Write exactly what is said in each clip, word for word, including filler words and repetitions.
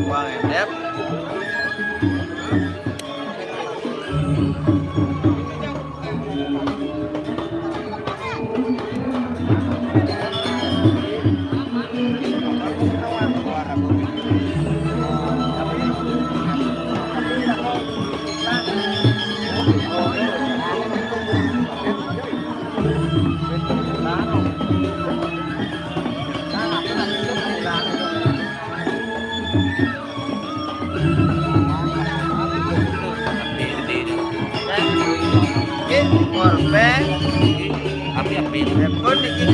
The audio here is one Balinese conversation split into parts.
Wah, ngedep. Korban. Api-api. Repon iki.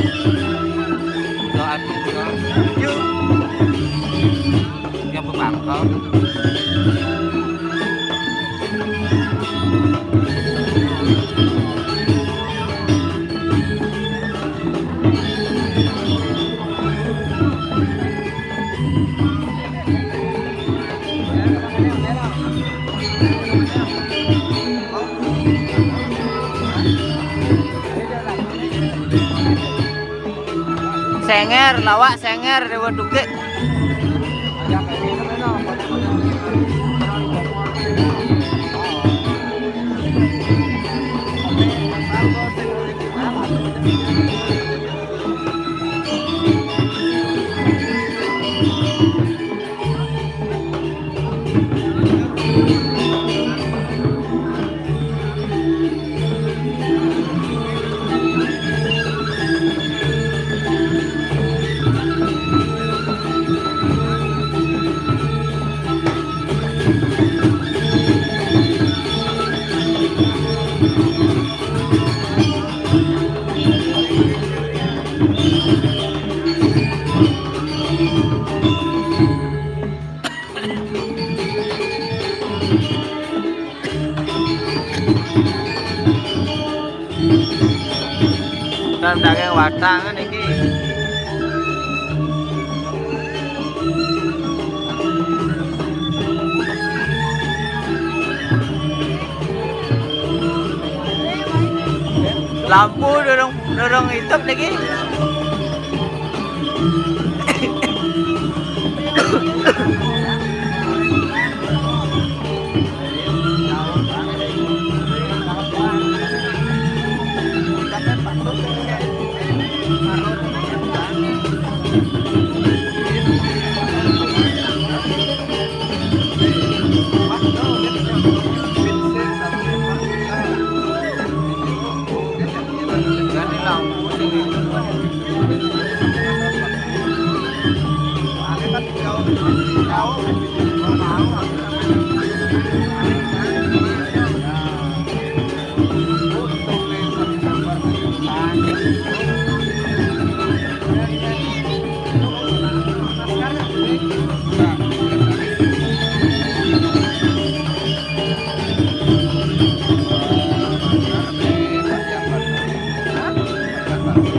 Doa juga. Yuk. Yang berbangkal. Senger, lawak Senger, Dewa Duke. Kan daging watang kan iki. Lampu durung, durung idup lagi.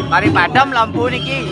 Mari padam lampu niki.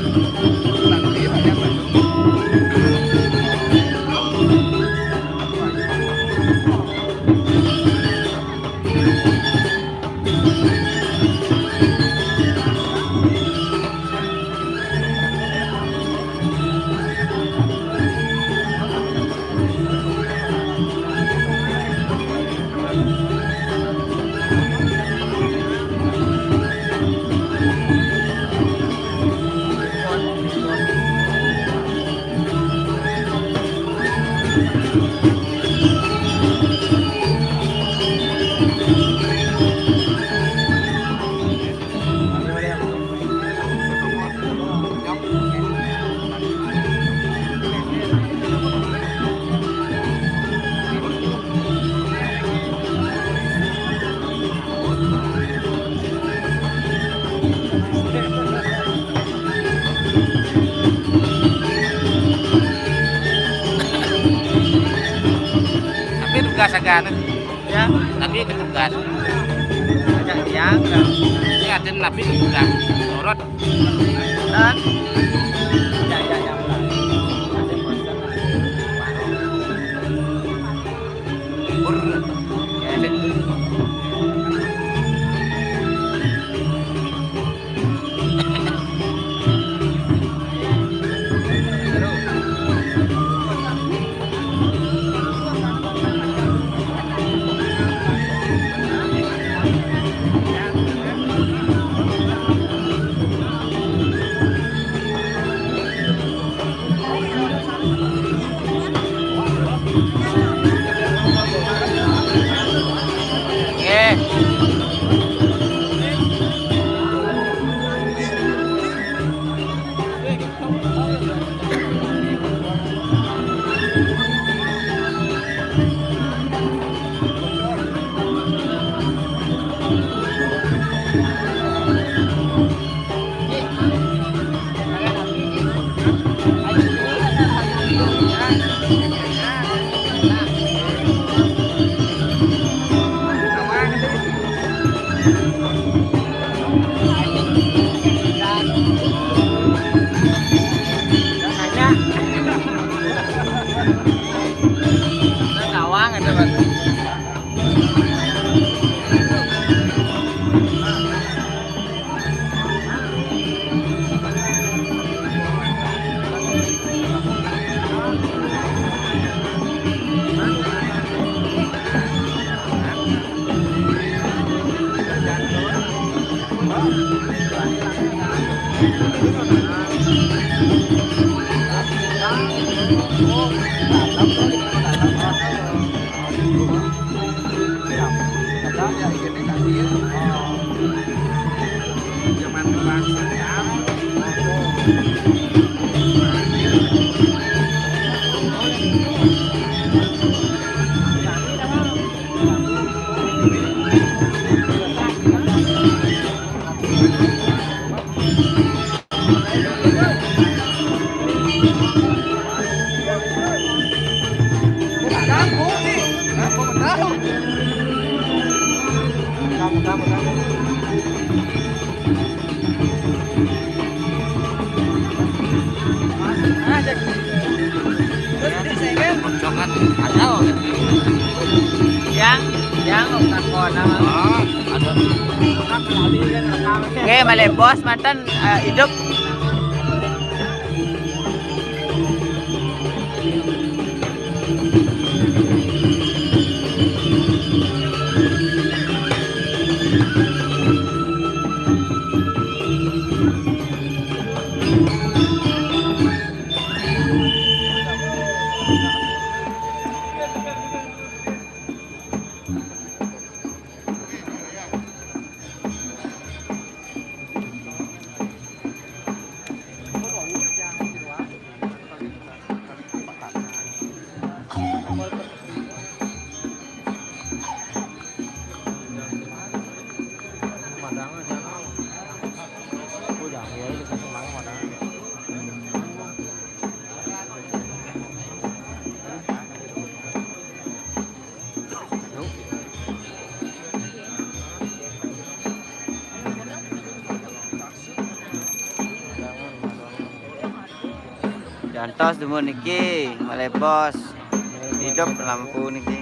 Tapi tugas agak aneh. Ya, tapi ketugas. Ajak dia, udah. Ini ada nabi udah nurut. Dan ya, ya, ya, udah. Ada bosan. Libur. Ya, ada. Yang, yang, oh, ada. Oke, malih bos manten, eh, idup. Jantos dumun niki, malih bos. Idup lampu niki.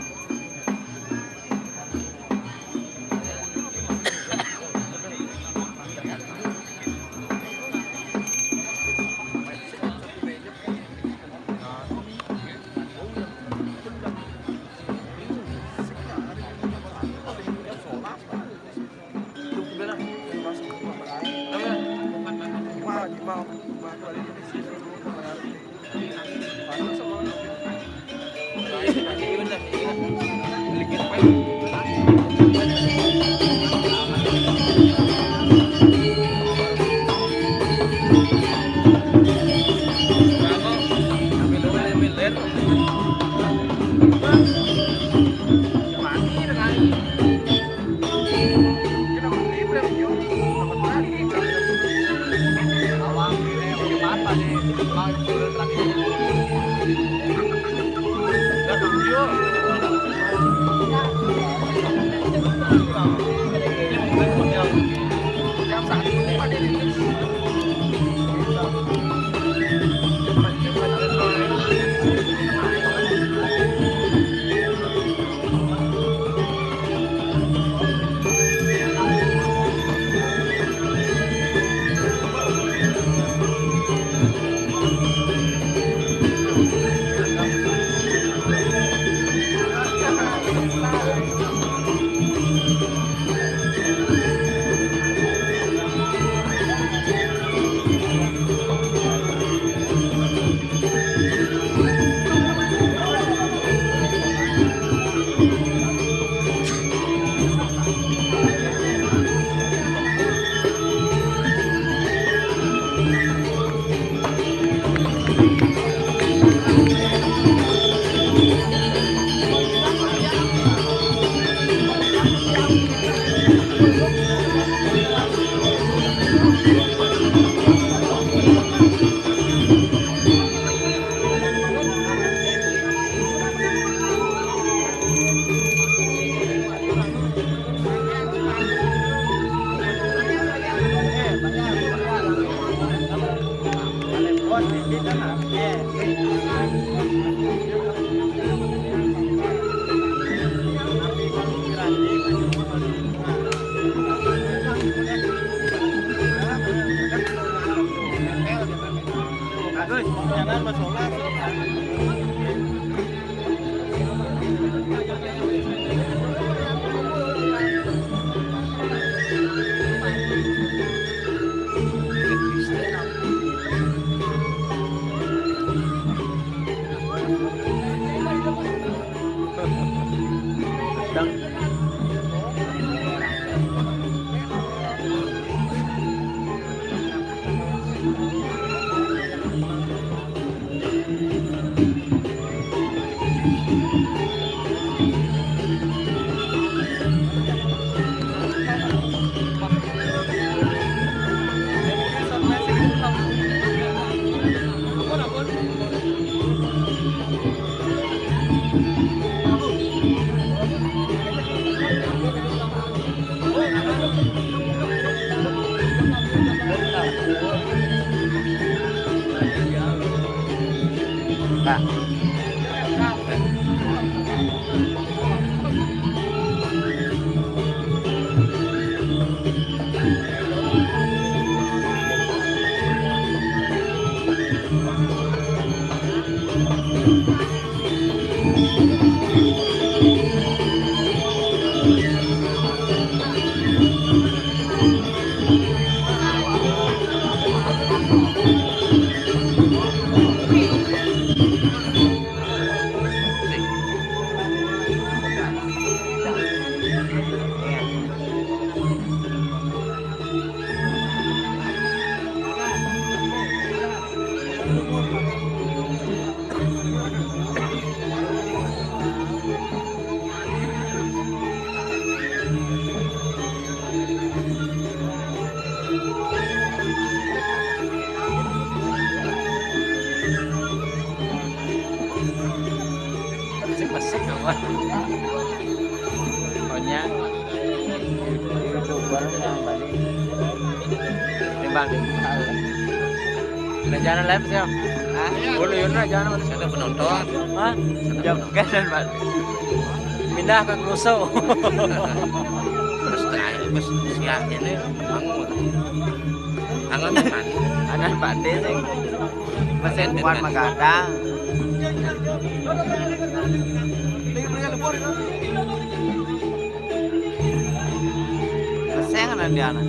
Sing besek apa? Pokoknya YouTuber yang balik. Timbang. Nah, jangan live sih. Hah? Boleh ya, nah, jangan. Saya penonton. Hah? Jam kan, Pak. Pindah ke Kluso. Mas terakhir, mas siang ini bangun. Angan teman. Anak Pak D sih. Mesin kuat mah gadang. Mesin kan dia anak.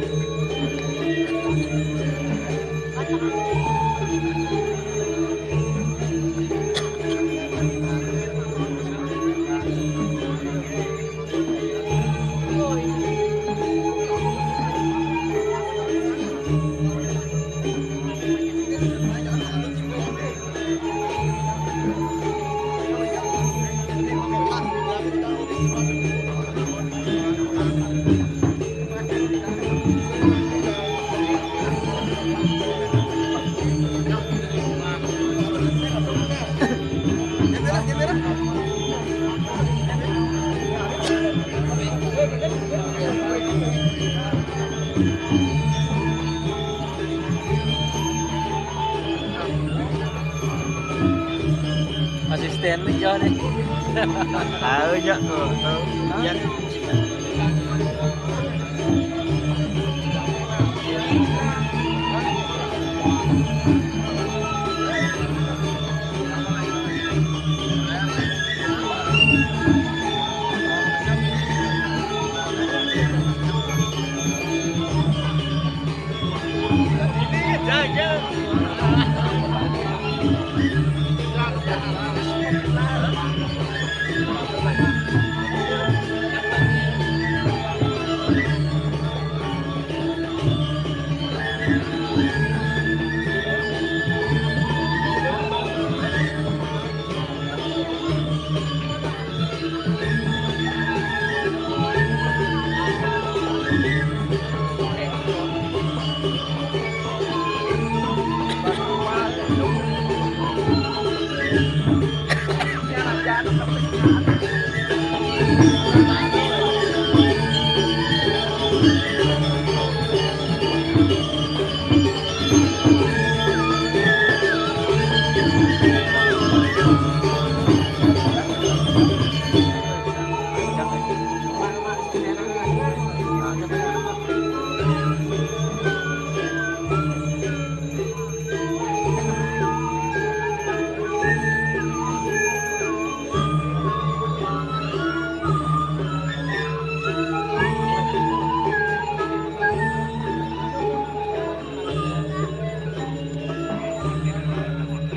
Asisten nih jauh nih. Tahu ya kok. Ya.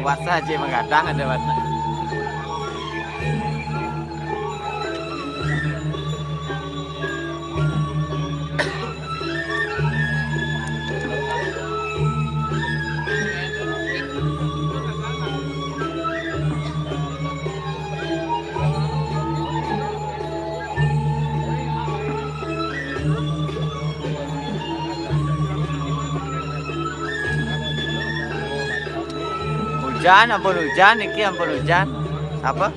Puasa aja menggadang ada warna. Hujan, ampun hujan, iki ampun hujan. Apa?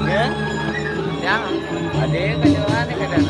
Ya? Jangan. Ada yang kedengaran, ya, kadang.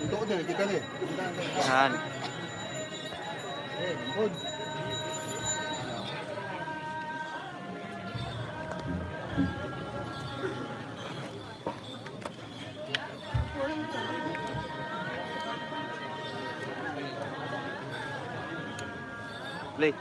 Ito ko din, kita ni. Yan. Play.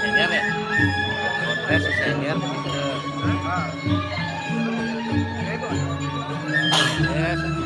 Senior ya? Senior. Yes.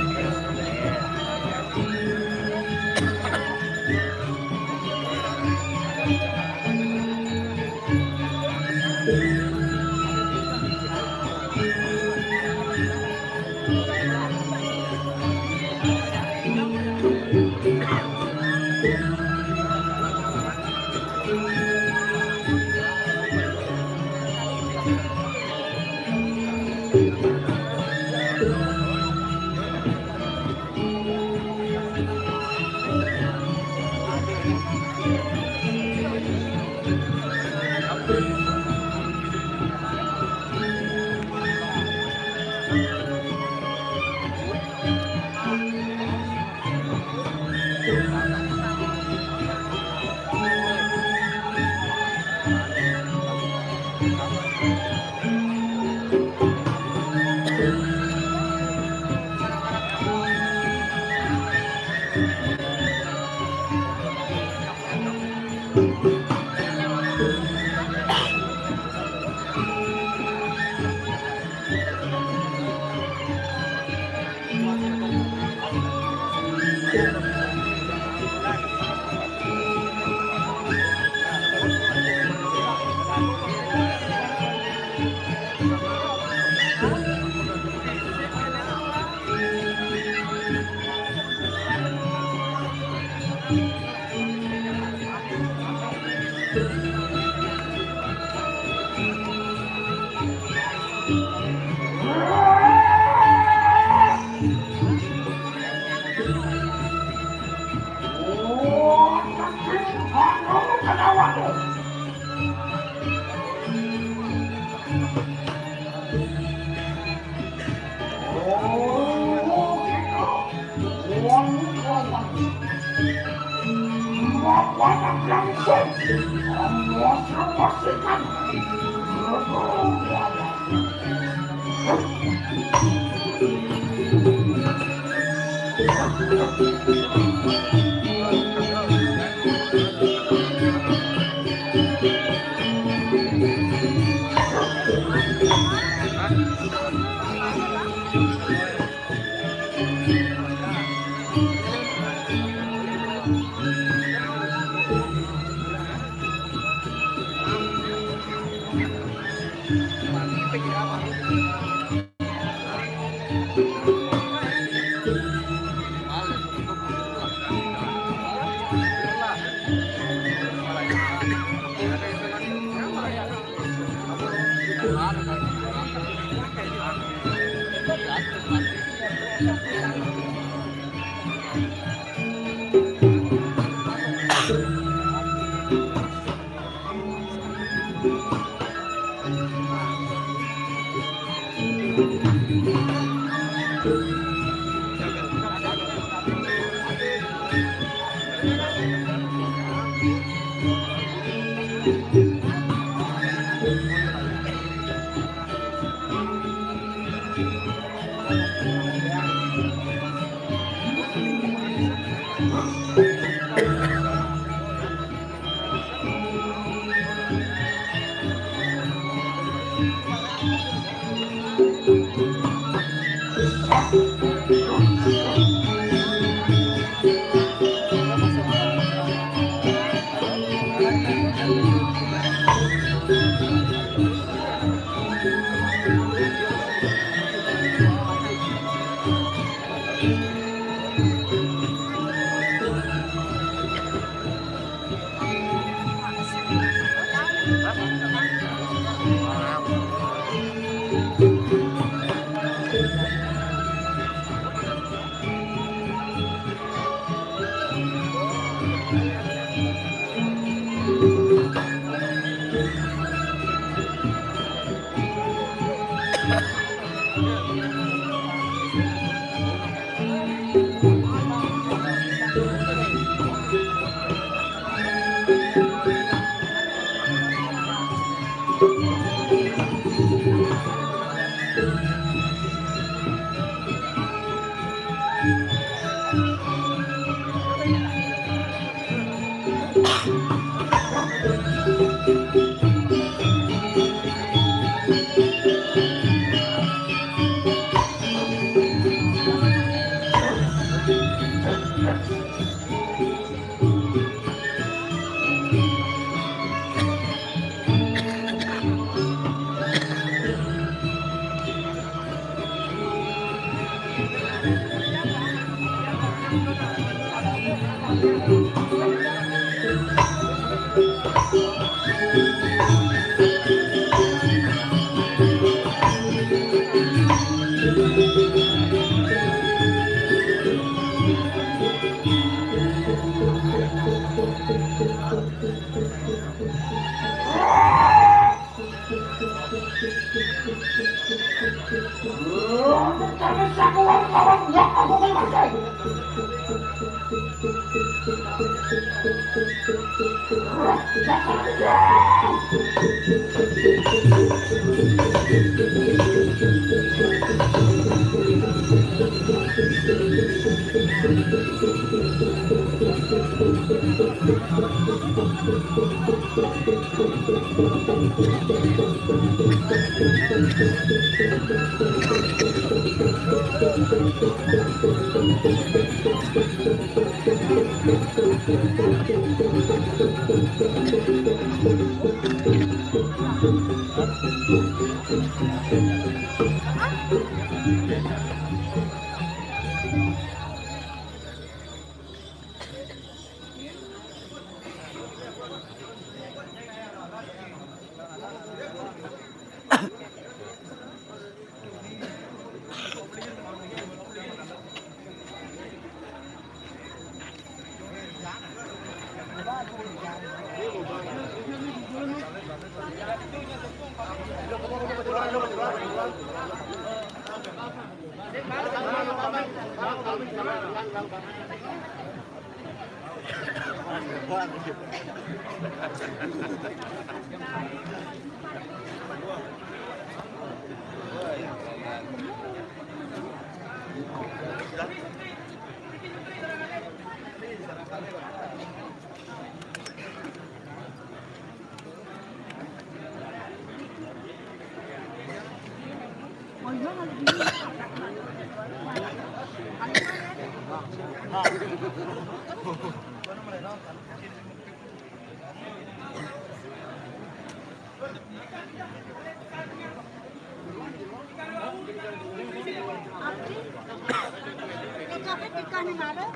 Kecapnya pika nih, ada.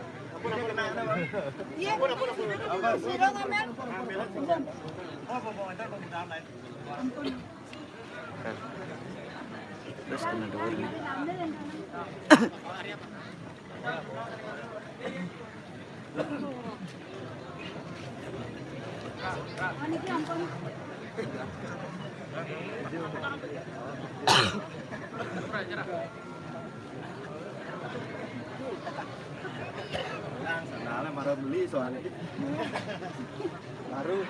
Terus kena dua nih. Nah, sandalnya marah beli soalnya. Baru.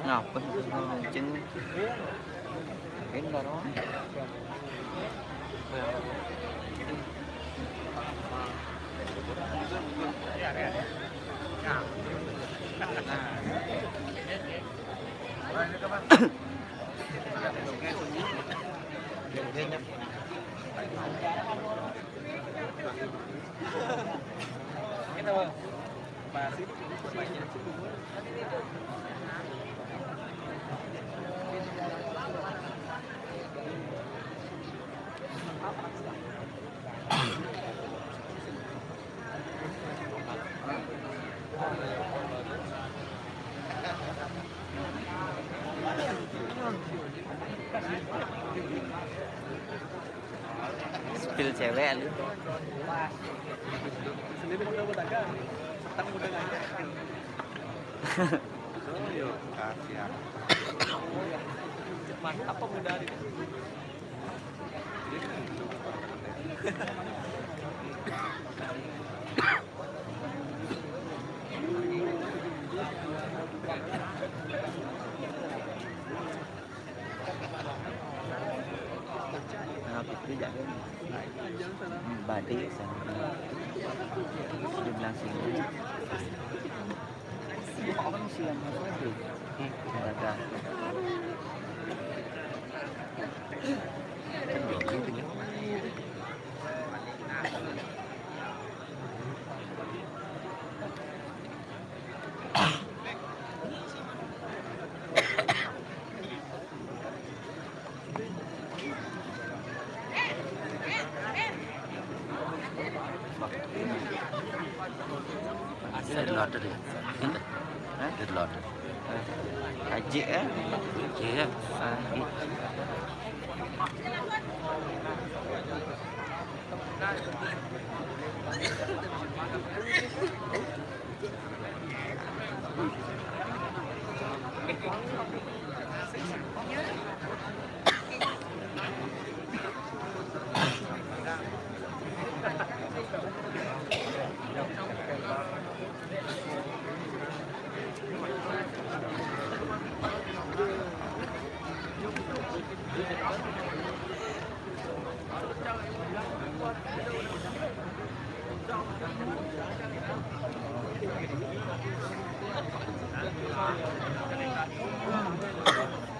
Ngapa sih kenceng? Pindah dong. Spill cewek lu. Sendiri muda muda kan. Petang muda kan. Oh, yo, kasihan. Mantap pemuda hari ini. Nah, itu jangan. Badi sana. Di belah sini. Kan siang apa itu? Ada. Saya dulu ada deh. Hah? Dia dulu ada. Kaji ya? Iya. Ah.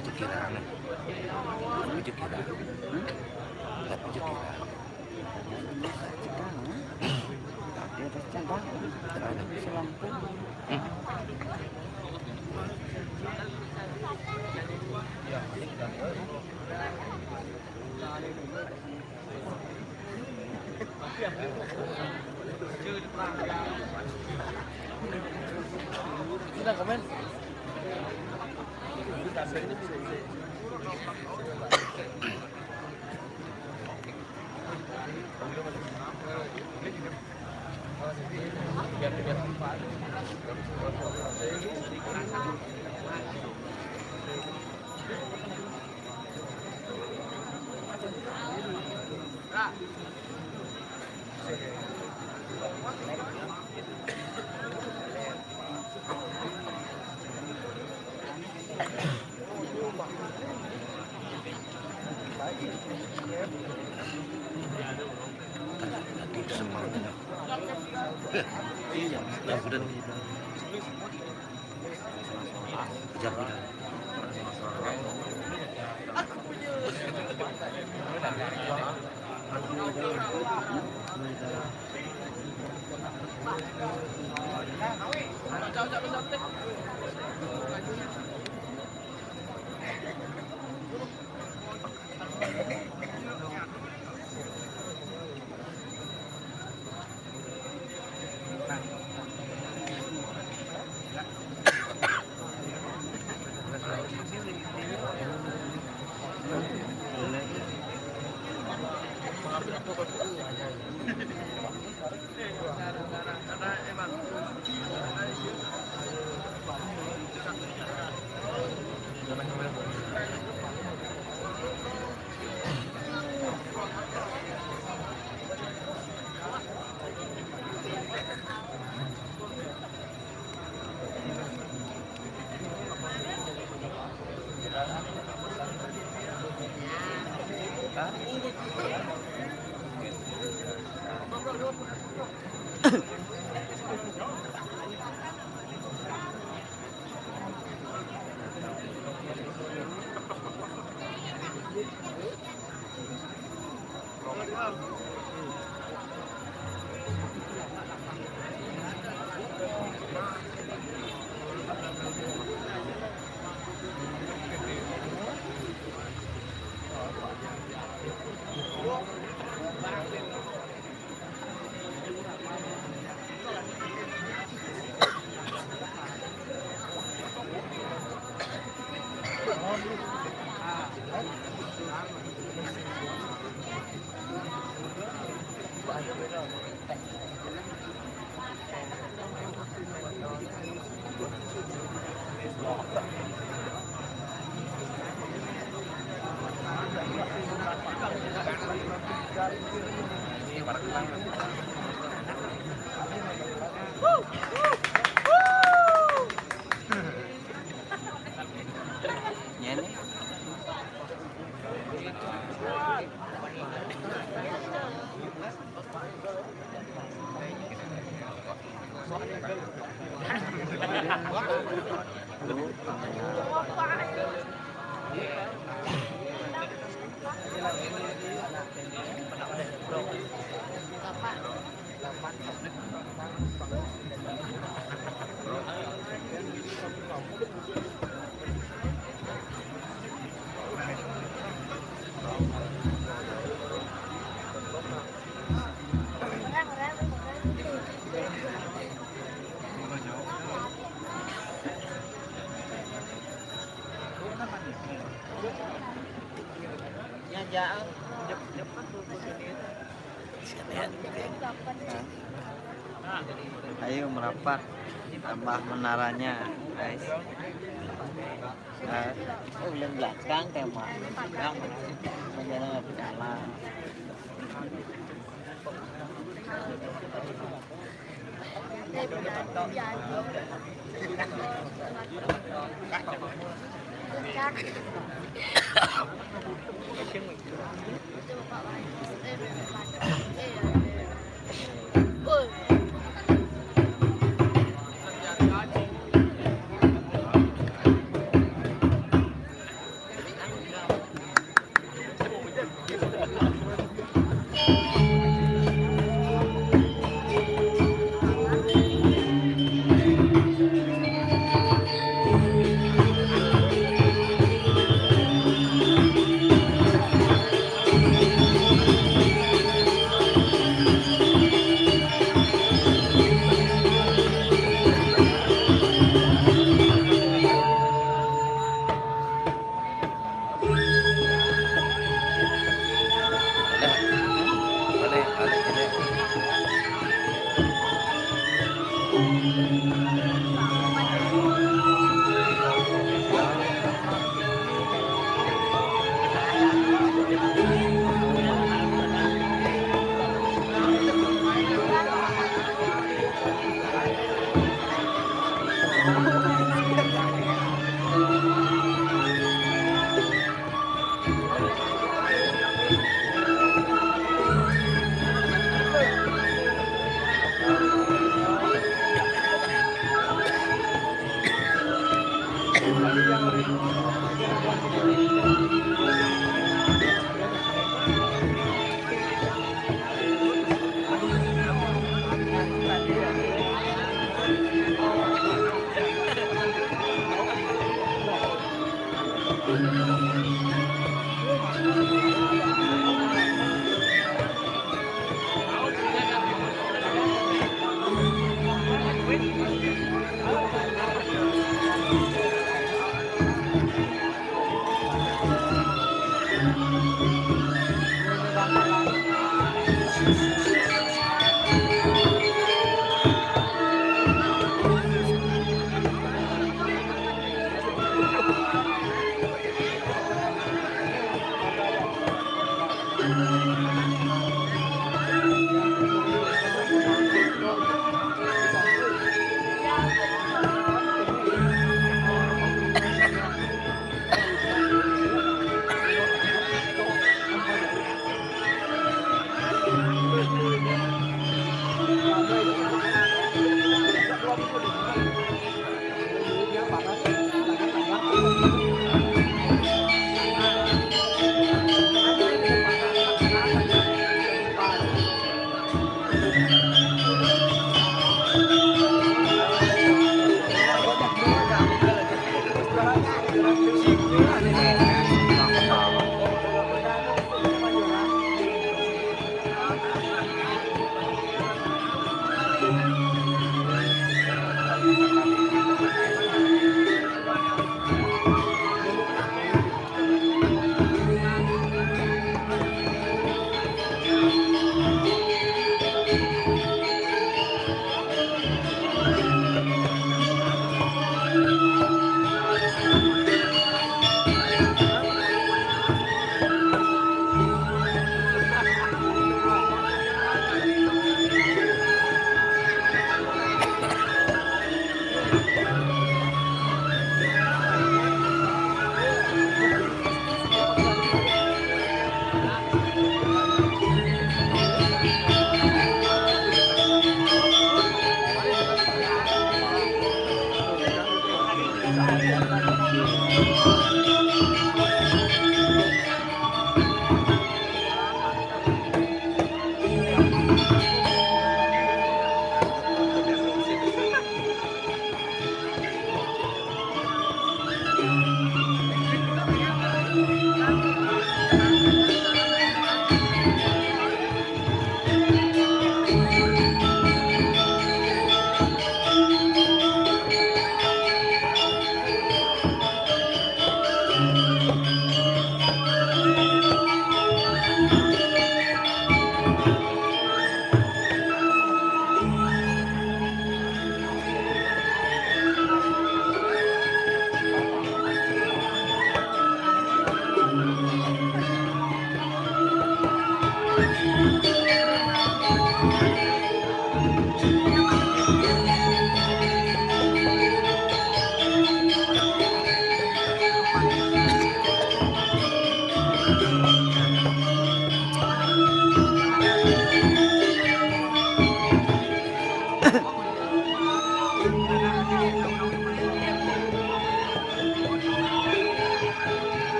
Pikiran. Pikiran. Hmm? Tapi pikiran. Di atas cendang. Selampung. Hmm. Kita komen. Ayo merapat, tambah menaranya, guys. Nah, oh, yang belakang tema. Yang mana? Yang mana?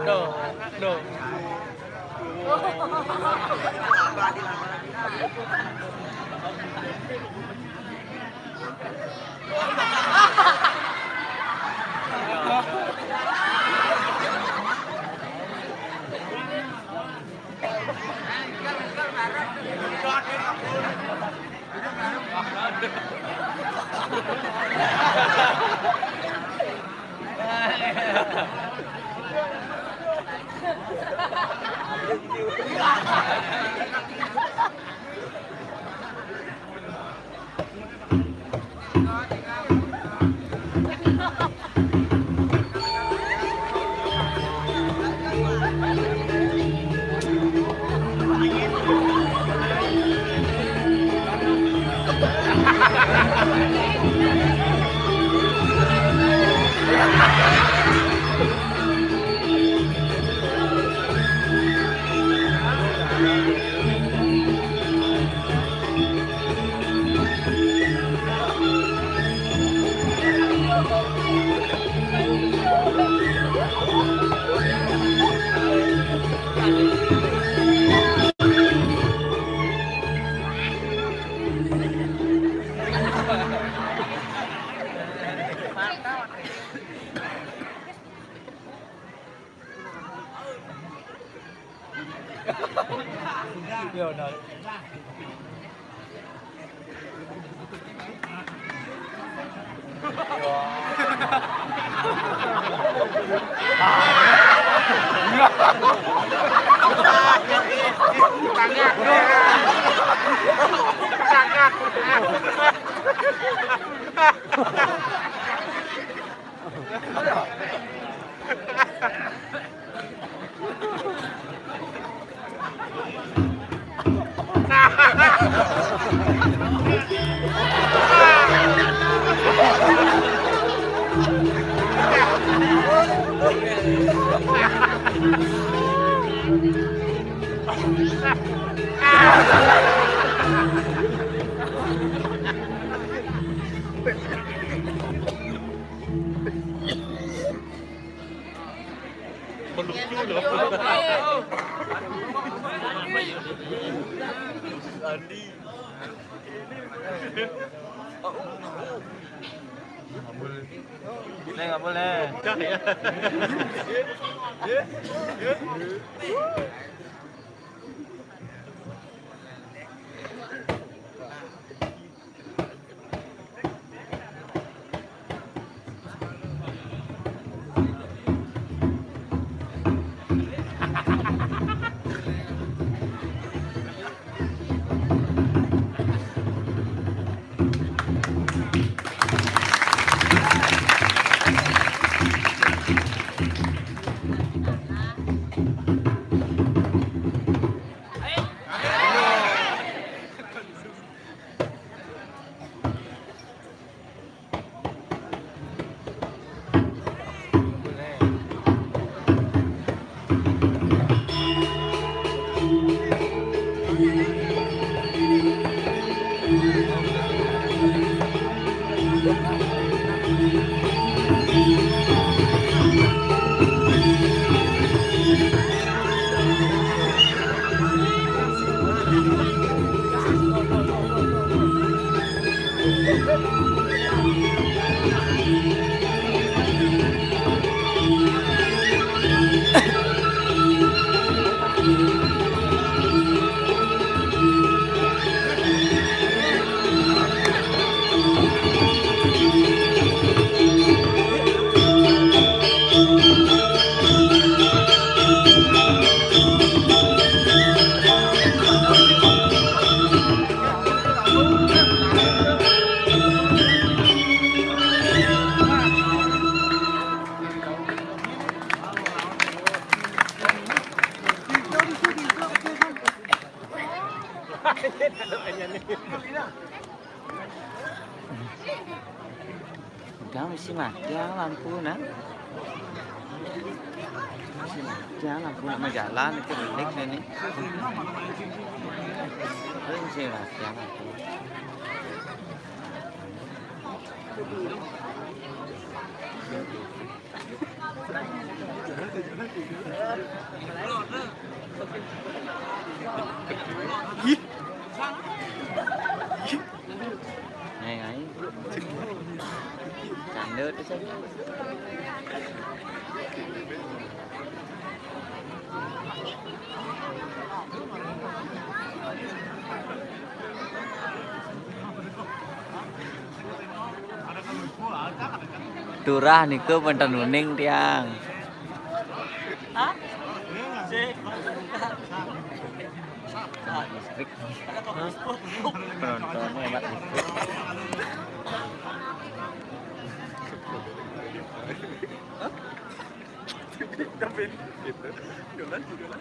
Duh, duh. Yo, no. Melucu loh. Andi. Boleh, nggak boleh? Udah ya. Masih mati ah lampu nah. Masih mati ah lampu nak majalan itu belik ini. Masih mati ah lampu. Ngai, ngai. Canda tu saya. Turah niku penten uning tiang. Hah? Listrik. Penonton hemat listrik. Tapi gitu. Jualan, jualan.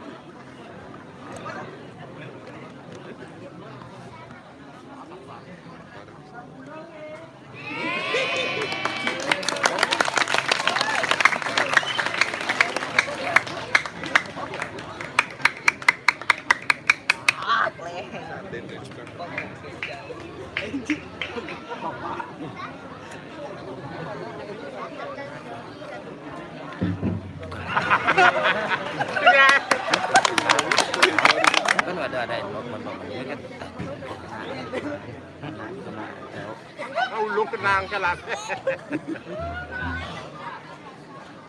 Kan ada, ada inbox, inbox, kan. Ulung kenang kalah.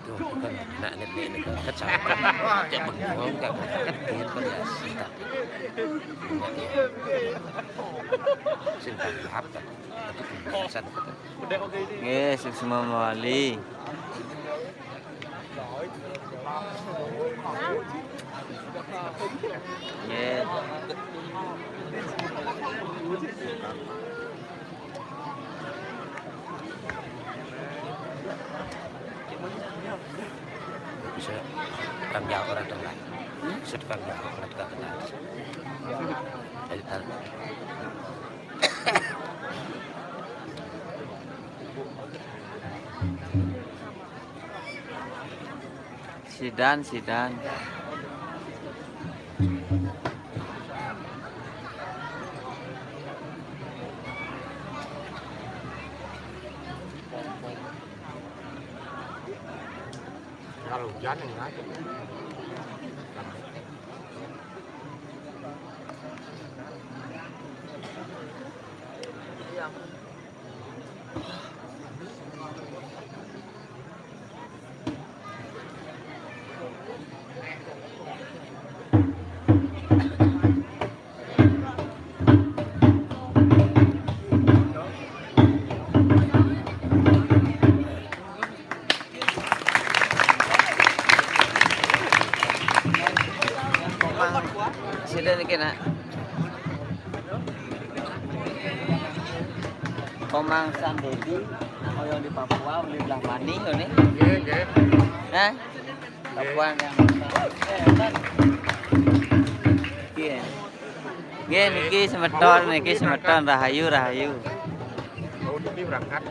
Tuh, bukan nak net net net kacau. Cek bengong kan, kan dia kan ya cinta. Cinta apa? Tapi kebiasaan. Nggih, suksma mawali. Nggih. Bisa tukang jawab orang tengah. Bisa tukang jawab orang tengah. Jadi, tar- Sidan, sidan. Kalau hujan yang aja. Komang, sida niki, Nak. Komang San Dedi, nak oyong di Papua, beli belah maning to ni. Nggih, nggih. Hah? Papua yang. Nggih. Nggih, niki semeton, niki semeton, rahayu, rahayu. Oh, niki berangkat.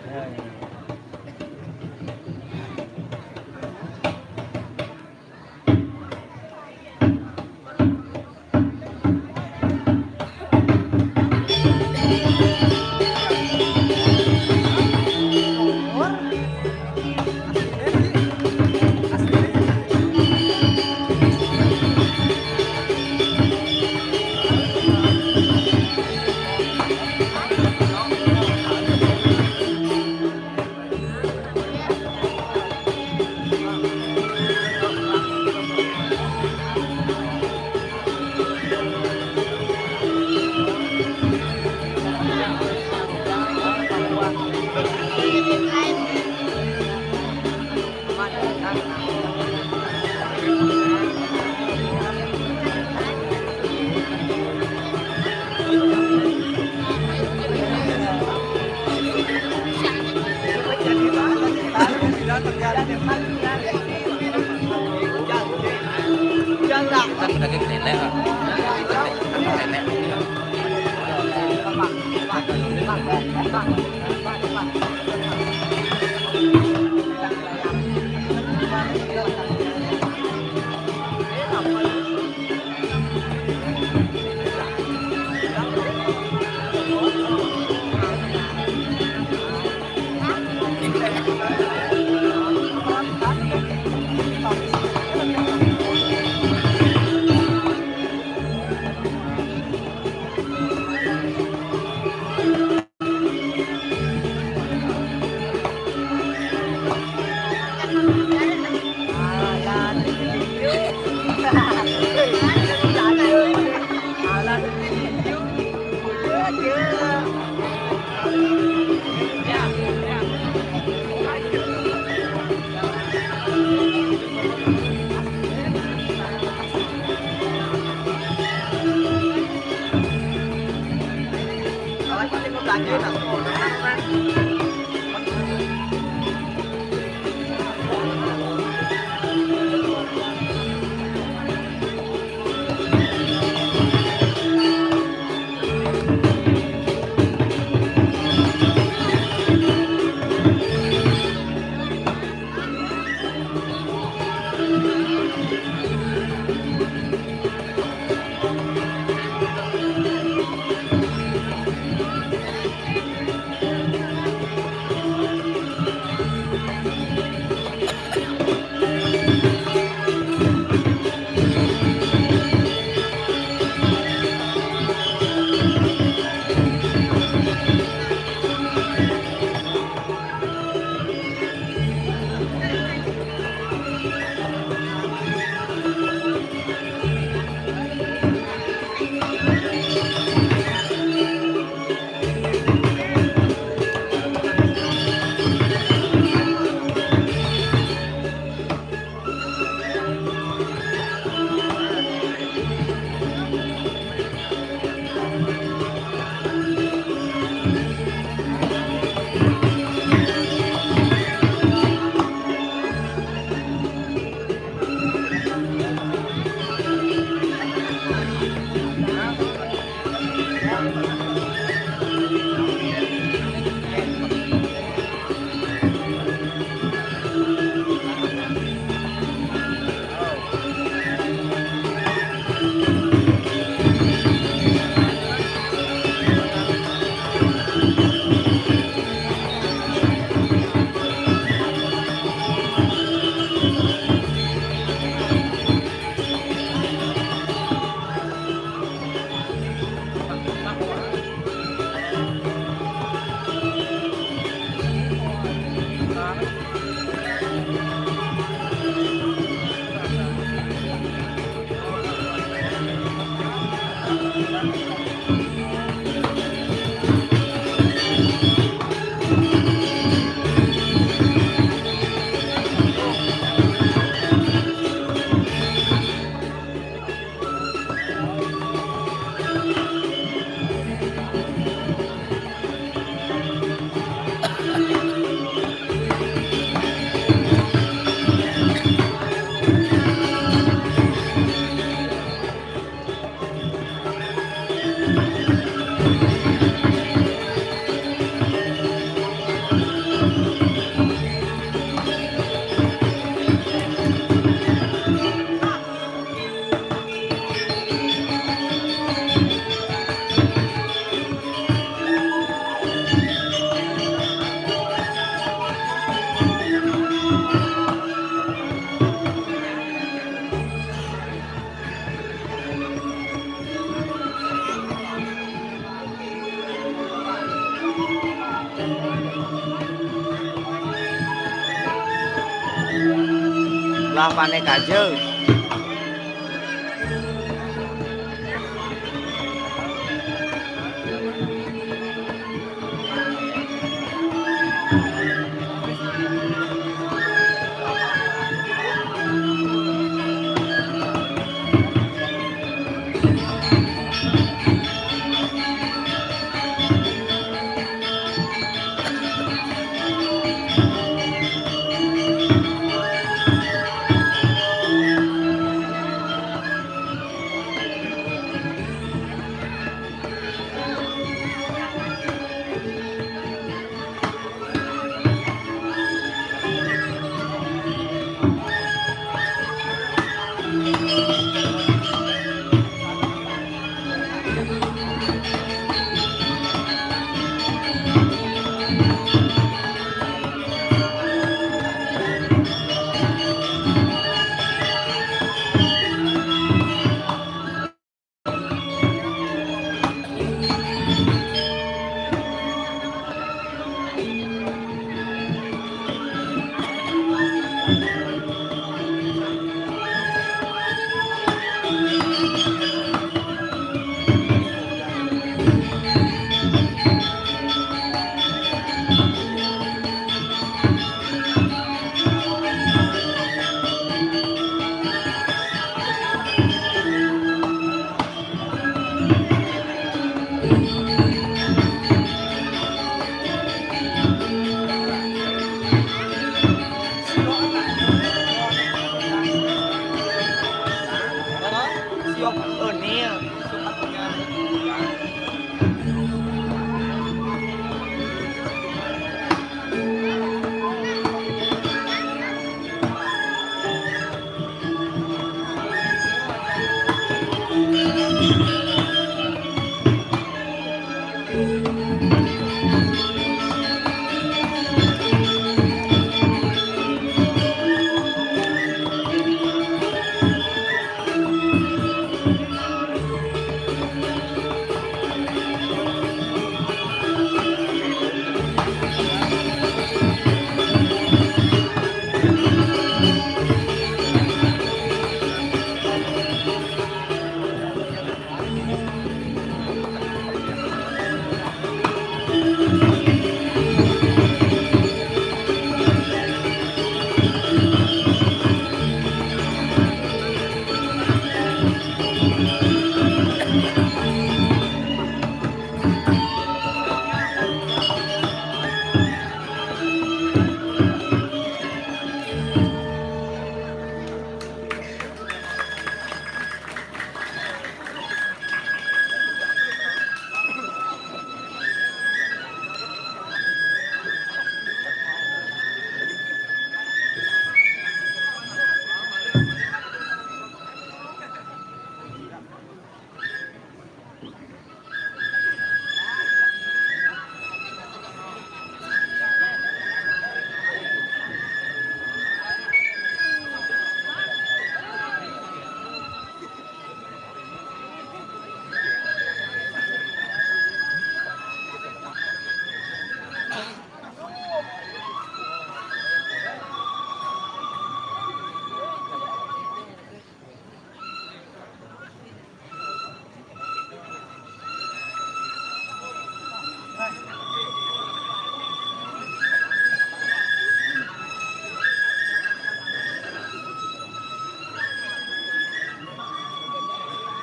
Lah panik aja.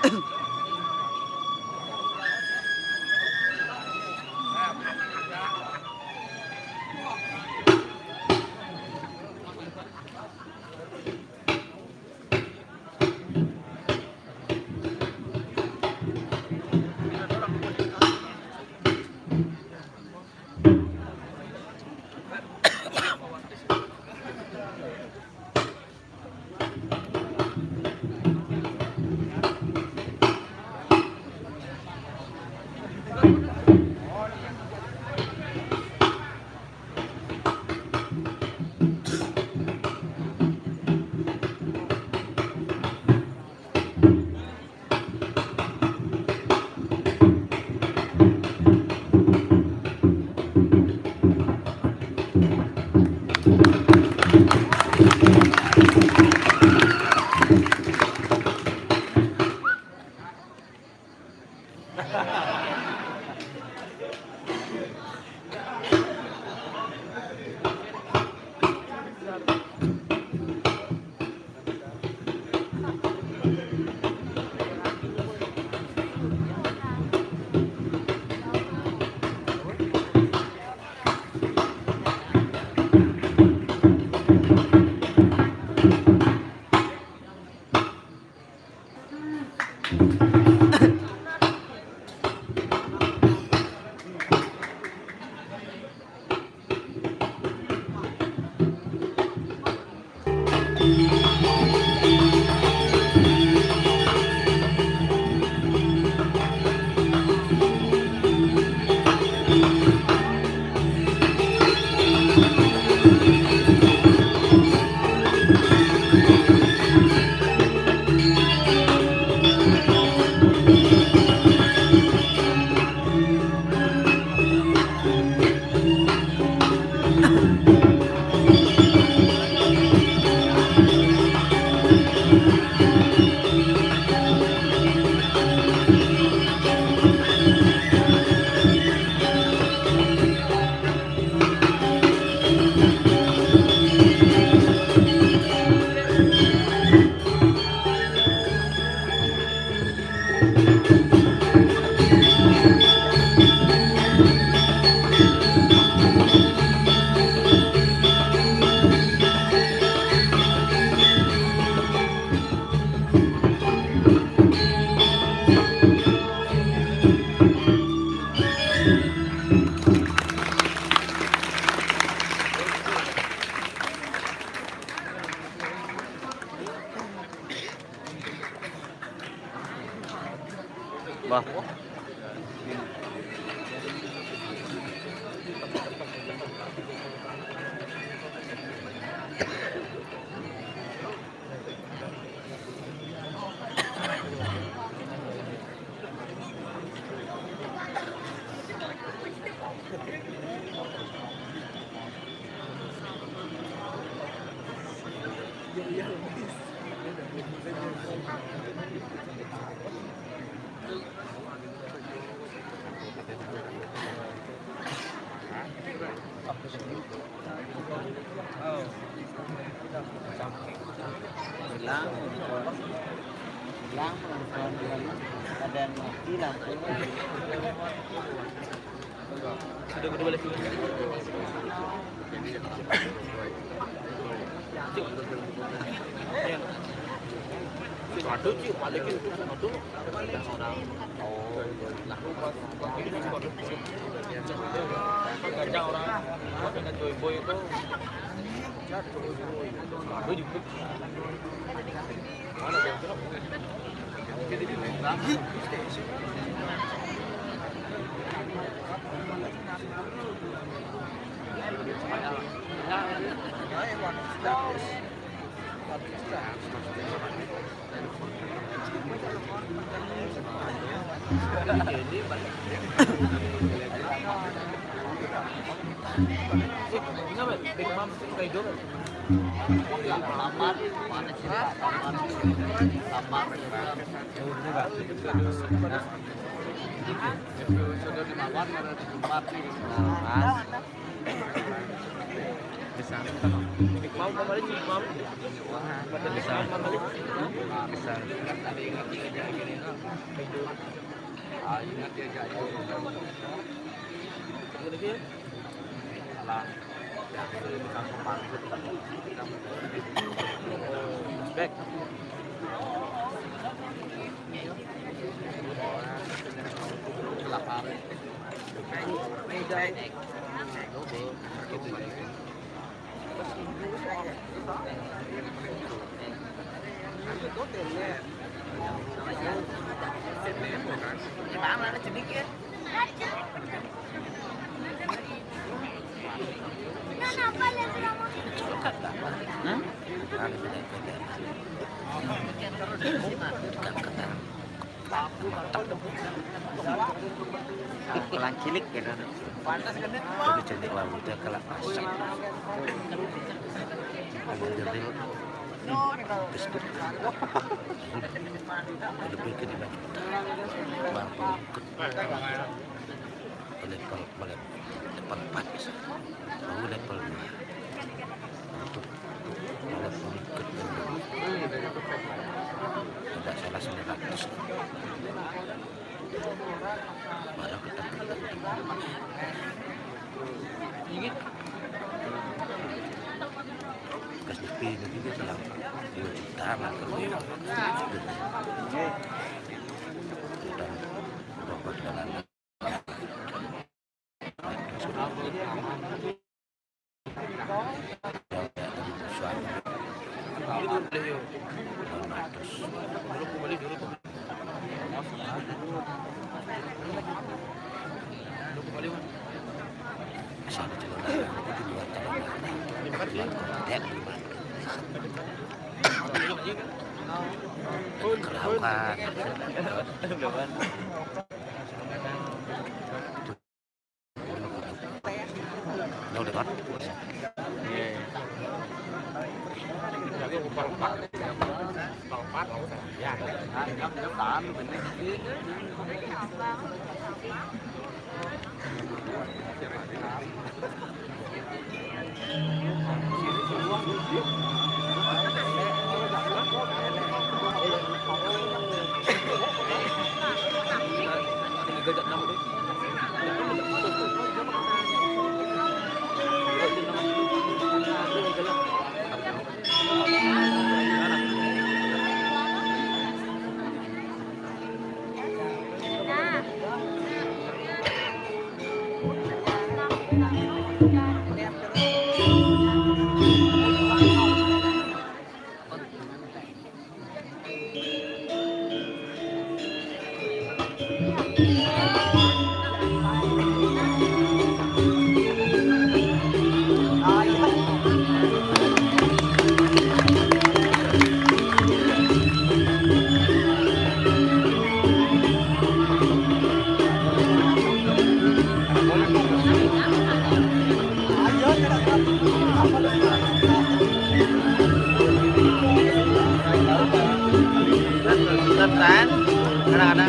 Bah. Hilang, hilang, hilang, hilang. Ada yang mati lampu. Sudah gede balik sini. Aduh, Cik, balikin tuh, aduh. Orang, oh, lah, gajah orang, gajah Joy Boy itu. Aduh, juga. Mau, mau balik, mau. Bisa. Bisa. Back. Hmm? Kelang cilik gitu. Tapi cilik lah udah kelak masak. Ada deril. Bestuk. Lebih ke di bawah. Bang pengikut. Level, level empat bisa. Baru level dua. Untuk level berikutnya. Tidak salah sembilan ratus. Malah kita, kita, kita. Kasih P itu juga bilang dua juta lah kalau ya. Sudah. Sudah. Sudah perjalanan. Keraukan. Udah, udah, Bang. Iya, iya. Anak-anak.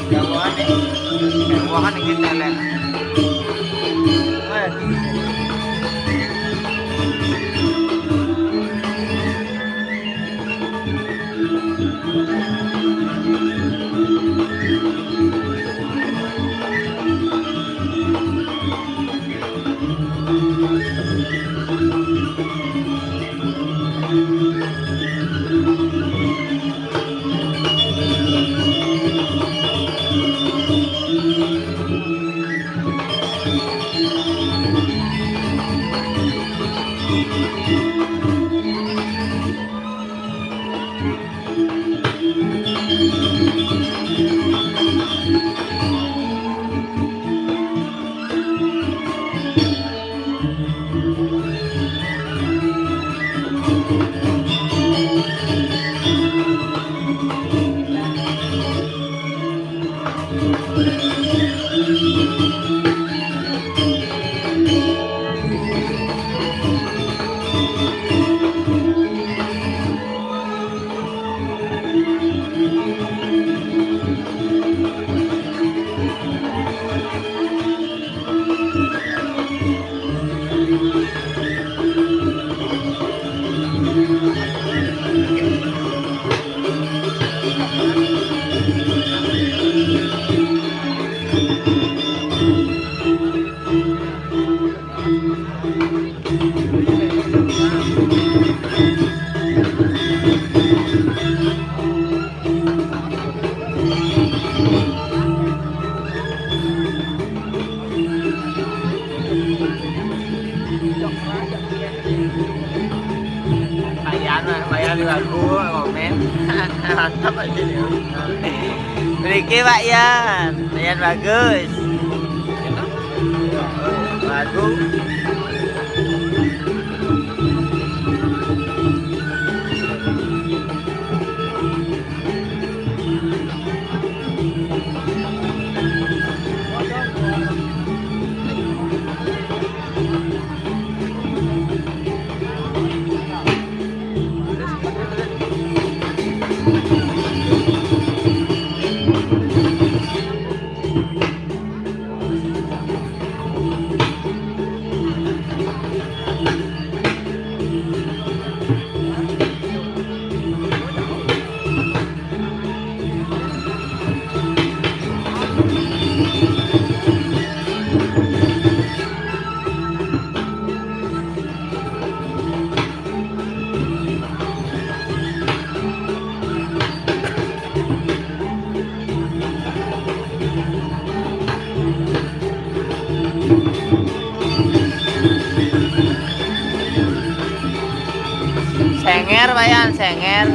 Jauhan nih. Jauhan nih kita lihat. Mantap aja nih. Mriki Pak Yan, Pak Yan bagus. Bagus. Senger, Pak Yan, senger.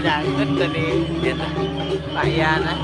Dangdut tadi, gitu. Pak Yana.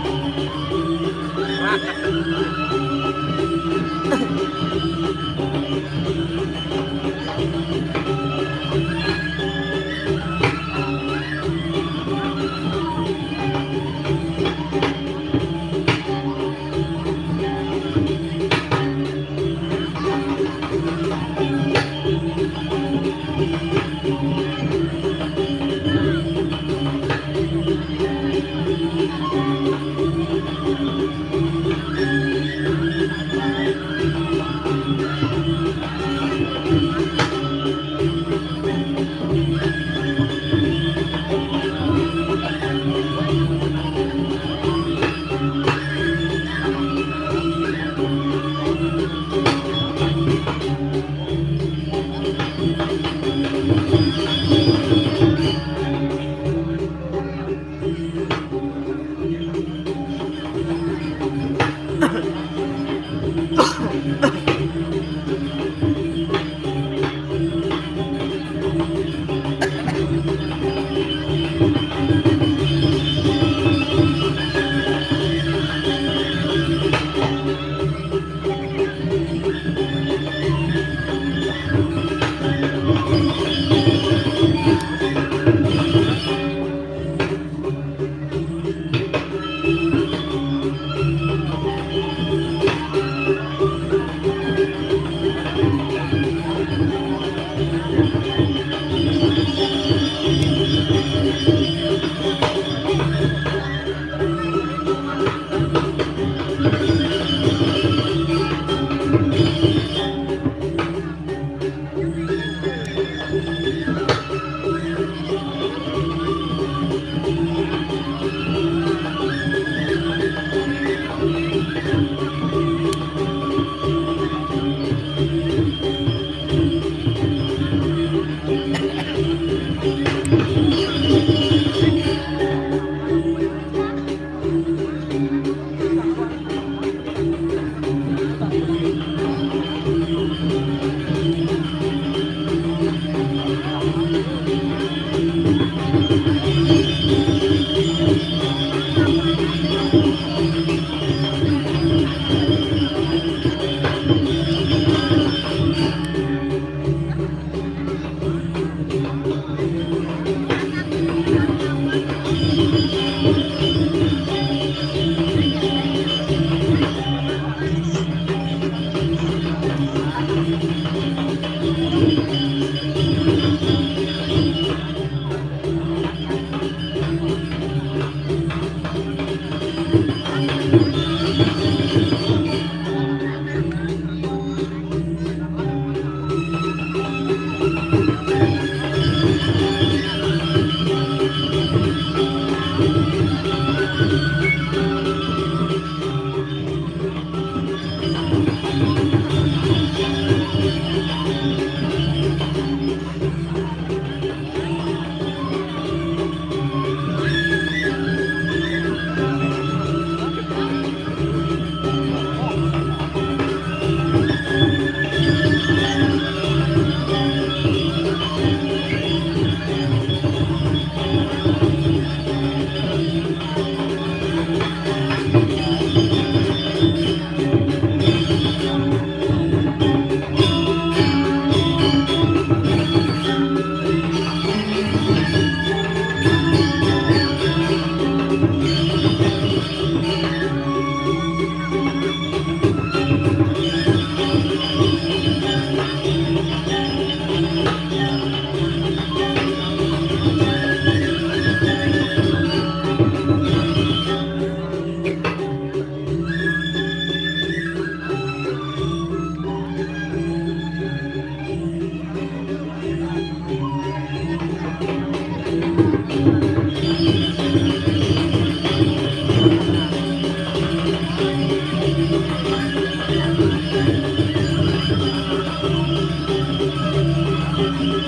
Nggih.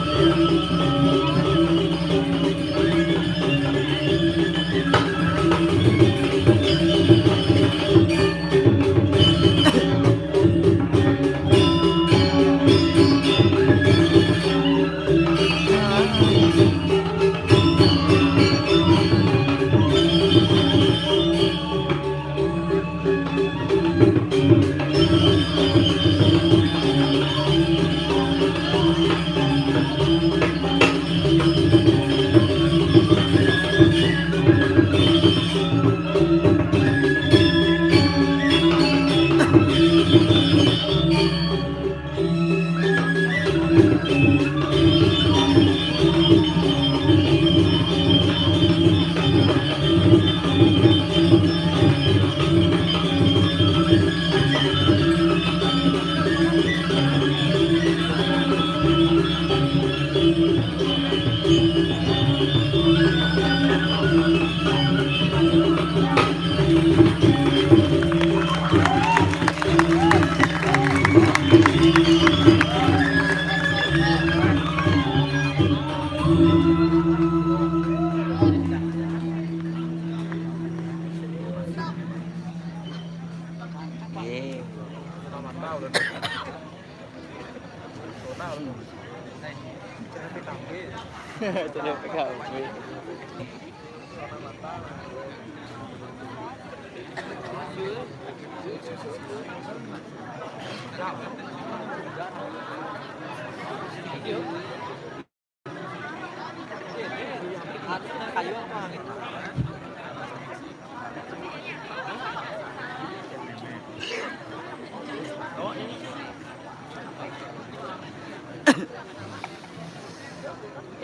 Jeneng P K B.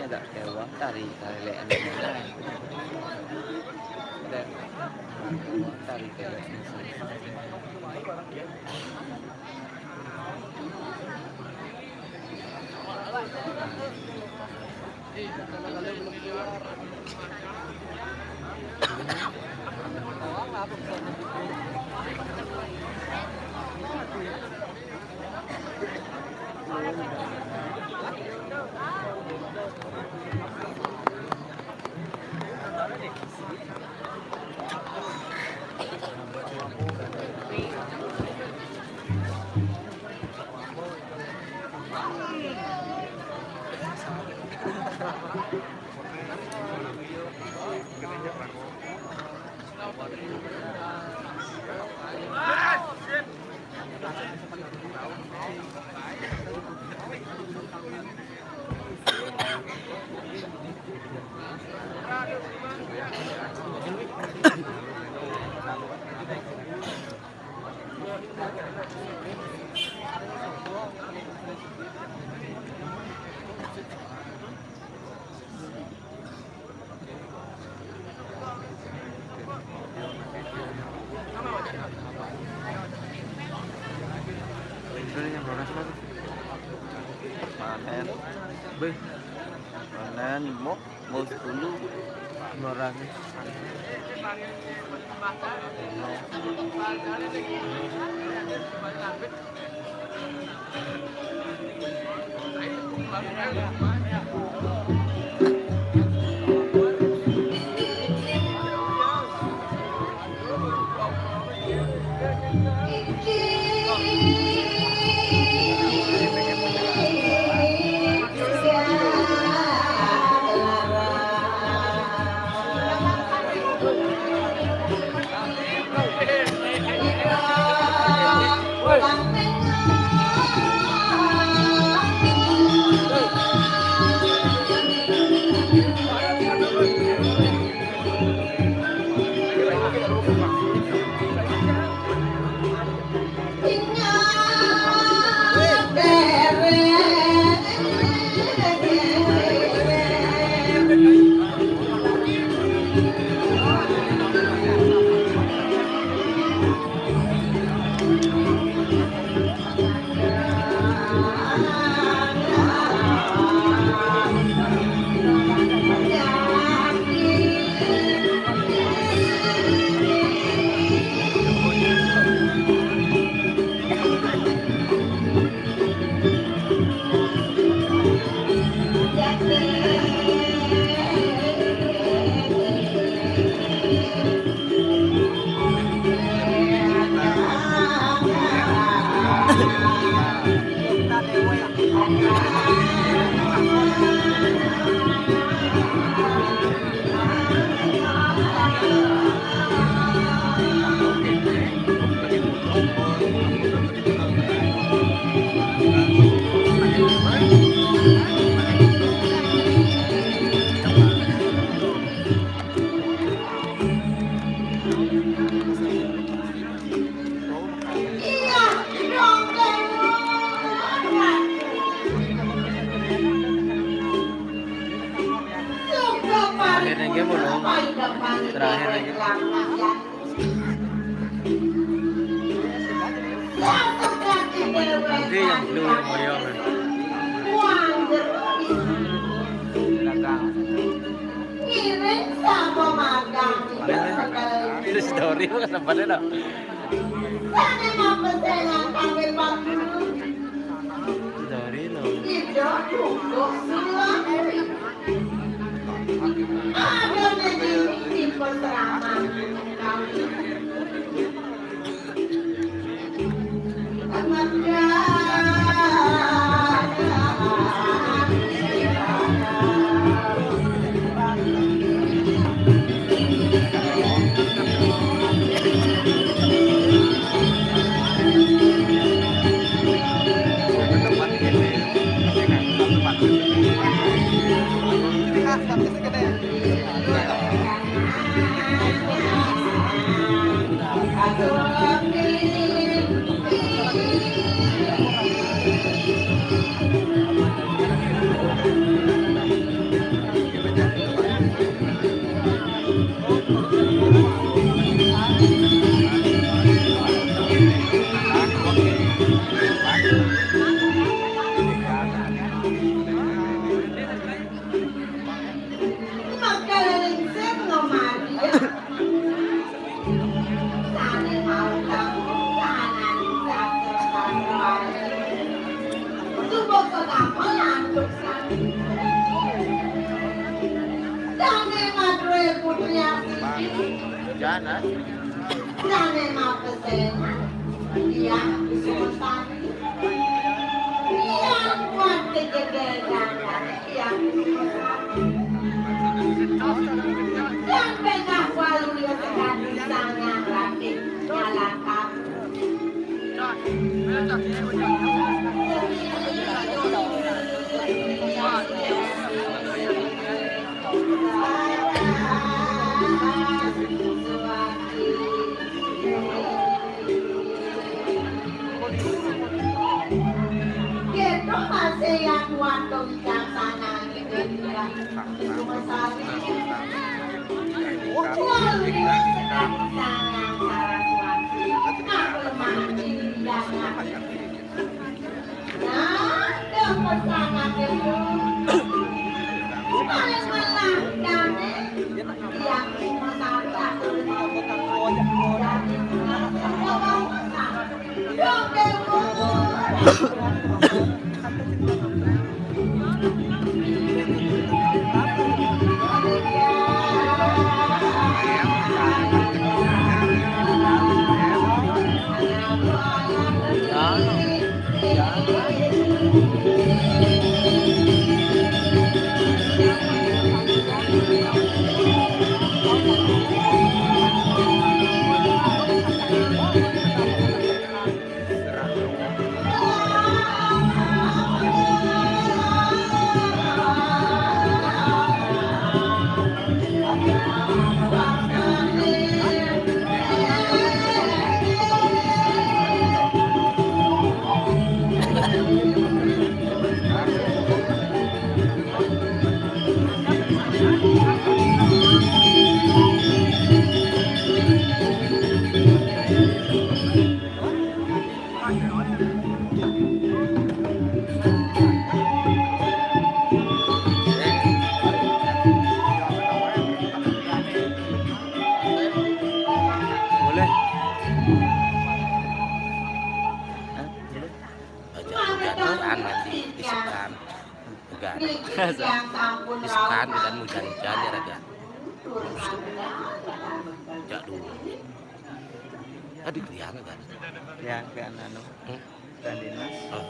Ya, ndak ada uang tari, tari lek anu. Ndak ada uang tari, tari lek anu. Ini yang berapa sih, Mas? Panen. Beh. Panen, mau, mau sepuluh. Lima ratus. Ini game belum. Terakhir lagi. Nanti yang blue yang moyong. Belakang. Ini story bukan tempatnya dah. Story lo. Jangan. Dane mapesen, yang Kusuma Sari. Yang kuat kejegeran, yang Kusuma Sari. Dan bengah walu ya sekali sangat rapi, nyalah kamu. Kita masih yang waktu bijaksana gitu ya. Cuma satu. Wah, ini sekarang sangat Saraswati. Aku mati di dalam. Boleh. Hah? Boleh. Aja hujan-hujan nanti isukan. Hujan. Isukan dan hujan-hujan ya, Raga. Sejak dulu. Tadi kalian kan? Ya, kan anu. Hmm? Dan dinas. Oh.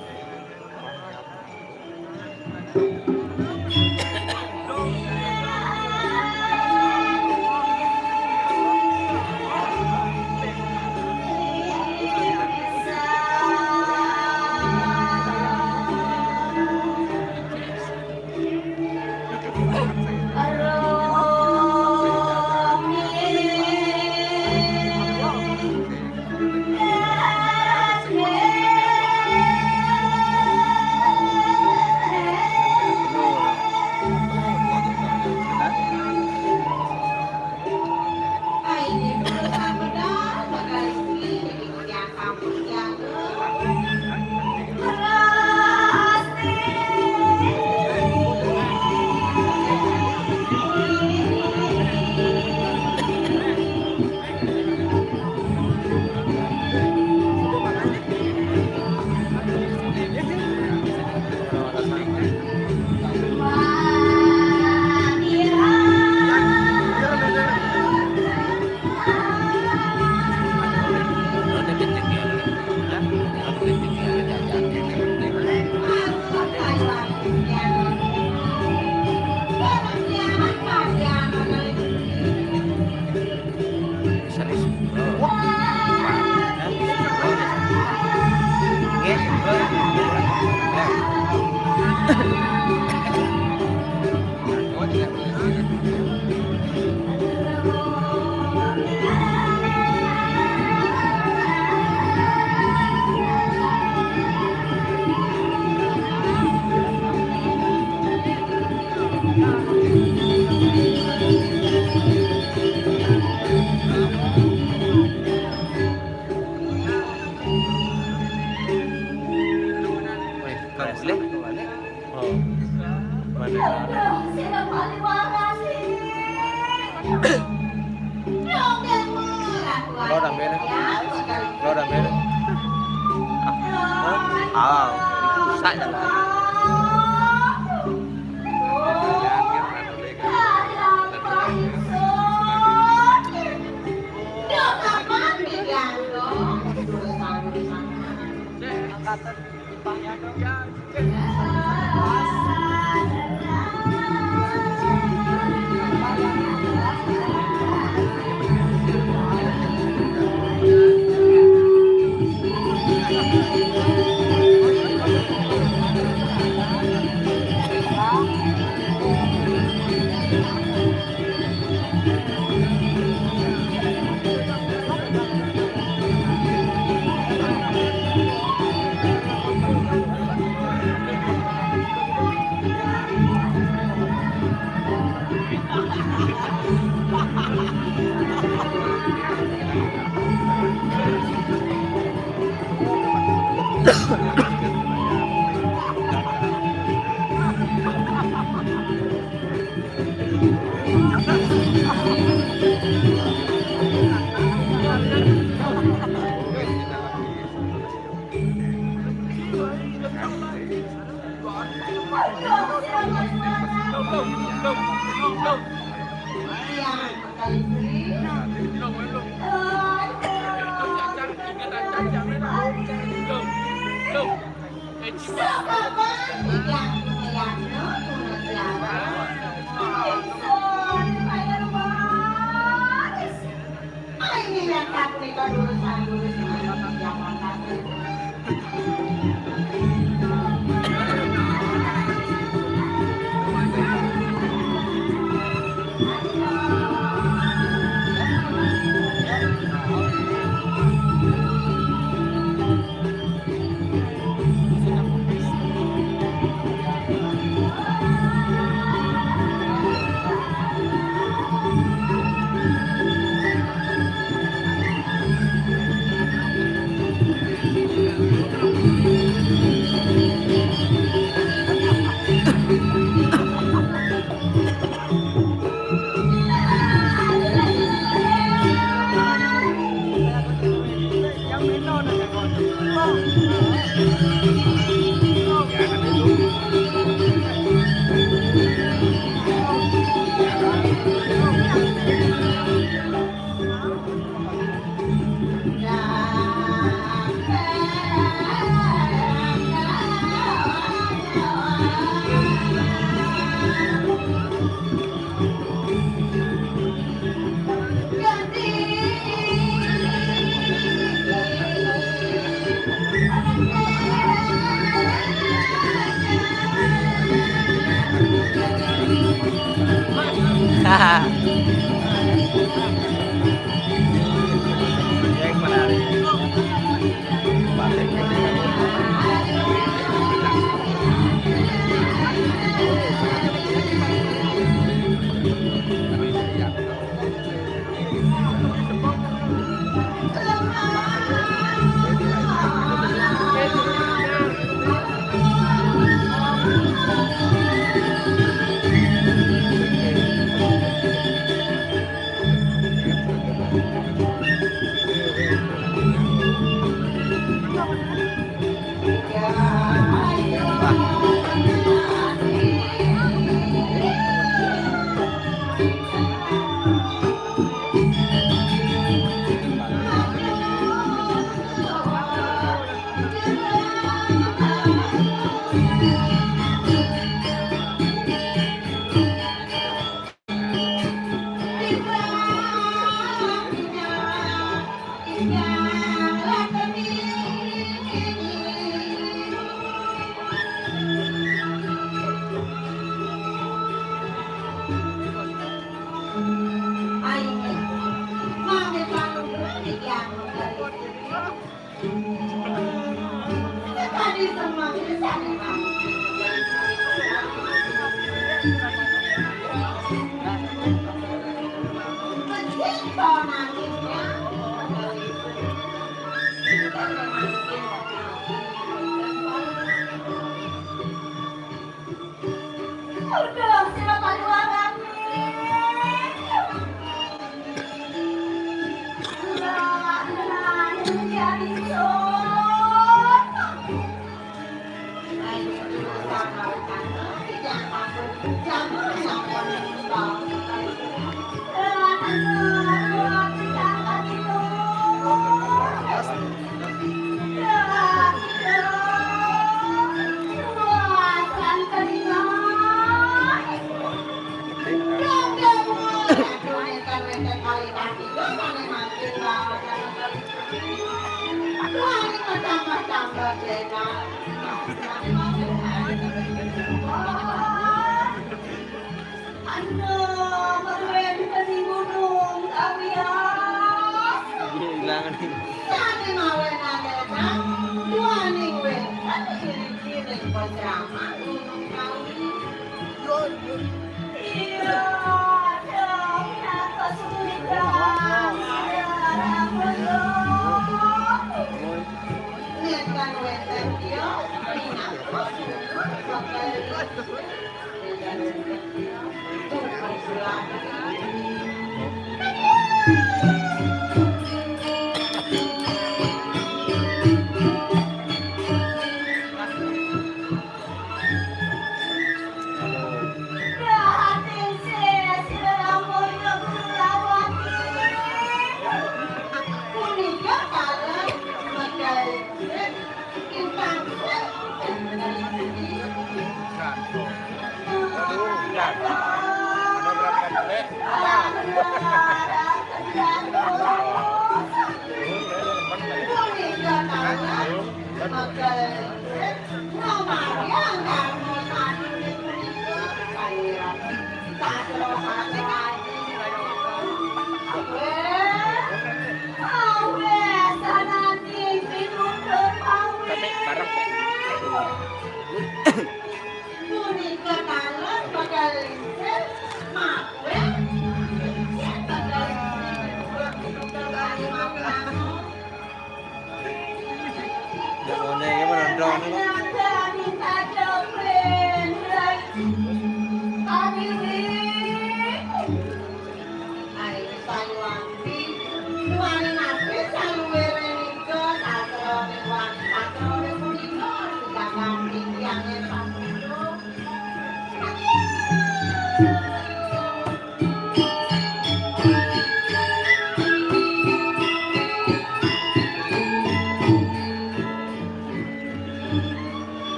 Weh, Kang Sule. Oh. Mana? Lo udah beres. Lo udah beres. Ah, hah? Ah, itu rusak jalan. Udah, sira paduarani. Lah, nah, ini hari Anu, meruan di gunung Kawias. Iya, hilang nih. Sane mawe nalenan, duaning wetan iring-iring pajaman gunung Kawi. Iya, dong, napa sudah? Iya, dong. Ngetan weten dia, pinaka sudah bakal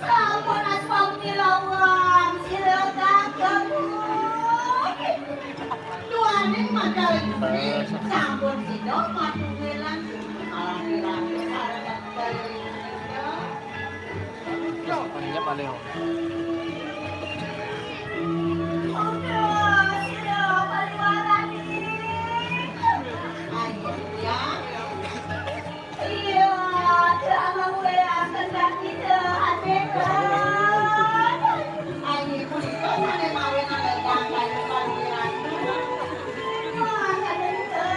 Sampun aswang pilawang, sira kagem. Duaning Madal Istri sampun sida matungelan. Alhamdulillah, sareng Madal Istri. Paling ya, paling. Udah, sira paling warani. Ayo, ya. Iya, jangan wéa kendang kita hadirkan. Ayo, punika sané mawi nalendang kayu pangeran. Mangkana kita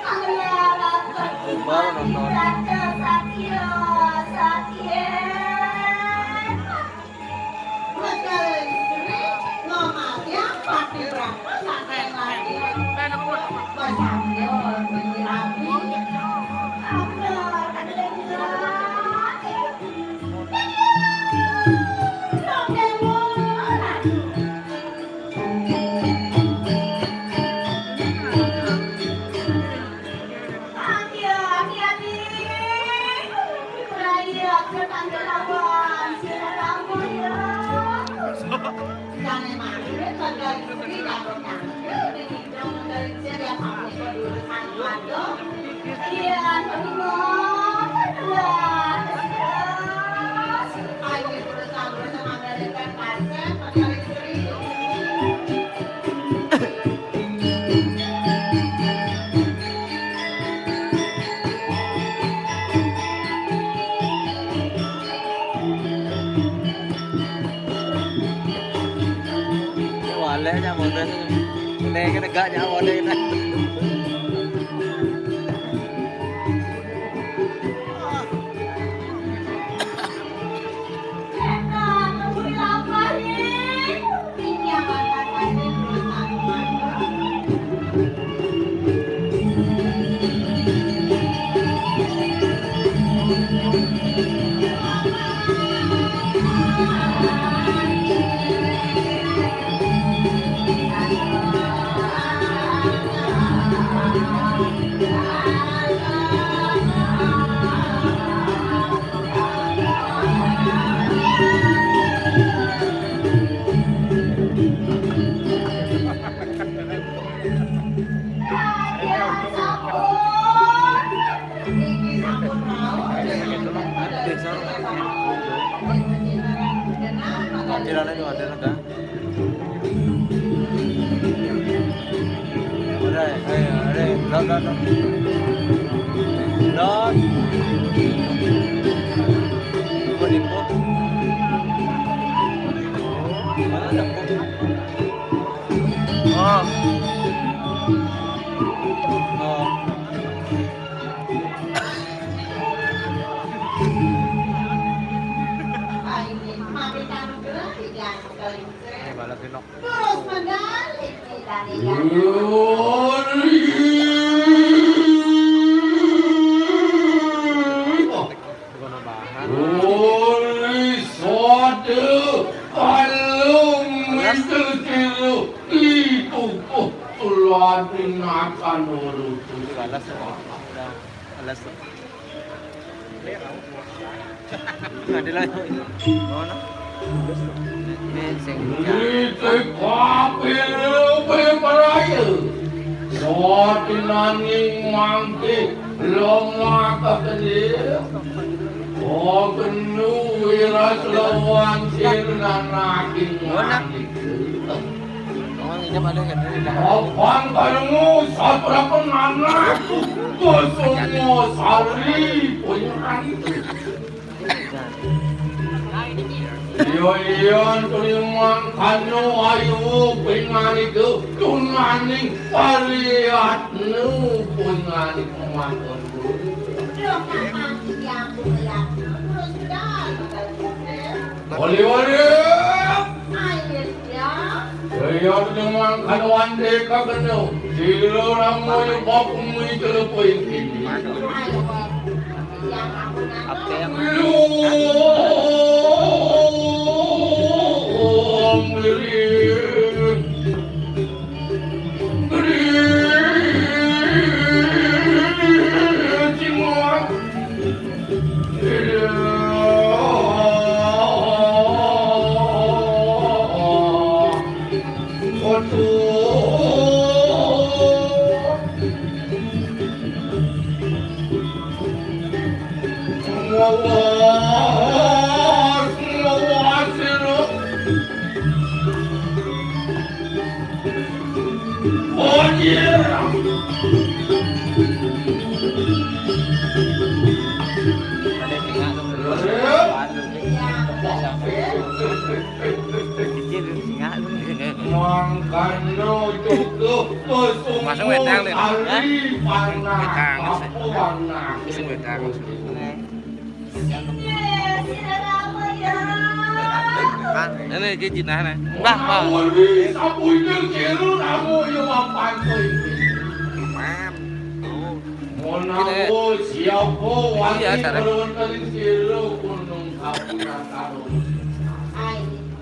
mangelarat Kumbal nonton. Raja Satya, Satya. Alé nyamuk téh. Nék negak nyamuk téh. Parkirannya juga ada, ada. Udah, ayo, udah, udah, udah, udah. Udah. Coba di-, mana ada? Oh. Oh. Ini balas, Nok. Terus menarik kita nih ya. Kono bahan. Uli sode, palung itu tiru, itu, oh, tuladin akan urut. Balas, Nok. Udah, balas, Nok. Ada lagi. Mana? Ini sing. Ini kabeh luwih meraya. Sodinaning mangke longak kedhe. Oh, kenu wiras lawan sir nanaking Mana? Mangke. Wong ini pada gede dah. Apang kalemu satrapen anak. Kusumo sari, punya. Iya, iya, terima kanu ayu pinganiku tunaning pariatnu pinganiku matur. Oli, oli. Iya, dengan kanuan deka kena. Sila ramu bapumi telepon kini. Apa yang Mangkana cukup. Masuk wedang deh. Hah? Wedang. Masuk wedang. Ini iki jinah nih. Mbah, Mbah. Sapunya kira kamu ya mapan kowe. Man. Oh. Menawa siapa wani sareng. Iya, sareng. Karo wonten ing sira gunung Kapunataru. Hai,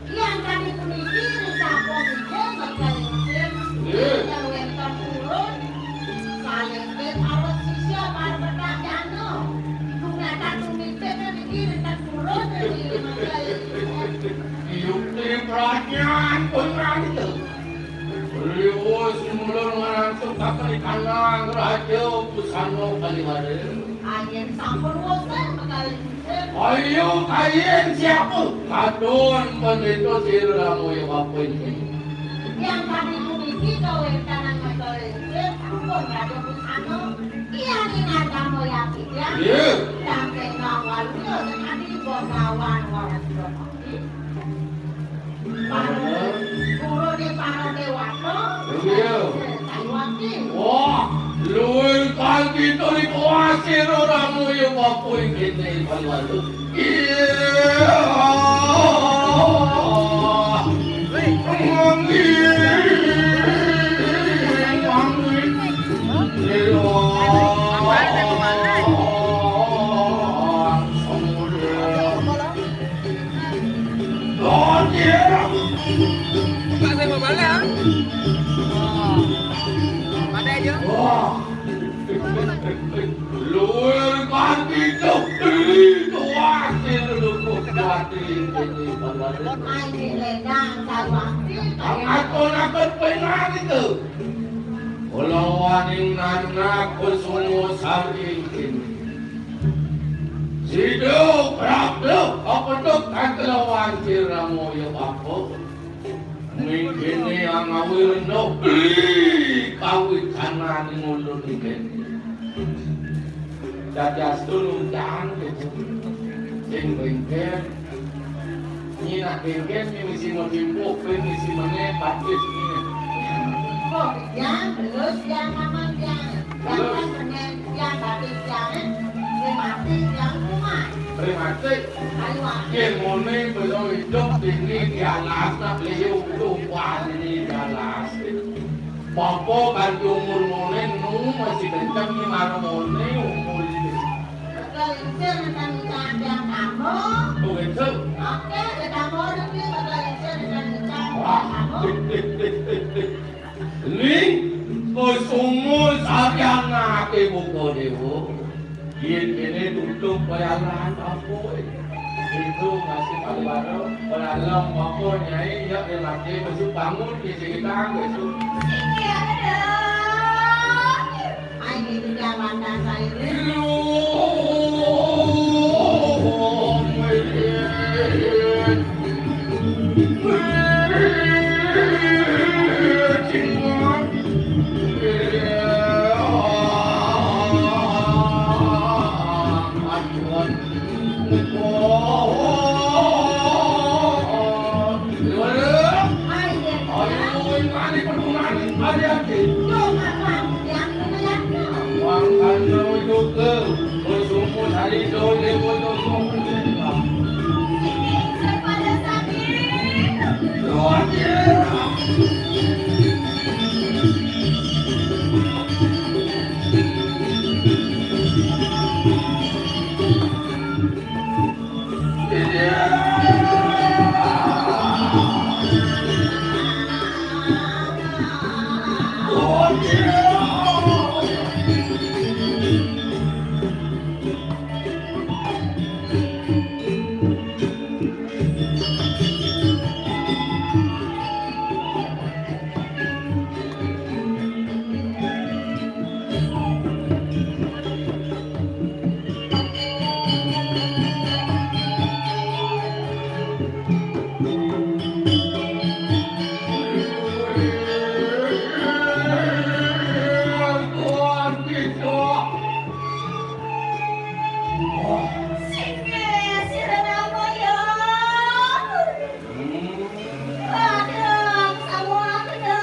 yang kami puniki sampun inggih mekalingkir. Nggih. Ingkang wénten purun, salengkir awet sisya para penak jana. Dumateng tumitik niki wénten purun, niki mekalingkir. Yukti pradnyan pun rangkep. Liwus mulur ngarangsukaken ikanang raja busana kaliwaren. Ayen sampun wonten mekalih. Ayo kayen siapa? Kadun pendeta sira ramoya bapak ini. Yang kami puniki kawéntenan mekalih, pun raja busana. Iya, ini nagamo ya, ya. Iya. Sampai ngawal dia sekali bogawan waras. Para, guru di para Wah, luwih kanthi turi kuwasira ramuya bapa ing kene iban walu. Iya. Manggi. Manggi. Iya. Lord, iya. Buka saya mau balik, ah. Ada aja. Wah. Luwih kanthi turi kuwasira ramuya bapa ing kene iban walu. Ai, Lendang, Sarwati. Angkat ponakan penari tu. Kulawaning nanak Kusuma Sari ing kene. Sida prapta kapeduk kalawan sira ramuya bapa. Mangkene angawirna beli kawicananing ulun ing kene. Dadi astun uncang sing bengkeng. Nyinak bengkeng, misi modimpo, ben misi meneh, batis ngene. Kok yang belus yang aman yang. Belus. Yang aman meneh, yang batis yang, eh. Ini mati yang kumat. Rematik. Ayo, ah. Yen ngene, belum hidup ini dialas, nak beliau udah wah ini dialas. Bapa kanthi umur ngene, nu masih kenceng ning marang ngene umur iki. Bakal lingsir nek ning kandang kamu. Oh, lingsir? Oke, nek kamu udah beli bakal lingsir nek ning kandang kamu. Wah. Ning, Kusuma Sari anake Buka Dewa. Yen kene tutup bayaran apa, eh? Itu masih paling baru. Beralem apa, Nyai? Ya, dia mati, besok bangun, dia cerita, besok. Iya, betul. Ai, itu dia mata saya. Loh, Aduh, semua kena.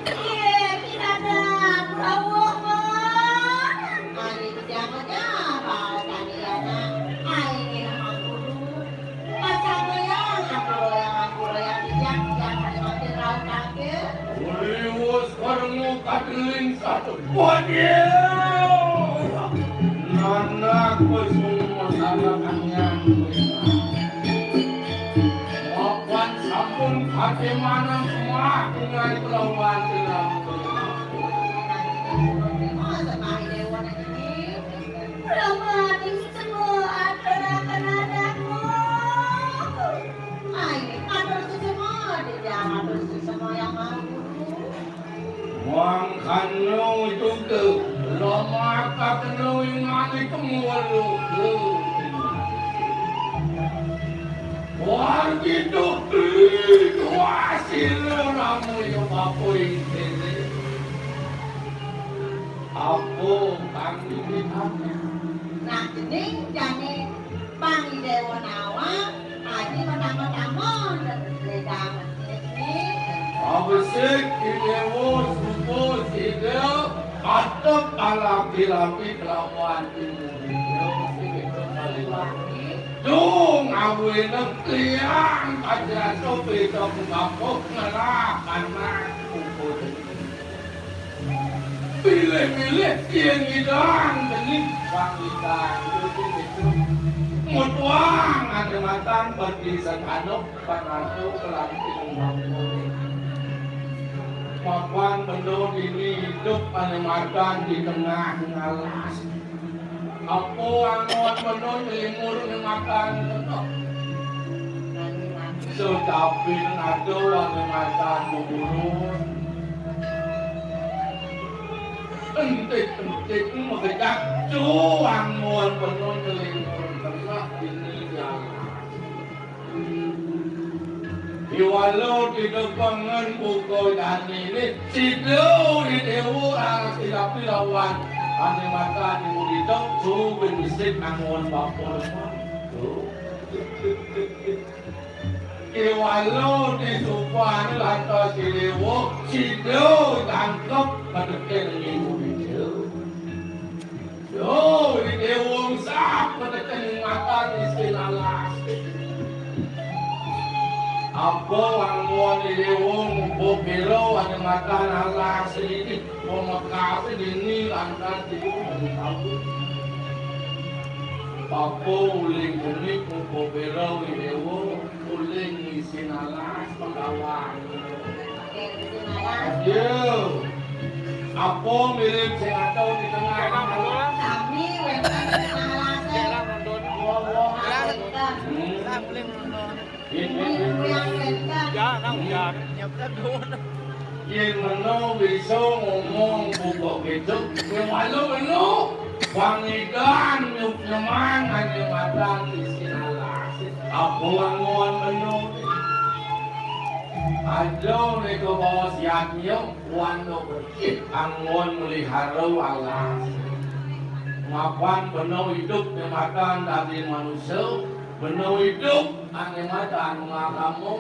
Iya, kita dah berawak, Bang. Hari kerja kerja, bawa tadi anak. Hari kena aku dulu. Macam yang aku royang, aku royang, bijak, bijak, hari makin rau kaki. Uliwus karmu kadeling satu. Waduh! Nanak Kusuma Sari anyang. Papan sampun kate manang semah dengan kelawan dengan. Rama ning semua aturaken anakmu. Ai, matur suksma, Dinda, matur suksma yang mau guru. Mangkana itu ke, lemah kakena ingani kemulu. Wargi dohli kuasina ramuya bapa ing kene. Apa kang diwitake? Nah, dening jane Pangidewa nawang, aji pertama-tama, Dinda. Abesik Idewa Sida katep alapi-lapi kelawan timun. Dung awinang tiang kajasa beda pungkapuh ngelah anak puput. Pilih-pilih tiang ngidang dening pangidang. Mutuang ane matan bagi sekanup pangantuk kelanting mampu. Mapan benda dini idup ane matan di tengah ngalas. Apa angon benda nyelimur ane matan kena. Setapi ada ane matan buburu. Entik-entik makejak cuang muan penuh nyelingur tengah dini jalan. Iwalo tidak pangan buka dani ni sido idewo arah tidak pilawan. Ane mata di mudito su bin mistik angon bapa. Iwalo di supan lantas dilewo sido tangkep kadeken minggu itu. Yo, dilewo sap kadeken matan isin alas. Apa wangon dilewo bopelo ane matan alas ini pemekas dini lantas dilewo. Apa uling jenik bopelo dilewo. Uling isin alas penggawa. Isin alas. Aduh. Apa mirip sing ada di tengah? Sami wénten isin alas. Woh-wohan wénten. Hmm. Ini yang wénten. Ya, nang hujan. Yen meno bisa ngomong buka kecuk, kowe malu meno. Wangidan nyuk nyemang ane matan isin alas. Apa wangon meno. Aja nika bawa siat nyuk, wano becik angon melihara alas. Mapan beno idup ane matan dadi manusia, beno idup ane matan ngagama.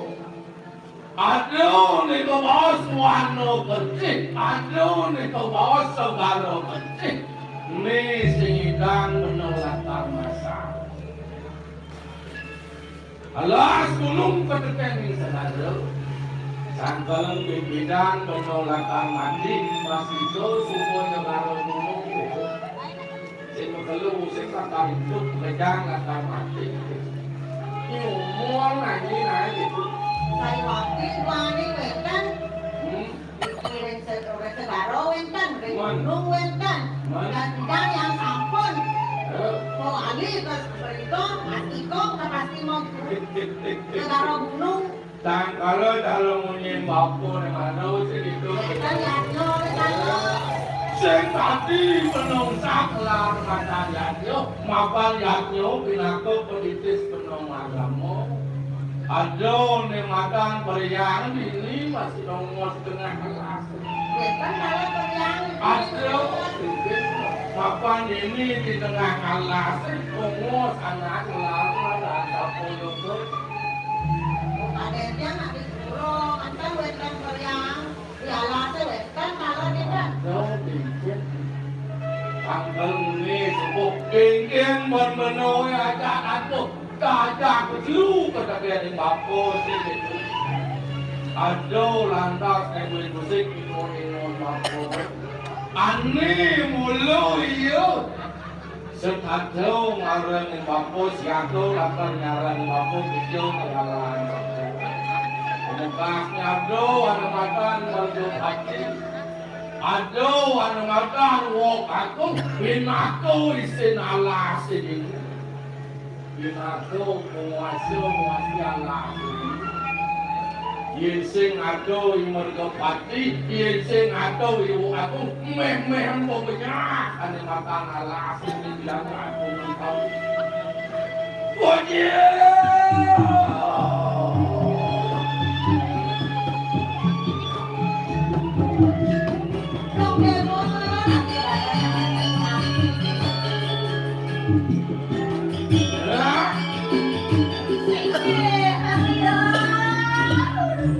Aduh, nika baos wano kecik. Aduh, nika baos segara kecik. Ni sing idang beno latar masa. Alas gunung ketekeng ning segara. Sangkaleng pimpinan beno latar mati, masih jauh semua negara gunung. Sing makelo sing bakal idup, kejang bakal mati. Ki umur nani nae gitu. Sariwati duane wénten. Hmm. Ring se-, ring segara wénten, ring gunung wénten. Dan tidak yang sampun. Mau alih ke berita, pasti kok, pasti mau segara gunung. Tangkala dalu munyi bapa ne mano sing itu. Sing tadi menungsa kelar matan yadnya, mapan yadnya pinaka penitis penong agama. Ada ne matan periang dini masih nongos tengah kelas. Wénten kala periang. Ada. Mapan dini di tengah kelas, nongos anak kelar matan sapuluh. Kadénnya nak disuruh, antar wénten goyang, di alase wénten, kalau tidak. Tanggal muni sepuh kéngkén ban menoe ajak atuh, kajak kejelu ketagihan bapa sing itu. Aduh, lantas nembé musik ingon-ingon bapa. Ane mulu iya. Setata ngarang bapa siaga lakar ngarang bapa kija kalahan bapa. Pemekas nyado anu matan mergo pati. Ado anu matan wong aku pinaka isin alas ini. Pinaka penguasa nguasai alas ini. Yen sing ada i mergapati, yen sing ada i aku, meh-meh empo banyak ane matan alas ini bilang aku nang tau. Bocil!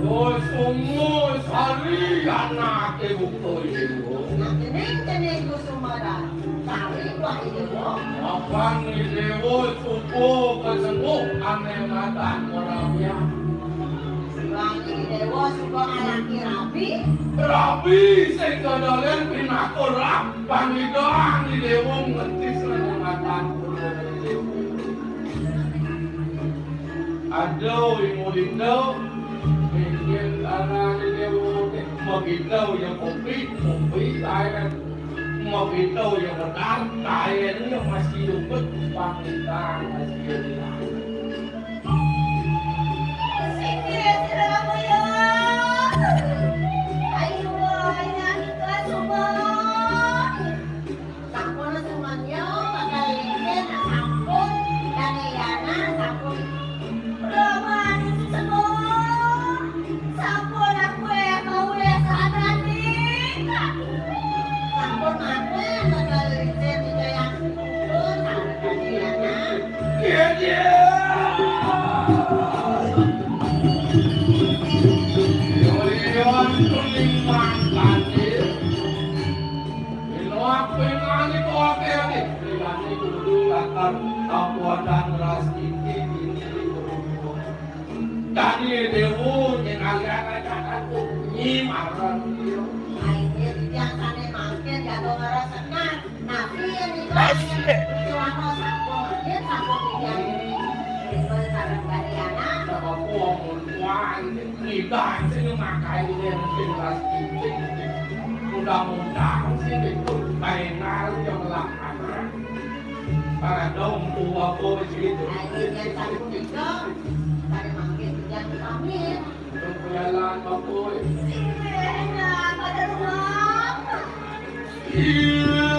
Wis umur sari anake buktoi. Bang Déwa suba kasenguk ané matan ora biang. Bang Déwa suba ngalaki rabi. Rabi sing kadolén pinaka rab, pangidang Déwa ngetis ané matan ora biang. Aduh, Ibu Linda, mungkin karena Déwa, Ibu Linda yang kopi, kopi, air. Mabitaw ya benar, kaya niya masih luput, pangitang masih luput. Sige, sira kamu ya. Ayo, ayo, kita semua. Sampun semuanya, bakal ini, sampun, dan Yana, sampun. Roman, semua. Sampun aku ya mau ya sadar nih. Sampun aku yang bakal izin di jalan itu sama tadi ya, Nak. Iya, iya. Iya, iya, kuning mantan, iya. Ino aku yang ngalih kok, oke, oke. Ini kudu bakal aku ada ngeras titik ini. Dadi Déwa nyén aliran ajakan nyi marang dia. Akhirnya titiang sané mangkin jago ngarasekan. Napi yang dipakai selama sampun mangkin sampun titiang ini. Timbul sareng Dariana. Bapak puang mun puang. Ngibahan sing makai dia mungkin ras titik. Mudah-mudahan sih itu. Lain kali yang melak anak. Para dong tua bos gitu. Ayo, jangan satu tiga. Pada mampir, jangan pamit. Jalan, Pak Boy. Iya, pada rumah. Iya.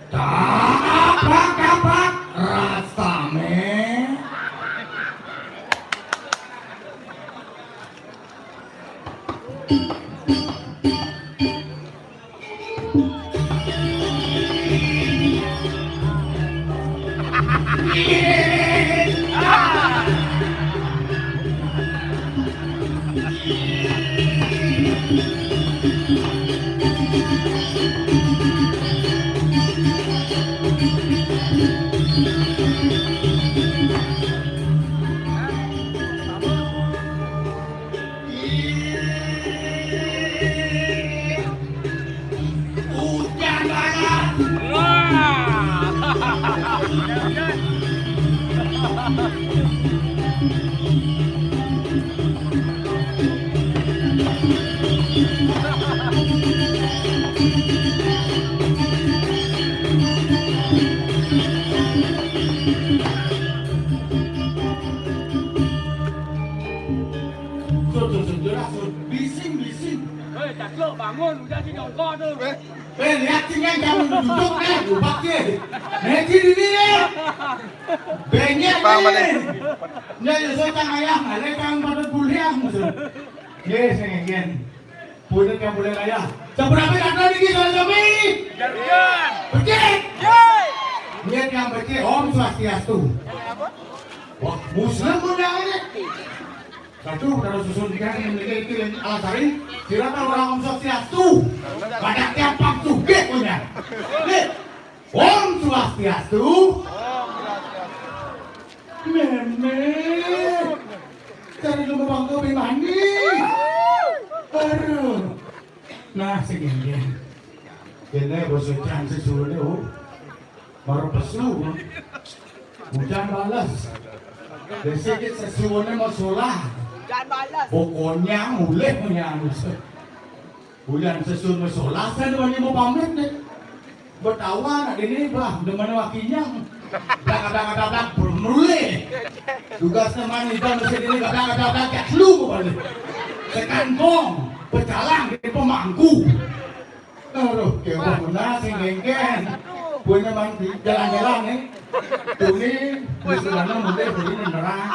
Tapak-tapak rasane. Ujan banget. Wah. Sud, sud, sud, jelas, sud. Bising, bising. Hei, takluk, bangun, udah si jongkok tu. Eh, lihat sini yang jangan duduk, eh, lubak dia. Nanti diri, eh. Banyak ni. Bang, balik. Ni, ya, saya tak ayah, ada yang pada buliang, sud. Yes, again. Punya yang boleh raya. Seberapa kata ni, kita lebih? Jarian. Becik. Niat yang becik, Om Swastiastu. Wah, Muslim pun dah ni. Satu, kalau susun tiga yang mereka itu yang alasari, silakan orang Om Swastiastu. Banyak tiap waktu, gitu punya. Ni, Om Swastiastu. Mémé. Cari lu mau bangga beli mandi. Aduh. Nah, segini. Kene bos ujan sesuatu. Baru pesu. Ujan balas. Dari sedikit sesuatu mau solah. Ujan balas. Pokoknya mulai punya manusia. Bulan sesun wis solas, saya udah mau pamit nih. Betawa nak ini, bah, demen wakinya. Blak, blak, blak, blak, bermule. Tugas teman itu mesti ini, blak, blak, blak, blak, cak lu kembali. Sekantong, pecalang di pemangku. Aduh, kewah benar sing genggen. Punya mang di jalan-jalan nih. Tuni, wis ana mulai beli nerang.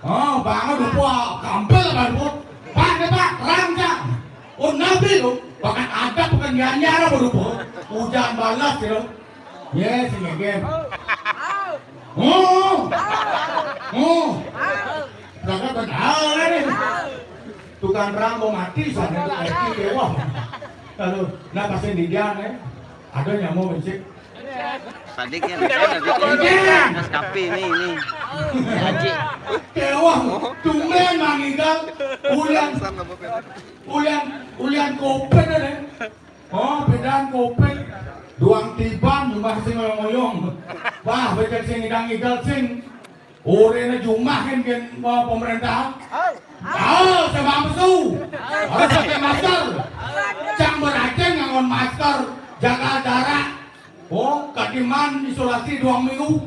Oh, banget lupa, kampel kan, Bu. Pak, nih, Pak, rang, Cak. Oh, nabi lu, bahkan ada bukan nyanyar apa lu, Bu. Hujan balas gitu. Yes, sing genggen. Oh. Oh. Berangkat benar nih. Tukang rang mau mati, soalnya tukang rang kewah. Lalu, nah, pasti di dia nih. Ada nyamuk, bencik. Tadi kan ada di Maskapai ini, ini. Haji. Kewah, tumben mangigal. Ulian, ulian, ulian kopet ada. Oh, bedaan kopet. Duang tiban, jumah sing ngoyong. Wah, becek sing ngidang-ngidal sing. Orene jumah kan, kan, eh, pemerintah. Oh, saya bang pesu. Harus pakai masker. Cang beracun ngangon masker, jaga jarak. Oh, kadiman isolasi dua minggu.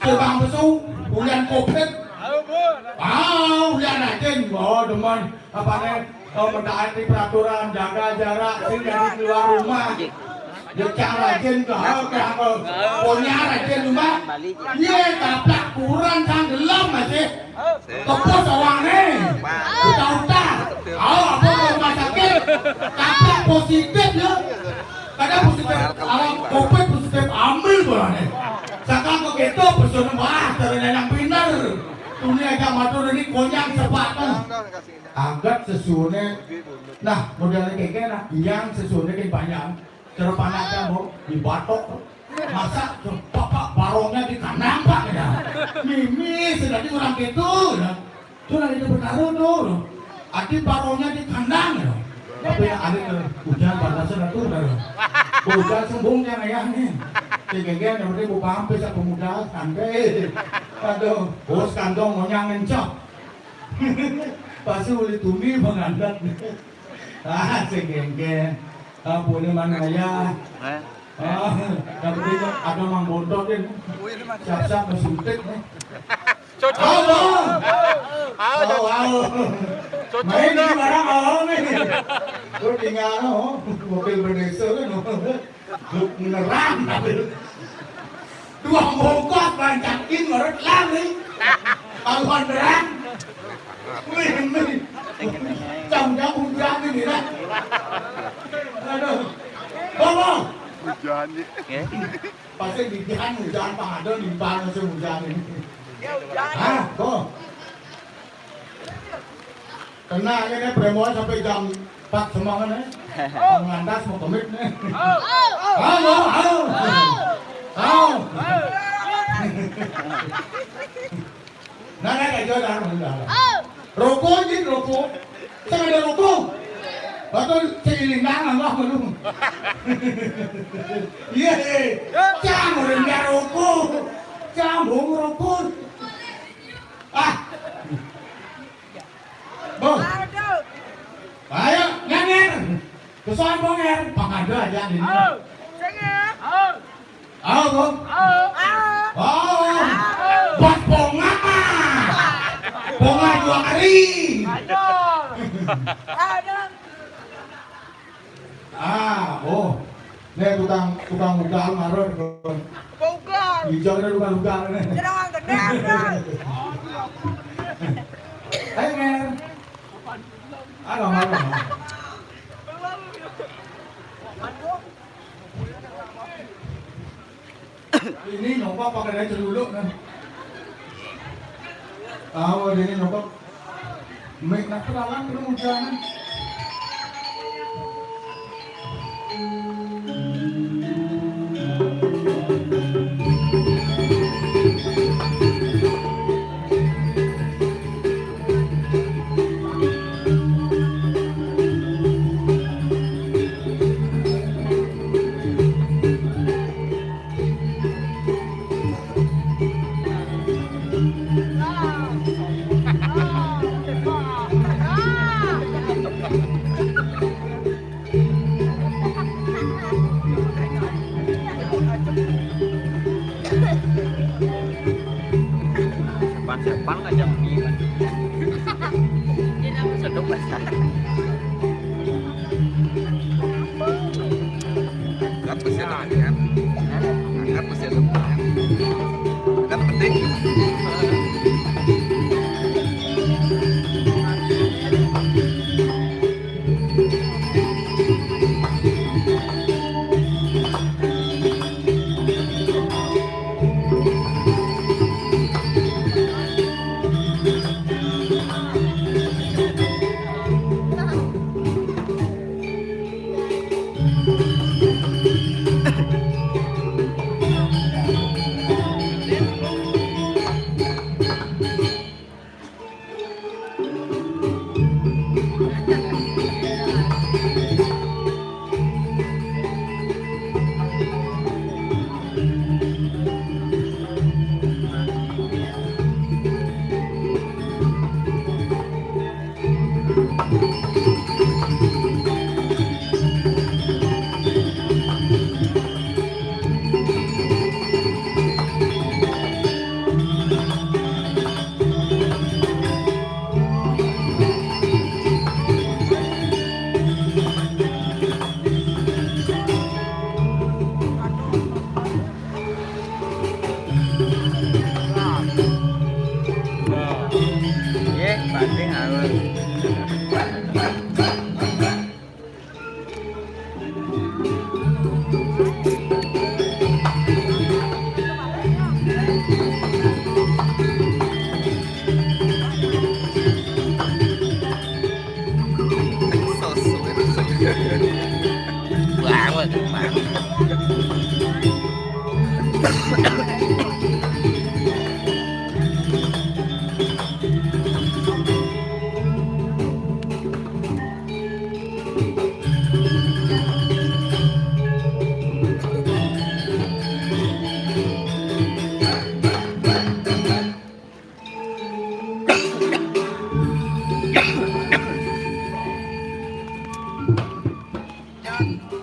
Saya bang pesu, bulan covid. Ah, bulan racun. Oh, demen. Apa nih? Oh, mentaati peraturan, jaga jarak, sing dari keluar rumah. Dia cang racun ke hal, ke hal. Pokoknya racun rumah. Iya, taplak kurang sang gelem masih. Tepus orang nih. Udah-udah. Oh, apa ke rumah sakit? Taplak positif ya. Kadang positif, awak covid positif ambil bola nih. Sekarang begitu, pesun wah, ternyata yang benar. Dunia aja matur ini konyang sepatu. Angkat sesuune. Nah, modelnya kayak gini, nah, yang sesuune kan banyak. Cara panasnya, Bu, di batok. Masa, Bapak, barongnya di kandang, Pak, ya? Mimi, sedangkan orang gitu, ya. Itu lagi di Betaru tuh, loh. Adi barongnya di kandang, ya. Tapi yang ada ke hujan, panasnya tuh, udah, loh. Hujan sembungnya ayahnya. Kayak gini, yang penting Bu Pampis, aku muda, santai. Aduh, bos kantong monyang ngencok. Pasti uli tumi pengandat. Ah, sing genggen. Ah, punya mana ya? Eh? Ah, tapi dia ada mang bontot kan. Siap-siap mau suntik nih. Cocok. Halo. Halo. Halo, halo. Cocok. Main di mana, halo nih? Lu tinggal, oh, wakil berdesa kan. Lu nerang tapi. Dua bongkos bancakin menurut lari. Kalau nerang. Wih, wih. Jam-jam hujan ini, nah. Aduh. Bobo. Hujan, ya. Pasti di jalan hujan, Pak, ada di mana sih hujan ini? Hah, kok? Kena aja nih, premoan sampai jam empat semangat nih. Mau ngantas, mau kemit nih. Halo, halo. Halo. Nah, nah, kayak jual, dah, dah. Rokok, Jin, rokok. Saya ada rokok. Betul, seilingan Allah belum. Iya, eh. Cang, udah nggak rokok. Cang, bong rokok. Ah. Bong. Ayo, nyanger. Kesoan bonger, pangada aja ini. Oh, sengit. Oh. Oh, Bong. Oh. Oh. Oh. Bos Bonga. Bonga dua kali. Aduh. Aduh. Ah, oh. Nih tukang, tukang ugal marun. Apa ugal? Hijau nih tukang ugal nih. Jerang gedé, Bang. Ayo, Mer. Ah, nggak malu. Ini nyokap pakai daya celuluk kan. Tahu dia ini nyokap. Mik nak kenalan belum hujan. Sepan-sepan aja mie kan. Sedap lah. Mati aku. Banget, banget.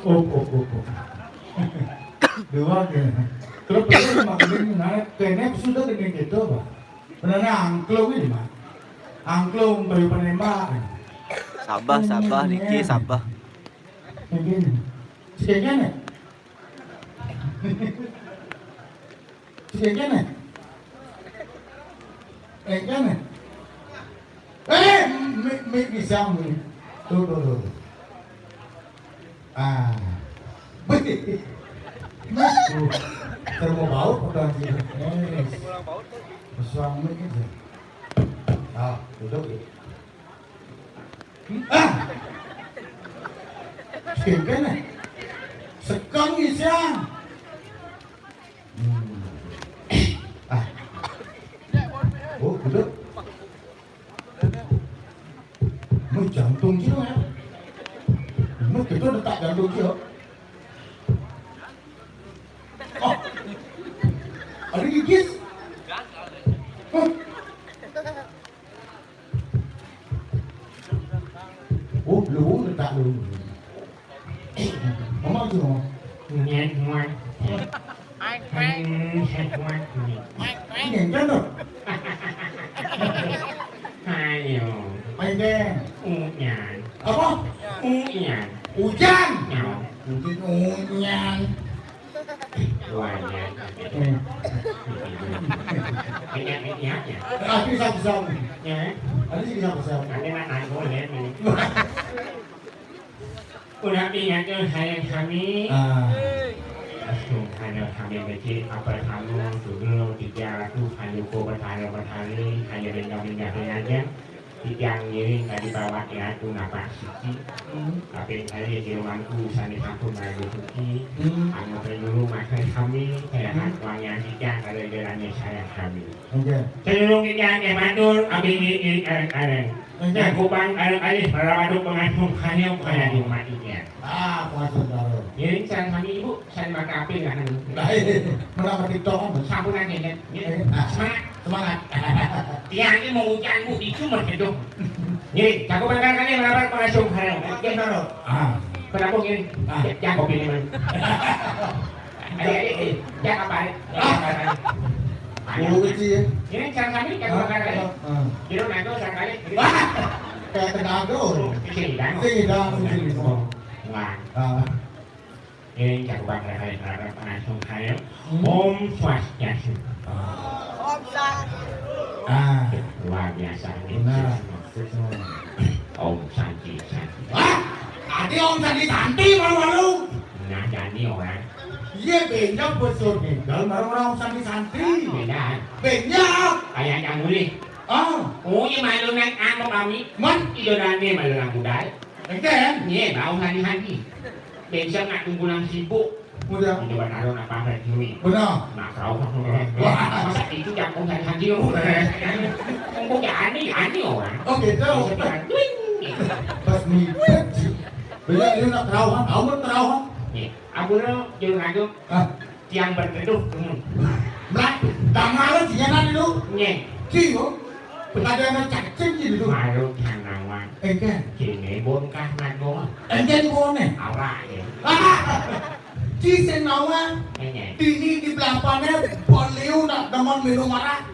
Oh, oh, oh, oh. Dua kene. Terus terus makin naik kene sudah gede gitu, Pak. Benernya angklung ini, Pak. Angklung baru penembak. Sabah, sabah, niki sabah. Mungkin. Sekian ya? Sudah kene? Eh, kene? Eh, mi, mi, bisa, mi. Tuh, tuh, tuh. Ah. Betul. Tuh. Terus mau bau, apa sih? Eh, suami aja. Ah, duduk ya. Ah. Sudah kene? Sekang, Isya. Hmm. Ah. Oh, udah. Ini jantung sih, ya. Ini kita detak jantung sih, ya. Oh. Ada gigis. Hah? Oh, lu letak lu. Ngomong tuh, ngomong. Nyet, muat. Hmm, set, muat, nih. Ini yang kan tuh? Ayo. Panjang. Uyan. Apa? Uyan. Hujan. Ya. Mungkin uyan. Wah, ya. Hmm. Banyak, banyak, ya. Tapi satu-satu. Ya. Ada sih satu-satu. Ada nak tanggung, ya, ini. Ulah ingat tu sayang kami. Ah. Aduh, ada kami kecil, apa kamu dulu tiga ratus, ada ko bertara-bertara, ada benda-benda aja. Tiga ngiring tadi bawa ya tu nampak siki. Hmm. Tapi saya di rumahku, sana kampung ada suki. Hmm. Anu perlu makan kami, saya hmm. Hak wayang tiga kalau jalannya sayang kami. Okey. Seluruh kita yang matur, abis ini, ini, ada, ada. Okey. Yang kubang, ada, ada, para waduk pengasuh, hanya bukan di rumah ini. Ah, pengasuh baru. Jadi, saya kami ibu, saya maka apa ya? Baik. Menang TikTok kan? Sampun aja, ya. Ya. Eh, ah. Semangat. Semangat. Tiang ini mau hujan, bu, itu mau hidup. Jadi, jago bangga kali melawan pengasuh, hanya. Okey, baru. Ah. Kenapa gini? Ah. Ya, jago pilih mana? Adik-adik, eh, jak apa, eh? Ah. Guru kecil, ya? Ini sang kali, jak apa, eh? Ah. Kira nanti sang kali. Wah, kayak tenaga. Sini, dan. Sini, dan, sini, oh. Wah. Ah. Ini jak apa, eh, eh, eh, langsung saya. Hmm. Om Swastiastu. Ah. Om Swastiastu. Ah. Luar biasa, ini. Benar. Om Santi, Santi. Wah, tadi Om Santi, Santi, malu-malu. Nah, jadi orang. Iya, benda besar nih. Dalam orang-orang Om Santi, Santi. Beda. Beda. Kayak yang mulih. Oh. Oh, iya, malu naik angkot kami. Man? Iya, rame, malu orang budal. Ente, ya? Iya, bau hari-hari. Besok nak tunggu nang sibuk. Udah. Ini buat taruh apa, apa, ini? Benar. Nak tahu, apa, apa. Wah. Masa itu yang Om Santi, Santi, oh. Tunggu ya, aneh, aneh, orang. Oh, gitu. Bisa bilang, "Duing." Pas mipet. Bila dia nak terawang, awal terawang. Nih, aku lo, jangan ngadu. Ah. Tiang berteduh, hmm. Lah, dah malu dia nak dulu. Nih. Cio, ada anak cacing di dulu. Malu tiang nawang. Eh, kan? Kini bongkah nago. Eh, kan, bone? Awak, ya. Ah! Ci sing nawang. Eh, nih. Dini di belapane, beliau nak demen minum arak.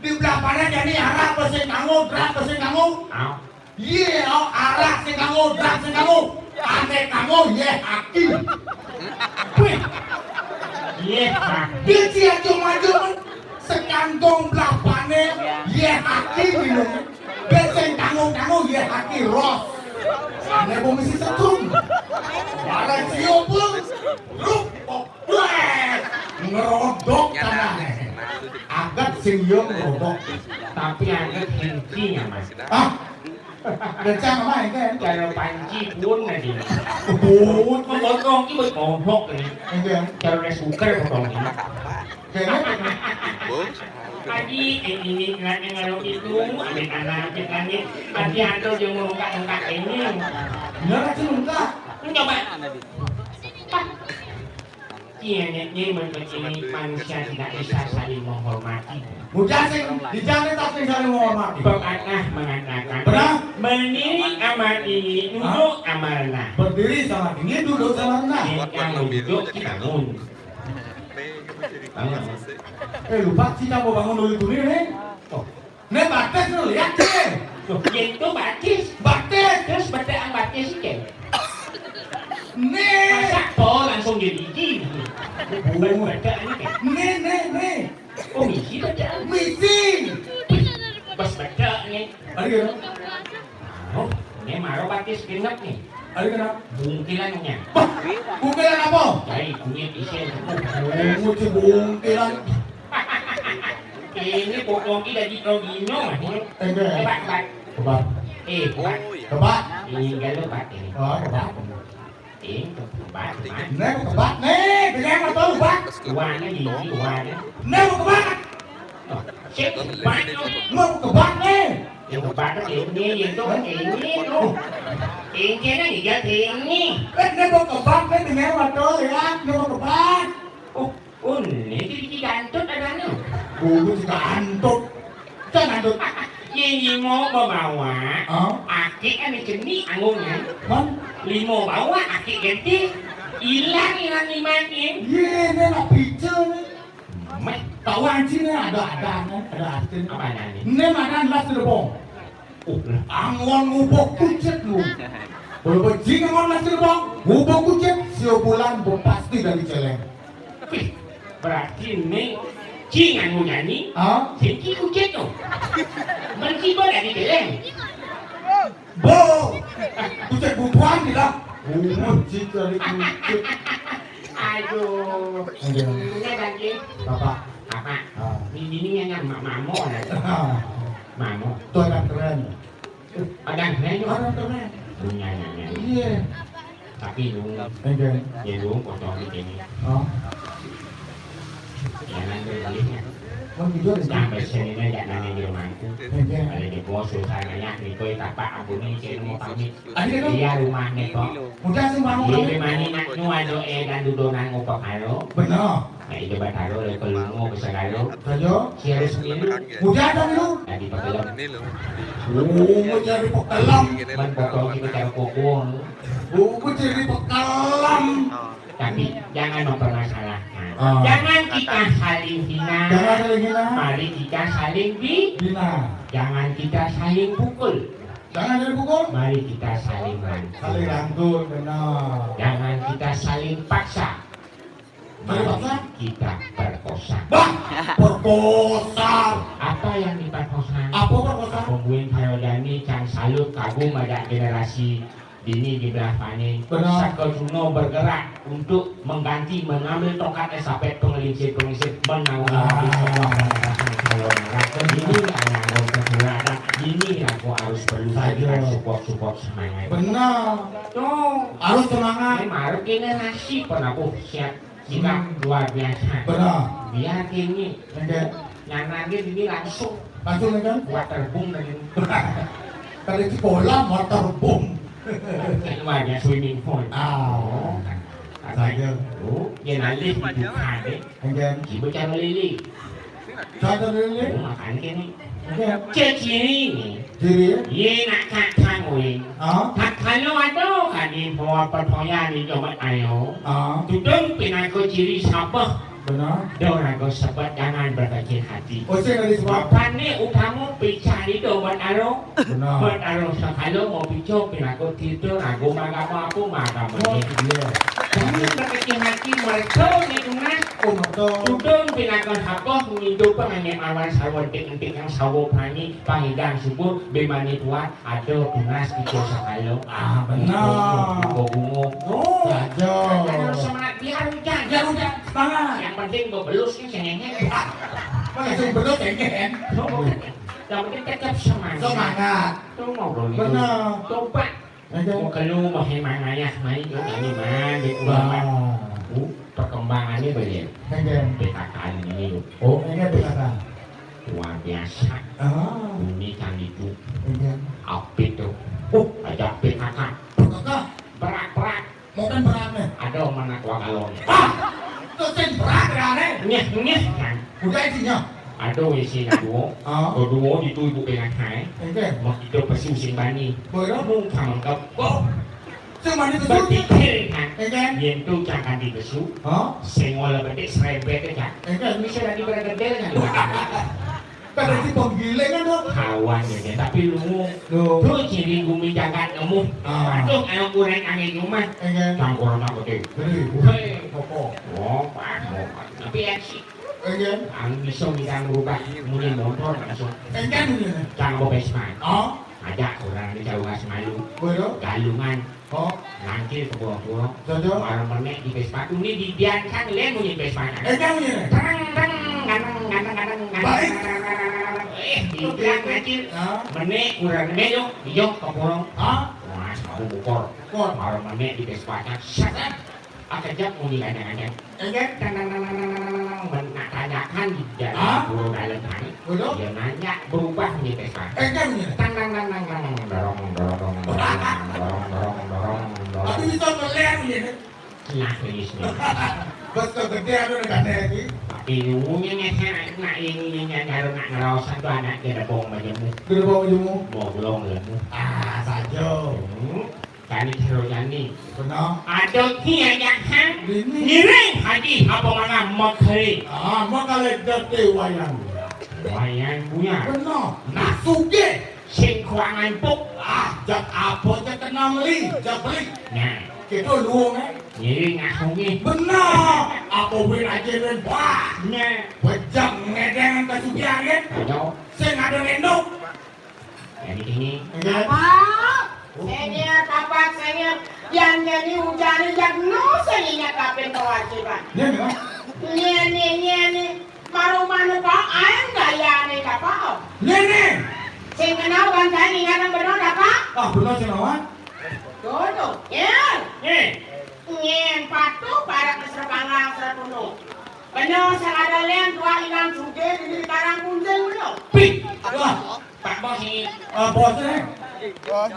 Di belapane jadi arak, apa sing kanggo, drak, apa sing kanggo. Au. Iya, arak sing kanggo, drak sing kanggo. Ane kanggo, ye haki. Wih. Ye haki. Dia cia cuma-cuma sekantong belapane, ye haki minum. Ben Aki ros. Nek wong isi setrum. Barang siopung. Ruk. Wah. Ngerodok tanahnya. Agat sing yo ngerodok. Tapi agat hengkinya, Mas. Ah. Kencang, Mas, kan? Cara panci pun lagi. Pun. Memotong ki, memotong ni. Iya. Cara rice cooker potong ni. Kayaknya. Adi, ini, ini, nanya ngarau itu, ambil tanah, ambil langit. Adi atau dia mau nungkak-nungkak ini. Benar aja nungkak. Lu coba. Pak. Iya, ini, ini menurut ini manusia tidak bisa saling menghormati. Bujang sing, dijang tak sing saling menghormati. Pepatah mengatakan, benar. Menirik amal tinggi, duduk amal rendah. Berdiri sama tinggi, duduk sama rendah. Yang duduk kita bangun. Bangun. Eh, lupa sih kamu bangun dulu dulu nih. Oh. Nih batis lu lihat sih. Loh, ya itu batis. Batis. Terus beda yang batis sih, Cek. Nih. Masa po langsung jadi iji? Beda ini, Cek. Nih, nih, nih. Oh, misi beda. Misi. Pas beda nih. Aduh, ya. Oh, ini maro batis genep nih. Aduh, kenapa? Bungkilannya. Wah, bungkilan apa? Jadi kunyit isin. Oh, bungkilan. Ini pokoknya dari Rodino, Mas. Enggak. Hebat, hebat. Kebat. Eh, hebat. Kebat. Ini enggak lupa ini. Oh, kebat. Eh, kebat, Mas. Nih, kebat nih. Dengan apa kebat? Uangnya gigi, uangnya. Nih, kebat. Oh, sip, kebat, no. Mau kebat nih. Yang kebat, ini, yang itu, ini, no. Ini, ini, ya, ini. Eh, nih, mau kebat nih, dengan apa ya? Nih, mau kebat. Oh, oh, ini jadi gantut adanya. Dulu juga antut. Kan antut. Ini mau bawa. Oh. Aki kan ceni anggunnya. Man? Limo bawa aki ganti. Hilang, hilang imannya. Iya, ini anak pica nih. Meh. Tahu aja nih, ada, ada, ada artinya. Apa nih? Ini mana las telepon? Oh, anggon ngubok kucit lu. Kalau bajingan ngomong nasi rebang, ngubok kucit, sebulan pasti dari celeng. Wih, berarti ini cing anu nyanyi, ah? Sing ki kucit tu. Benci bo dari celeng. Bo, kucit bubuhan gila. Ngubok kucit dari kucit. Aduh. Aduh. Ini lagi. Bapak. Apa? Ah. Ini, ini yang mamo lah. Ah. Mamo. Tuh, anak keren. Ada yang keren juga. Ada yang keren. Punya, punya, punya. Iya. Tapi lu, enggak. Ya, lu potong di sini. Oh. Ya, nanti belinya. Oh, gitu. Sampai sini aja nanya di rumahku. Enggak. Ada di pos, susah nanya, di koi, tapak, ampun, ini saya mau pamit. Ada, kan? Iya, rumahnya kok. Udah, sih, mau. Iya, pamit. Gimana nak, nu ada, eh, dan dudonan ngopok halo. Benar. Nah, itu bataro, leko lungo, besagalo. Ayo. Si harus milu. Mudah dong lu. Tadi pekelam. Ini lo. Oh, jadi pekelam. Man potong kita cara kokong. Oh, jadi pekelam. Tapi jangan mempermasalahkan. Ah. Jangan kita saling hina. Jangan saling hina. Mari kita saling bi-, bina. Jangan kita saling pukul. Jangan saling pukul. Mari kita saling rangkul. Saling rangkul, benar. Jangan kita saling paksa. Mari paksa. Kita perkosa. Bah, perkosa. Apa yang diperkosa? Apa perkosa? Pembuin Parodiani, Cang Salut, kagum ada generasi dini di belah pane. Benar. Sakecuno bergerak untuk mengganti, mengambil tongkat estafet pengelingsir-pengelingsir, menanggung, ah, habis semua pembebasan Jawa Barat. Ini yang harus perlu. Saja. Support, support semangat. Benar. Tuh. Harus semangat. Ini baru generasi penabuh siap. Sikap, hmm, luar biasa. Benar. Biar ini. Enggak. Nyanangin ini langsung. Langsung, enggak? Waterboom tadi. Tadi di kolam waterboom. Kan luarnya swimming pool. Ah. Oh, kan. Saja. Oh, ya nanti dibuka deh. Enggak. Ibu cara lili. Cara lili. Oh, makan kene. Ceciri. Ciri. Ye nak kakang we. Ah. Kakalo ado kadi bawa pertoyan di domat ayo. Ah. Tudung pinako ciri sabeh. Benar. Dong aku sebut jangan berkecil hati. Oh, saya dari sebab. Pane utama picah di domat aro. Benar. Buat aro sakalo mau pico pinako tidur aku magama aku magama. Oh, iya. Kami berkecil hati mereka ni tunas. Oh, betul. Sudung pinakan hapah ngintu panganyam awan sarwa entik-entik yang sawa prani pangidang subur bimani puat ada tunas kita sakala. Ah, benar. Bunga-bunga. Oh, saja. Kan harus semangat biar hujan, biar hujan. Semangat. Yang penting bebelus ni sengenge. Mana sing belus sengenge? Yang penting tetap semangat. Semangat. Tu ngobrol ni. Benar. Tobat. Aja. Mau kelu mau heman ayah mai tu kami man di rumah. Wah. Tu perkembangannya boleh. Aja. P K K ini tu. Oh, ini P K K. Luar biasa. Ah. Bumi kan itu. Aja. Apit tu. Oh. Aja P K K. P K K. Berat-berat. Mau kan berat nih. Ada mana tua galon. Ah. Tu sing berat kan eh? Nyeh, nyeh kan. Udah isinya. Aduh, isi nak dua. Ah. Kau dua di tu ibu pengatai. Okey. Mau kita pesu sing bani. Boleh. Mung sama kau. Oh. Sing bani pesu. Berpikir kan. Okey. Yang tu jangan di pesu. Ha? Sing wala bedik serebet ke kan. Okey. Bisa lagi bergedel kan. Kan ada si penggiling kan tu. Kawan je kan. Tapi lu. Lu. Tu ciri bumi jagat kamu. Ah. Aduh, anak kurang angin rumah. Okey. Cangkuran aku tu. Jadi. Hei. Pokok. Oh, pak, oh, pak. Tapi aksi. Iya. Anu bisa bisa merubah muni motor langsung. Engkau muni. Cang bawa Vespa. Oh. Ajak orang di jauh gas malu. Betul. Galungan. Oh. Nangkil ke pura-pura. Betul. Orang menek di Vespa. Ini dibiarkan lain muni Vespa. Engkau muni. Terang, terang, ganang, ganang, ganang, ganang. Baik. Eh, dibiar nangkil. Ah. Menek kurang melo, yok ke pura. Ah. Wah, aku bukor. Bukor. Orang menek di Vespa. Set. Akejap muni kadang-kadang. Enggak. Tang, tang, tang, tang, tang, tang, tang, tang. Nak tanyakan di dalam. Hah? Guru dalam hari. Guru? Dia nanya, berubah muni Vespa. Enggak muni. Tang, tang, tang, tang, tang, tang. Dorong, dorong, dorong, dorong, dorong, dorong, dorong, dorong. Tapi bisa melihat muni. Nah, ini sini. Bos kok gede aku nak kata lagi. Ini umumnya nih, saya nak ini, ini, ini, nak ngerasa tu anak dia ada bawang bajamu. Dia ada bawang bajamu. Bawang belum, belum. Ah, saja. Hmm. Kami seru jani. Benar. Ada ki aja hang. Ini. Ngiring haji apa mana makhluk. Ah, makhluk dati wayang. Wayang punya. Benar. Nah, sugih. Sing kuangan puk. Ah, jak apa jak kena meli, jak beli. Nah. Kita luang eh. Ngiring aku ni. Benar. Apa win aja win. Wah. Nah. Pejam ngedeng ke sugihan kan. Benar. Sing ada lendok. Jadi ini. Enggak. Apa? Senior, tapak senior. Yang nyanyi ucari yang no seninya kapin kewajiban. Iya, iya. Nyeni, nyeni. Marumah nuka aing gayane kapal. Nyeni. Sing kenal bangsa ingat yang benar apa? Ah, benar sih lawan. Dodo. Ya. Nih. Nyen patuh parak mesra panggang serapunu. Bener, sing ada lian tua ilang suge di karang kunjung bener. Pih. Wah. Pak Bos ini. Ah, bos, eh. Bos,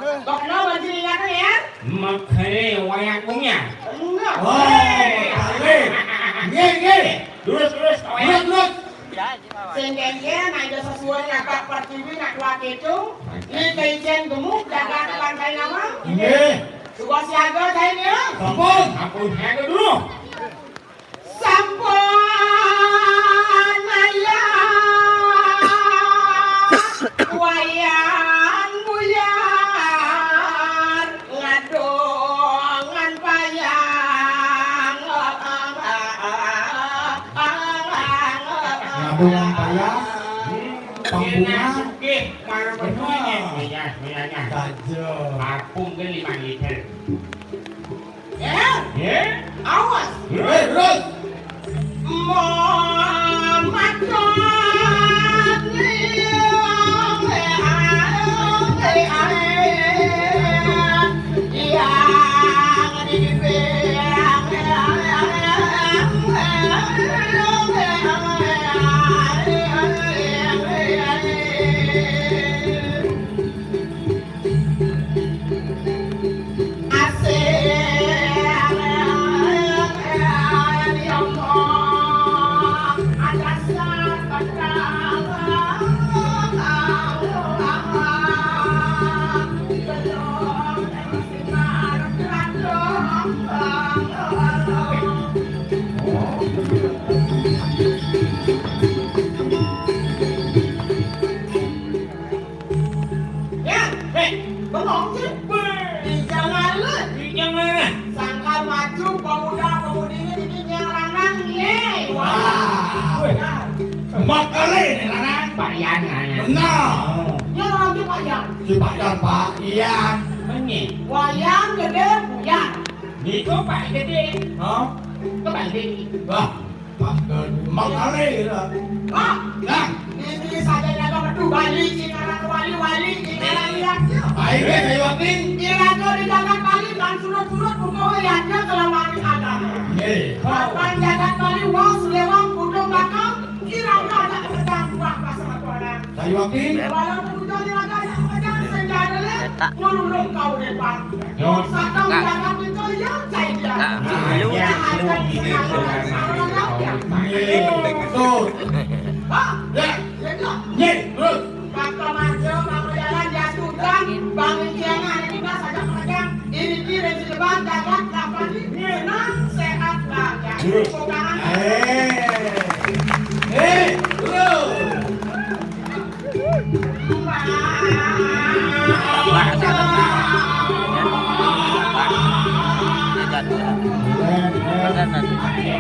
lo bantu ingat ya? Makanya wayang punya. Enggak. Oh, kali. Nggih, nggih. Terus, terus, terus, terus. Sing kengken aja sesuai ngagak pertiwi nak dua ketu. Ni keijen gemuk jaga pantai nama. Nggih. Suka siaga saya ni ya. Sampun. Sampun siaga dulu. Sampun ayah wayang buyar ngadongan payang. Ngadongan payang. Pembunga. Benar. Saja. Parfum ke lima liter. Ya. Ya. Awas. Eh, terus. Ya, eh, bengong je. Weh. Di jangan lu. Di jangan. Sangka Maju pemuda-pemudi ini nyang lanang, ye. Wah. Weh. Makale ni lanang. Pak Yan, nah. Benar. Nyang lanang tu Pak Yan. Si Pak Yan, Pak Yan. Menye. Wayan gede, Buyan. Niku Pak Gede. Hah? Kebalik. Wah. Pak Gede. Makale lah. Wah. Nah. Ini saja jaga bedu Bali, sing aran wali-wali, sing aran lihat. Baik, eh, saya wakil. Iraga di jagat Bali, kan surut-surut, buka lihatnya selama ini ada. Nggih. Papan jagat Bali, wong selewang, kudung bakal, iraga ada kepegang buah pasar Kuala. Saya wakil. Walau kebutuhan iraga ada kepegang, senjata le, ngurung kau depan. Yo. Satang jagat itu, yo, cai dia. Nah, ya, ya, ya. Tuh. Hah? Ya. Nggih, terus. Pak Komarjo, Pak Moyalan, Jas Tunggang, Bang Wikiana, ini Mas ajak pegang. Ini kiri di depan, dagang, dapat di, menang, sehat, bahagia. Terus. Tepuk tangan. Eh. Eh, terus. Ya, ya, cepat, ya.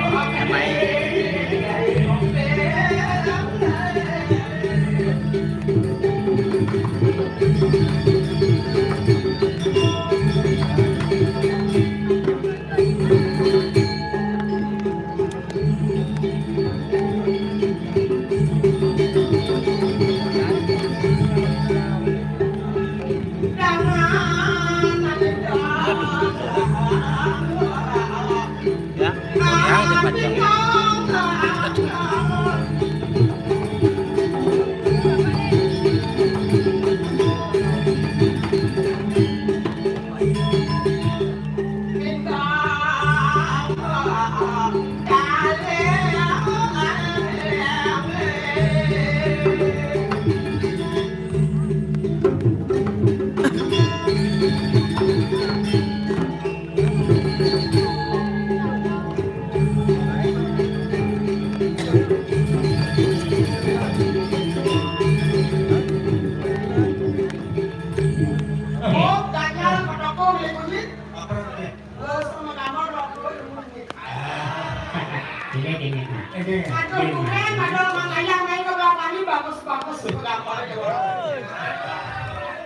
Ini, ini, nah. Aduh, bukan, ada orang ayah main ke belakang ini bagus-bagus.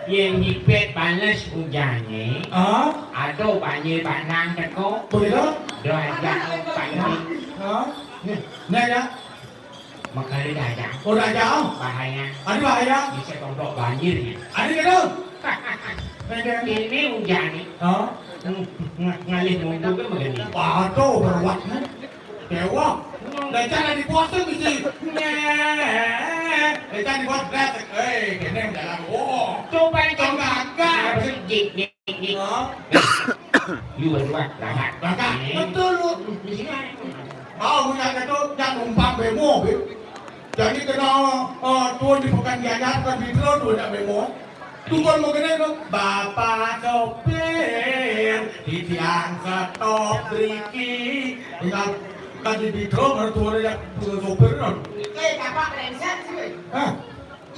Yang hipet panas hujannya. Ah? Ada banjir bandang teko. Boleh tak? Dah ajak banjir. Ah? Nah, ya. Makanya dah ajak. Oh, dah ajak. Bahaya. Ada bahaya. Bisa todok banjirnya. Ada ke tu? Ini hujan ni. Ha? Ng-, ng-, ngalih mundur ke begini. Waduh, beruat ni. Dewa. Dah jangan dipuasa mesti. Dah jangan dibuat berat. Eh, kena dalam. Oh. Coba ni, coba. Coba. Apa sih? Jik, jik, jik. Ha? You berdua, rahat. Rahat. Eh. Betul lu. Di sini. Au, nya kata, nya numpang bemo, be. Jadi kena, eh, tuan di Pekan Gianyar, Pekan Bintulu, tuan nak bemo. Tukang mengenai tu, "Bapak sopir, titiang stop driki." Ingat, kan di Bintulu, mana tuan dia, tukang sopir kan? Eh, bapak brengsek sih, be. Hah?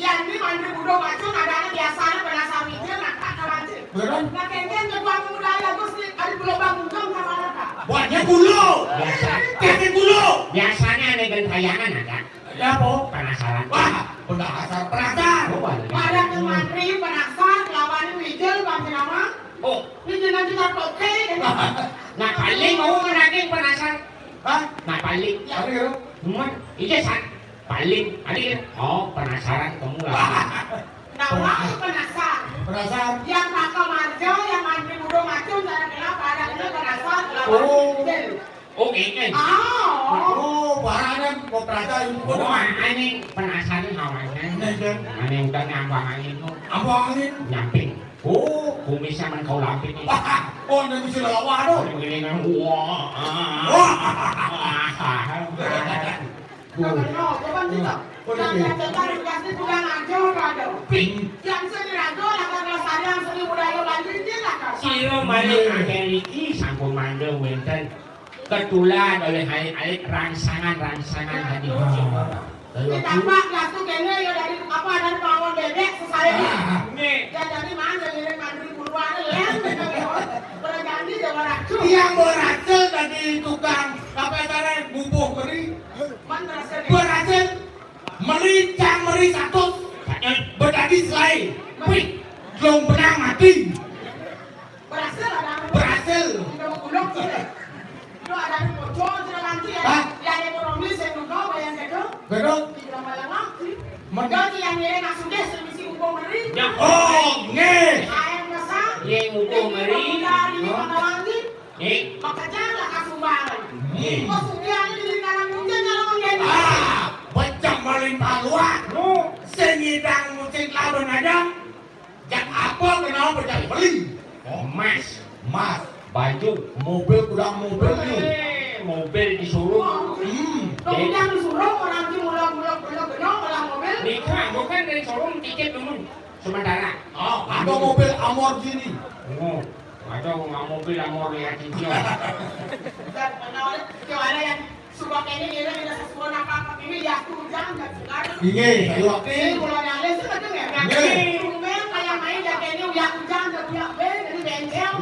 Yang ni mandi budo macun, ada ni biasa ni penasaran dia nak tak kawan cik. Betul. Nak kengkeng ke tuan muda ya, Gus, ni ada pulau bangun dong sama apa? Buatnya pulau. Biasa. Kaki pulau. Biasanya ni gentayangan ada. Ya, apa? Penasaran. Wah, penasaran, penasaran. Oh, banyak. Pada ke mantri, penasaran, lawan ni mijil, bang nama. Oh. Mijil nanti tak oke. Nah, paling mau menagih penasaran. Hah? Nah, paling. Ya. Apa ya? Cuman, iya, san. Paling, ada ya? Oh, penasaran kamu lah. Nah, wah, penasaran. Penasaran? Yang pakai marjo, yang mandi budo macun, cara kenapa ada kena penasaran, lawan Oh. Mijil. Oh, ini. Ah. Oh, barangnya mau penasaran. Oh, ini penasaran awalnya. Nah, iya. Ini udah ngambang angin tuh. Ngambang angin? Nyamping. Oh. Kumisnya men kau lampit nih. Wah, oh, ini mesti lawak tuh. Ini begini kan. Wah. Wah. Wah. Nah, benar, coba kita. Yang kata dikasih pulang aja, Rado. Ping. Yang seni Rado, lah, kan, rasanya yang seni budaya Bali, dia lah, kan. Sira malih akhir iki sampun mandha wenten ketulan oleh alit-alit rangsangan-rangsangan hadi hujung. Kita pak, lah, tu kene, ya, dari apa, dari pawon bebek, sesaya. Ah. Nggih. Ya, dari mana, ya, dari Mandri Purwa, ya, ya, ya. Pernah janji, ya, orang. Yang ora Wih, telung benang mati. Berhasil ada apa? Berhasil. Udah mau bulog sih. Lu ada di pojok, sudah nanti ya. Hah? Ya, ada ekonomi, saya nunggu, bayang gitu. Betul. Tidak malah ngerti. Mendaki yang ngiring langsung deh, semisi upo meri. Ya. Oh, nggih. Air masa. Nggih, upo meri. Dari Hah? Padawangi. Nggih. Makanya lah kasumbangan. Nggih. Kok sudah ada di tanah mungkin kalau ngene. Ah, pecah maling paluan. Lu. Sing ngidang musik lawan aja. Jak apa kenapa jak beli? Emas, emas, baju, mobil, kurang mobil ni. Eh, mobil di showroom. Hmm. Dong yang suruh orang di mulak-mulak benar-benar malah mobil. Nika, bukan dari showroom, tiket dulu. Sementara. Oh, ada mobil Lamborghini. Oh, ada mobil Lamborghini. Dan kenal, kau ada yang Suba kene ngene ngene sesuai apa apa ini ya aku hujan dan segar. Inggih, ayo, Ati. Ini mulai alis sih betul ya. Nggih. Tumben kayak main ya kene uyak hujan dan uyak be jadi bengkel.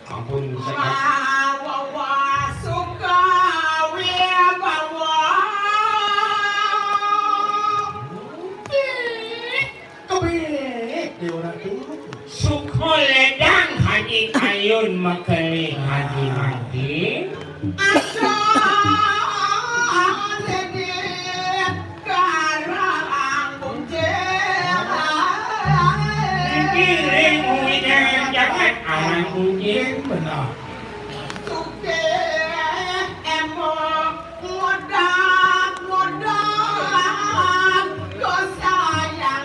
Ampun, saya Bawa suka we bawa. Kebek dia orang tu. Suka ledang Haji Ayun, makele Haji Mati. Asa sedih karang kuncir. Dikiring uwi jangan-jangan anak kuncir. Benar. Sugih emok ngodak-ngodak kesayangan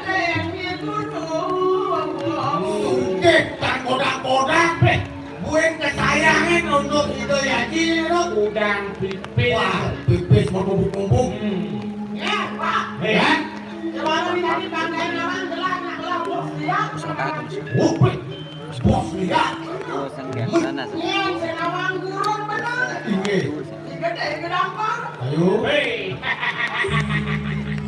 ring guru. Sugih tak ngodak-ngodak, eh. Buin kesayangan untuk Ida Yaji, lho. Udang pipis. Wah, pipis mau tumpuk-tumpuk. Hmm. Ya, Pak. Eh. Ya? Gimana nih tadi banggain orang gelah, nak gelah, bos, lihat. Wah, Bos lihat. Oh, sangga. Sana, sana. Iya, saya nawang gurun benar. Inggih. Ini gede, ini gampang. Ayo. Hei.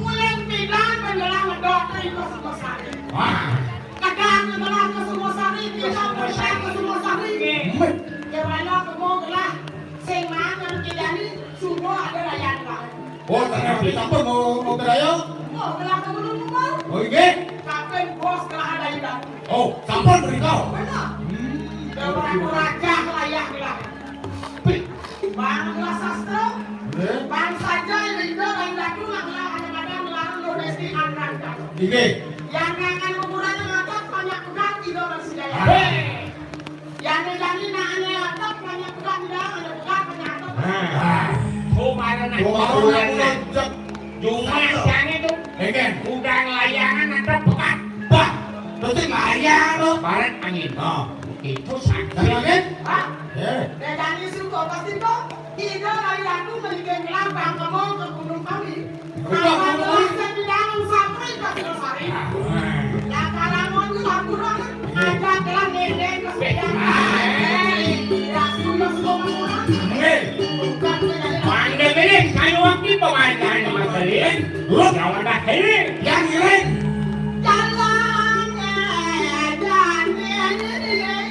Mulai pindah menjelang dokter itu semua sakit. Wah. Kadang menjelang ke semua sakit, tidak menjelang ke semua sakit. Inggih. Met. Ya, mana kamu gelah? Sing mana kita ni? Semua ada layan, Pak. Oh, sampun mau, mau keraya? Oh, gelah ke gunung kumpul. Oh, inggih. Kapan bos gelah ada ikan? Oh, sampun beritahu. Benar. Hmm. Orang raja layah gelah. Pih. Bang gelah sastra. Eh? Bang saja yang hidup, yang jatuh, yang gelah ada badan, gelah lu, desti, angkat. Inggih. Yang nangan kuburan, yang atas, banyak pegat, tidak bersedia. Hei. Jani-jani nak ane atep, banyak pegat di dalam, ada pegat, banyak atep. Nah. Tumaran nak tumaran nak. Jumah jani tu. Degen. Udang layangan atep pegat. Bah, terus layang tu. Barat angin. Ha. Itu sakit. Dari angin? Ha? Ya. Dari angin suka pasti tu. Ida dari aku melihat kelapa, kamu ke Gunung Kawi. Bukan, bukan. Yang di dalam sapri kasih sari. Yang kalangan itu laporan, ada telah nendeng ke sekian. Tidak sudah semua orang. Hei. Bukan menjadi pandai ini, saya wakil pemain masalin. Lu kawan dah ini. Yang ini. Jalan, eh, jalan, eh, eh, eh.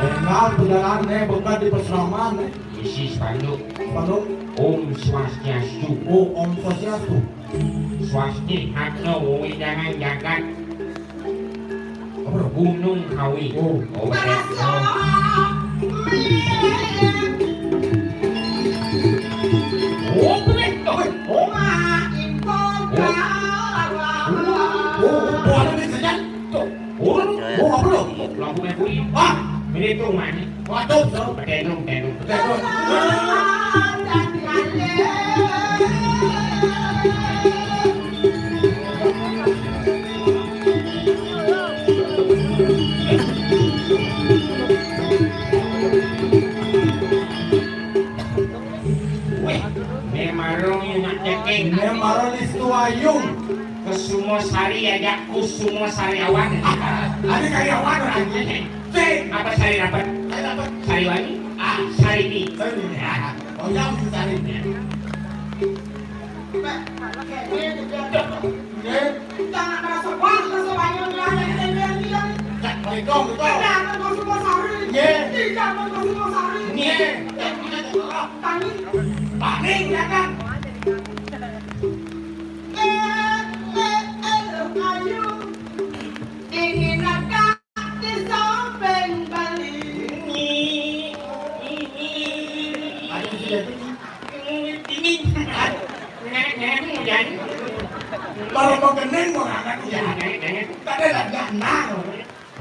Enggak, perjalanan, eh, bukan di pesraman, eh. Isi spanduk. Spanduk. Om Swastiastu. Oh, Om Swastiastu. Swasti, harta wewidangan jagat. Apa? Gunung Kawi. Oh. Oh, eh, oh. Oh, bener. Oh, oh. Oh, oh, oh, ada di sini. Tuh. Oh, oh, apa lu? Lampu merah kuning. Ah, ini tuh mana? Waduh, so. Pakai dong, pakai dong. Pakai dong. Né marang Yu nak cékéng. Né marang Listuayung. Kesuma Sari ajak Kusuma Sariawan. Ada karyawan orang ini. Sing. Apa Sari dapat? Sari dapat. Sariwangi. Ah, Sari ini. Sari ini. Ah, oh, yang si Sari ini. Nggih. Jangan merasa wah, merasa banyak, nggih. Nggih. Jangan merasa wah, merasa banyak, nggih. Nggih. Tani. Tani, ya kan? Eh, eh, eh, ayo. Dingin akan di samping Bali. Ayo, sudah. Dingin. Nah, nah, hujan. Baru mau kening, mau ngangkat hujan. Nah, nah, nah. Tadi lah, nah, nah.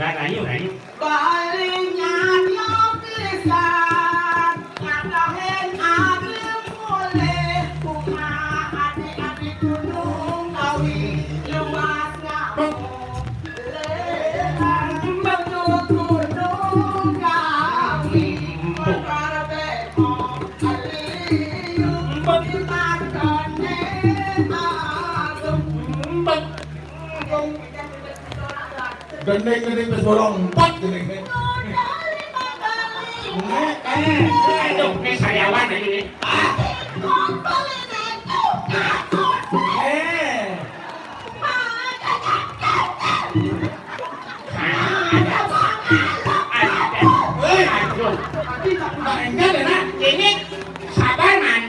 Nah, nah, yuk, nah, yuk. Bali nyata pisan, ngatahin alim mulih, bunga adik-adik Gunung Kawi, luas ngapung. Gending-gending wis bolong empat gending. Nek, eh, aduh, ini sariawan ini. Eh. Hei. Aduh. Nah, enggak deh, Nak. Ini sabar, Man.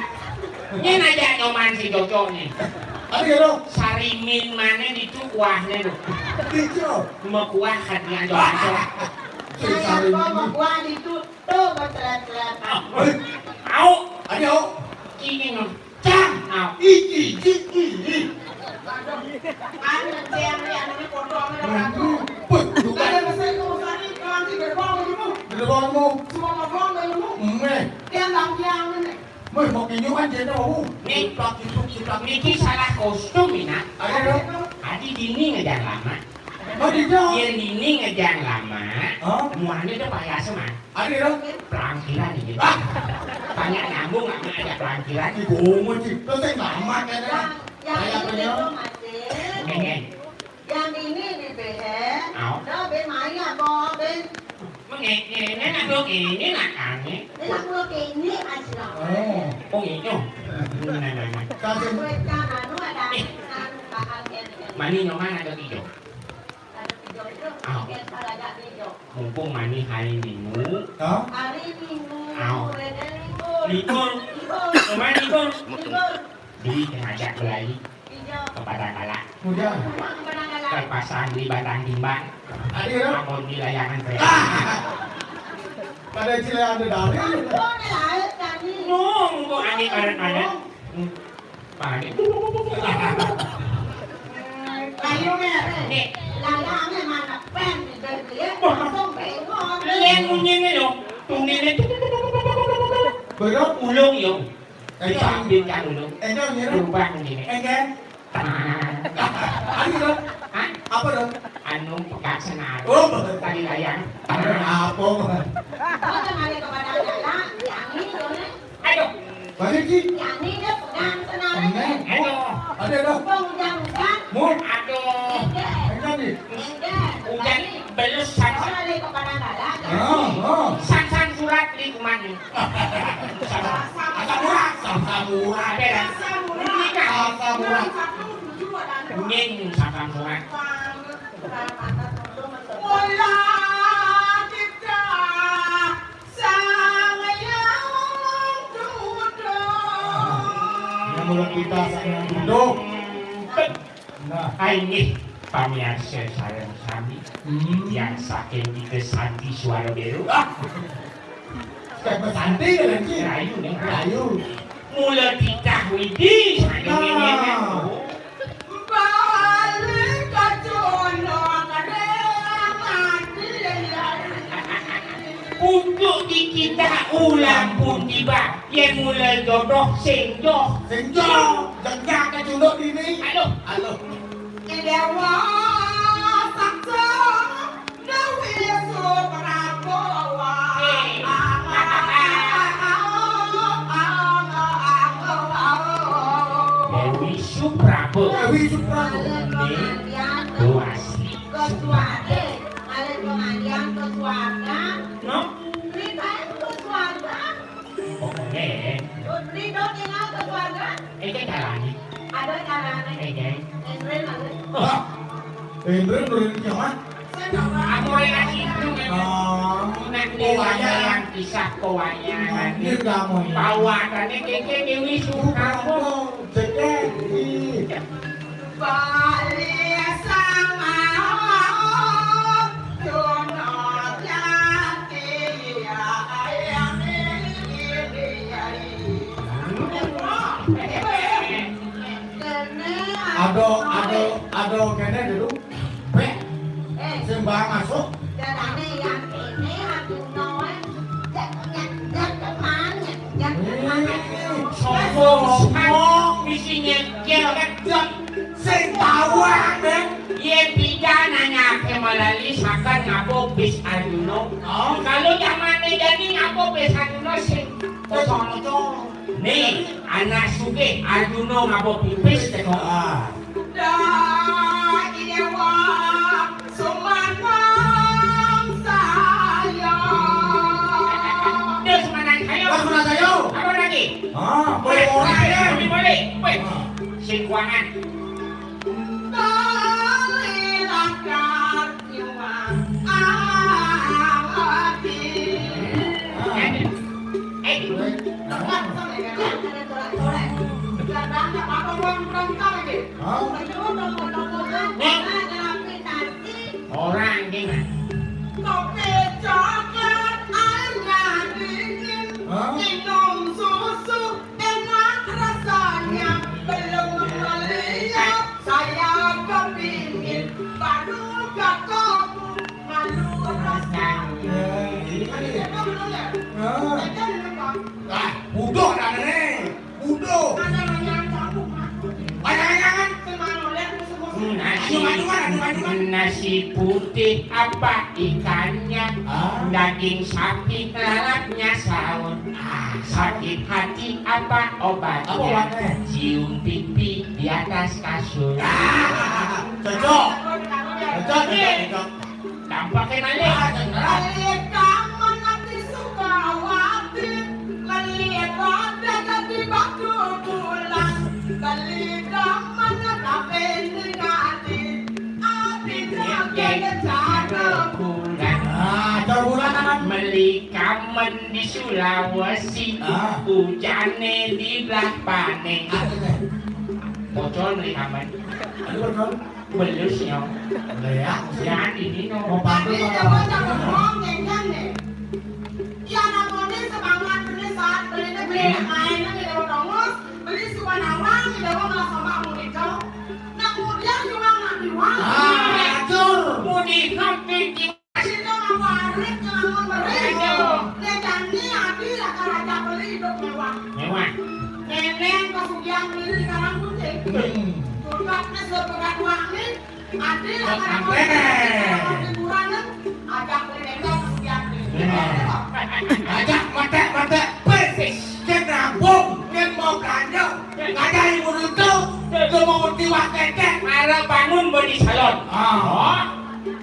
Ini aja nyoman si Jojo nih. Tapi ya, Dok. Sarimin mana di tu kuahnya, Dok? Di tu. Mau kuah hatinya, Dok. Jangan kau mau kuah di tu, tuh, bertelat-telat. Hei. Au. Ayo. Ini, Dok. Cang, nah, iki, iki, iki. Anu, cang, ya, anu, ini potong, ada batu. Wih, bukan. Ada mesin tuh, tadi, nanti gerbong dulu. Gerbongmu. Semua potong dulu. Meh. Dia nggak punya, anu, nih. Wih, mau kinyuan dia tuh. Nih, pak itu kita niki salah kostum ini. Ada dong. Tadi dini ngejar lama. Oh, di dong. Dia dini ngejar lama. Oh. Muanya tuh payah semua. Ada dong. Pelangkiran ini. Ah. Tanya nyambung nggak ada pelangkiran. Di gua sih. Terus yang lama kayaknya. Yang, yang ini tuh masih. Nggih, nggih. Yang ini di B N. Au. Dah, B main apa, B? Mengene nak dok ini nak kami. Ini aku lo kene aja. Oh. Oh, gitu. Nah, nah, nah. Kasih. Aku ikan anu ada. Eh. Anu bakal kene. Mani nyoman ada tiga. Ada tiga itu. Au. Kita ada tiga. Mumpung mani hari Minggu. Hah? Hari Minggu. Au. Hari Minggu. Libur. Libur. Cuma libur. Libur. Beli ngajak beli. Iya. Ke Padang Kala. Udah. Ke Padang Kala. Terpasang di Batang Timbang. Ada ya? Amun di layangan kereta. Ah! Pada cile ada dari. Ampun, laut tadi. Nung, kok aneh banget, aneh. Hmm. Panik. Ayo, Mer. Nih. Layangnya mana pen, dia, dia langsung bengong. Yang bunyinya, yo. Tungguin itu. Berapa? Ulung, yo. Enggak. Diambil kan dulu. Enggak, enggak. Berubah bunyinya. Enggak. Tenang. Anu, dong. Hah? Apa, dong? Anu, pekat senar. Oh, betul. Tadi layang. Apa, Bang? Aduh. Balik, Ki. Ini dia pegang senar. Enggak. Aduh. Ada, dong. Bang, hujan-hujan. Mu. Aduh. Enggak. Enggak, nih. Enggak. Hujan. Balik. Belus sang-sang. Orang lagi ke Padang Kala, kan? Oh, oh. Sang-sang surat di kumani. Asam urat. Asam urat. Ada dah. Asam urat. Ini kah? Asam urat. Ning sang-sang surat. Mula kita sang yang duduk. Yang mula kita sang yang duduk. Nah. Ai nggih, pamiarsa sareng sami. Hmm. Yang saking Ida Santi Suara Beru. Ah. Suka Santi kan, Ci? Rayu nih. Rayu. Mula titah widi saking. Nah. Ini kan. Balik ke Jono, kadang mati ya, ya. Pucuk di kita ulang pun tiba. Yén mula jodoh sing joh. Sing joh. Jejak kecunduk dini. Aduh. Aduh. Ki Déwa saksa Dewi Suprabowa. Eh. Suprabo. Dewi Suprabo. Nggih. Komandian. Tuh, asik. Ke suarga. Ngalih komandian ke suarga. No? Ceritae ke suarga. Pokoknya, Ridho tinggal ke suarga. Iki carane. Ada carane. Iki. Indrin lho. Hah? Indrin nurunin kiamat? Aku ora ngasih itu, men. Oh. Nek wayang, kisah pewayangan. Ini kamu ini. Pawatane keke Dewi Suprabo. Jadi. Bali sama Jono Jati, ya, ayam ini, ini, ya, ini. Ado, ado, ado kene dulu. Bek. Eh. Sing bawang masuk. Darane yang kene, aduh, no, eh. Jat, jat, jat, teman, jat, jat, teman. Eh, sombong, sombong, mesti nyekel, kan? Jat, sing bawang, eh. Ye, pida nanya ke Malali, sakan ngapa bis Arjuna. Oh. Kalau zamane jani ngapa bis Arjuna sing kosong-kosong. Nih, anak sugih Arjuna ngapa pipis teko. Ah. Dah, iya, wah, sumanang saya. Dia sumanang saya. Wah, sumanang saya. Apa lagi? Ah, boleh, boleh, ya. Boleh, boleh. Weh, ah. Sing kuangan. Tali lakar. Orang ini. Kopi coklat, airnya dingin. Hah? Minum susu. Enak rasanya, belum melihat, saya kepingin, baru katamu malu rasanya. Eh, ini kan ini. Kita belum ya? Nah. Kita belum, Pak. Ah, buduh dah ni. Buduh. Ada yang campur, Pak. Banyak yang kan? Cuma oleh musuh-musuh. Nasi, aduh, aduh, aduh, aduh. Nasi putih apa ikannya? Ah. Daging sapi lalapnya saur. Ah. Sakit hati apa obatnya? Apa obatnya? Cium pipi di atas kasur. Ah, cocok. Cocok, cocok, cocok. Dampake malih. Ah, cocok. Beli kamar nanti Sukawati, beli roda ganti batu bulan, beli kamar tapi ning ati, ati jaga cara bulan. Ah, cara bulan apa? Meli kamen di Sulawesi, ah, ujane di belah pane. Ah, betul. Bocor meli kamen. Aduh, betul. Belus, yo. Lah, ya. Ya, ini, no. Mau pantun. Tapi apa? Dia bocah ngomong, ngenyan, nih. Ya, namanya semangat beli saat beli ini, beli, hmm, main ini, dia mau tongus, beli suka nawang, dia mau malah sama kamu itu. Nah, kemudian cuma anak dua. Ah, acur. Mau dihampir. Sing mawarit ngelamun meri. Iya. Nek janji ati lah karo ajak beli hidup mewah. Mewah. Neneng pesugihan beli di Karang Putih. Hmm. Curhat nih suruh pegat uang nih. Ati lah karo ajak beli hiburan nih. Ajak beli neneng pesugihan beli. Iya. Ajak matek-matek. Persis. Yen nabung, yen mau belanja. Ada ibu itu, dia mau tiwak kekek. Arep bangun body salon. Ah. Oh.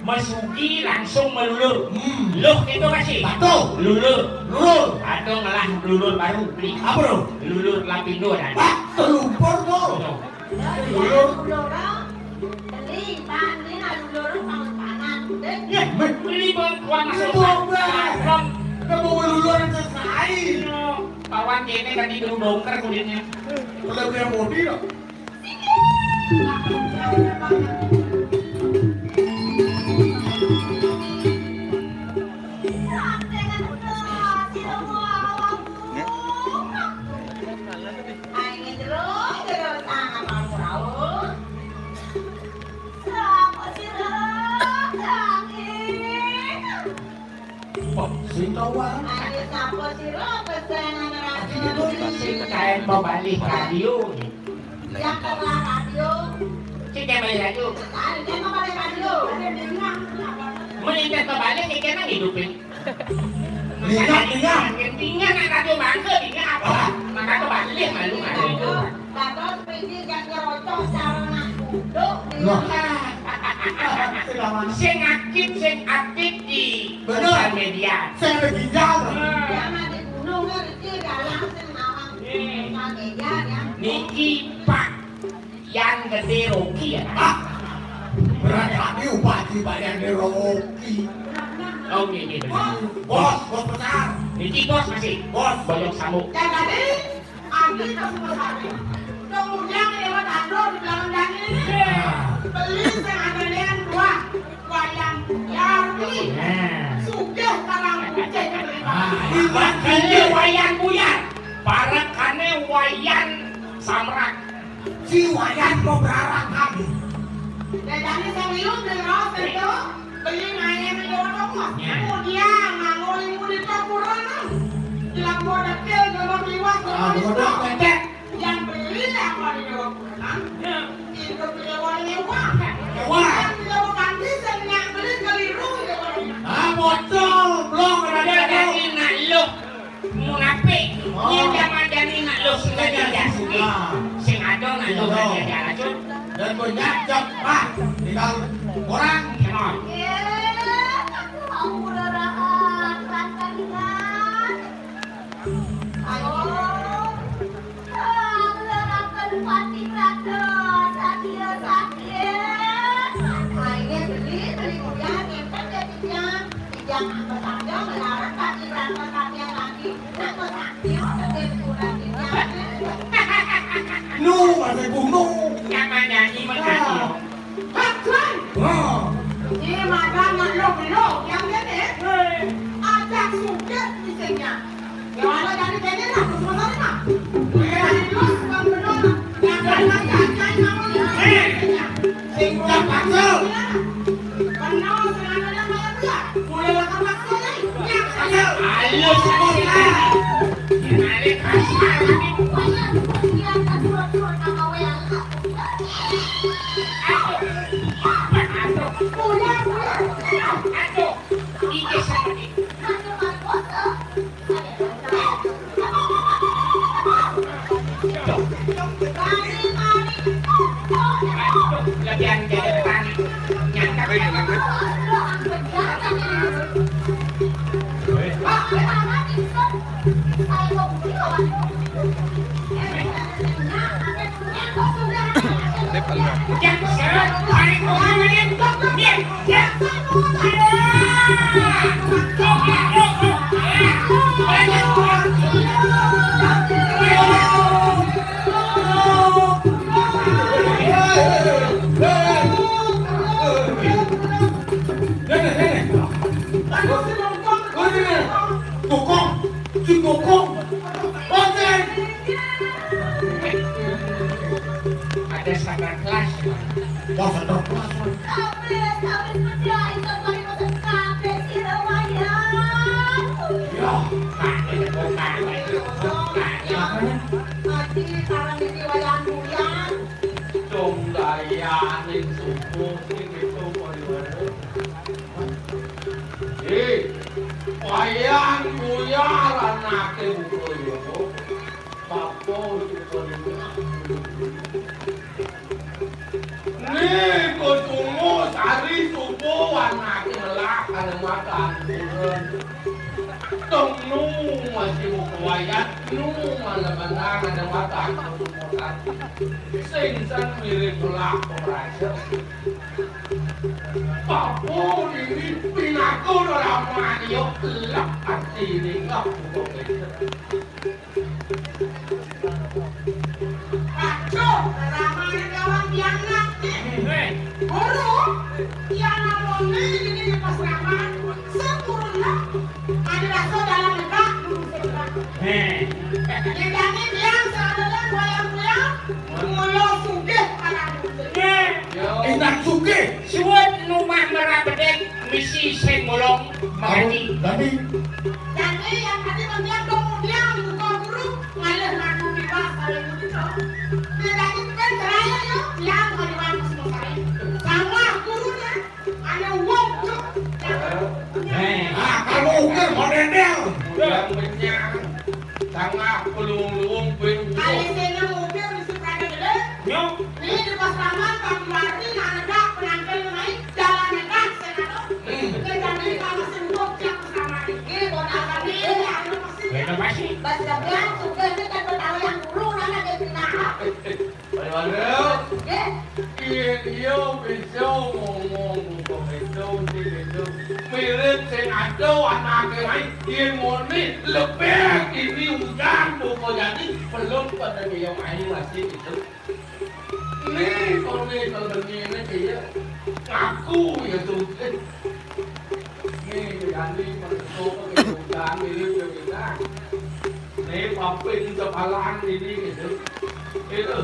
Mesugi langsung melulur. Hmm. Luh itu masih. Batu. Lulur. Lulur. Atau ngelah lulur baru beli. Apa tuh? Lulur Lapindo ada. Wah, terlumpur tuh. Tuh. Lulur. Beli, Bang, ini nak lulur pangan-pangan. Deh. Ya, beli, Bang, uang masuk. Itu, Bang. Bang. Kita mau lulur selesai. Iya. Pawan kene kan itu dongker kulitnya. Udah punya bodi loh. Wah, sing tau wae. Ayo, sapa sira pesengan radio? Sing kaen pembalih radio. Yang pembalih radio. Sing kaen pembalih radio. Ayo, kaen pembalih radio. Mending kaen pembalih, sing kaen hidup, ya. Minyak, minyak. Minyak, nak radio mangga, minyak apa? Maka kebalik, malu, malu. Dados, Iki gak ngerocok cara nak duduk. Loh. Sing aktif, sing aktif di sosial media. Sing ada ginjal. Nah. Yang ada gunung kan, iki dalang sing nawang sosial media, ya. Niki Pak Yan Gede Rocky, ya, Pak? Ah, berat hati upati Pak Yan Gede Rocky. Oh, nggih, nggih, bener. Bos, bos besar. Niki bos masih. Bos. Boyong Samuk. Yang tadi, Adi Kasuma Sari. Kemudian lewat Ando di belakang Dani ini. Nah. Beli sing ada yang dua. Wayan Yarwi. Nah. Sugih karang putih. Ah, ini Wayan Buyar. Parekane Wayan Samrak. Si Wayan kok berarakan. Bedane sing liu beli raos itu, beli main di Wonomo. Ya. Kemudian nganggo ilmu di Tokuran. Bilang modal kecil, belum liwat, ah, modal kecil. Yang beli apa di Tokuran? Ya. Itu beli wali mewah. Mewah. Yang beli bukan bisa, yang beli keliru, ya, wali. Ah, bocor, blok, ada. Jadi nak lu. Munafik. Oh. Yen jaman jani nak lu sing dadi jasuke. Ah. Sing ado nak lu dadi racun. Dan punya jam, ah, tinggal orang. Come on. Iya, aku mau berarahan, kan, kan. Ayo. Ah, berarahan, Pati Ratu. Sakit, sakit. Ayo, beli, beli, kuliah, ngempet ya, Tika. Jangan bertanya melarang kaki berantem kaki lagi. Nak bertanya, sedih kurang ini. Nu, ada gunung. Yang mana ini menanti? Ah. Hah, Tuan? Ah. Ini makan nak lo belum? Yang ini? Hei. Ajak sugih misalnya. Ya, ala dari kene lah, semua sana lah. Kene lah, semua benar. Yang ada, yang ada, yang ada. Hei. Sing udah paksa. Ayo, sekolah. Ini kasar. Aduh, ini sakit. Ada sabar kelas, Mas. Wah, sabar kelas, Mas. Kabeh, kabeh kerja itu paling mesen kabeh sira Wayan. Ya, kabeh kok kabeh. Makanya. Aji, karang iki Wayan Buyan. Dong dayaning subuh sing itu kok. Eh, Wayan Buyan anake buku ya. Papo. Niku tunggu sari subuh anake melak ana makan. Temu masih buku wayat, nu malah menang ada makan. Sing san mirip melak raja. Papo ini pinaku ora mani yo lek ati ini ngaku kok. Aduh, ramane kawan pianak. Hei. Guru, yang ngomongnya ini di pas ramah, sempurna. Ada rasa dalam negak, guru sempurna. Hei. Yang jadi biang, seandainya goyang-goyang, mulo sugih anak. Hei. Enak sugih. Suwun numah merabedek. Misi sing mulung mengerti. Dadi. Dadi yang tadi mendiang kemudian buka guru ngalih madu bebas kali itu. Dia tadi kan seraya ya, dia meliwan semua saya. Sama gurunya, ada uang tuh. Eh, ah, kamu ukir model. Yang benyang. Tengah pelung-lung ping. Kali sini ukir di seberang gede. Waduh. Nggih. Yén iya bisa ngomong buka itu, sing itu. Mirip sing ada anake lain. Yén muni lebih ini udan buka jadi belum pada dia main masih itu. Ini kalau ini kalau ini ini dia ngaku ya tuh. Nih, jadi menentu kehidupan ini juga. Nih, papin sepalan ini gitu. Itu.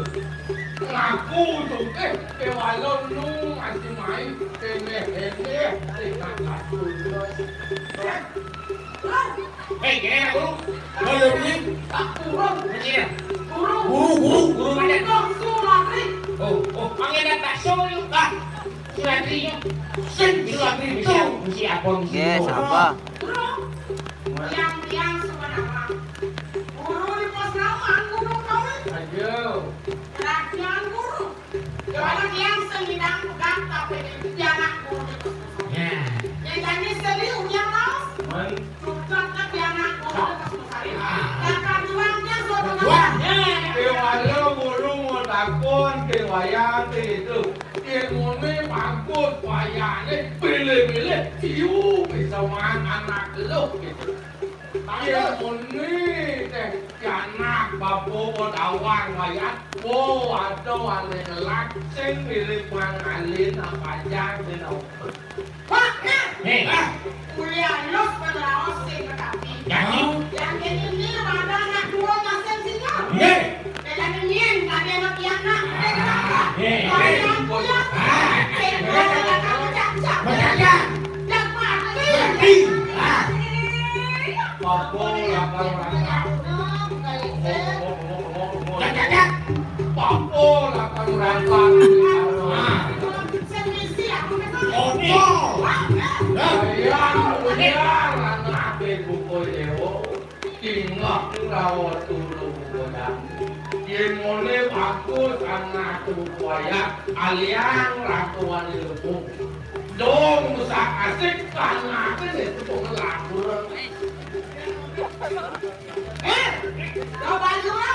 Ngaku tuh, eh, kewalon nu masih main, temeh, temeh, eh, kakak tuh. Hei, kene guru. Guru ni. Guru. Guru. Guru, guru, guru mana? Guru Sulatri. Oh, oh, panggil tak show yuk. Ah, Sulatri yuk. Sing Sulatri mesti, mesti apa mesti? Yes, apa? Guru. Yang, yang sebenarnya. Guru di pos nama, guru kau. Ayo. Kerajaan guru. Kalau yang sing idang pegang tapi dia anak guru di pos. Ya. Yang jadi seliu yang laos. Man. Sudah tapi anak guru di pos. Kakak juangnya sudah. Wah. Ya. Kewala guru mau takon ke wayang ke itu. Ilmune bagus, wayane pilih-pilih, ciu bisa mangan anak lu gitu. Ilmune teh anak bapa dawang wayah, wo ada ane ngelak, sing mirip mangalin apa aja sing open. Pak, nah. Hei. Kuliah lu peneraos sing ketapi. Jadi? Yang ini ada anak dua masing singa. Hei. Beda dengan tadi anak pianak, beda apa? Eh, eh. Kalian punya. Ah. Eh, beda dengan macam-macam. Macam-macam. Yang mati. Mati. Ah. Apa yang kau rasa? Ngomong, ngomong, ngomong, ngomong. Macam-macam. Apa yang kau rasa? Ah. Semisi aku kata. Apa? Hah? Yang mulia anak ibu kau dewa. Tinggal rawat turu godang. Yén mone bagus anak tuku ayat, aliang ratuan ilmu. Dong rusak asik, anak ini tuku ngelakuran. Eh, coba dulu.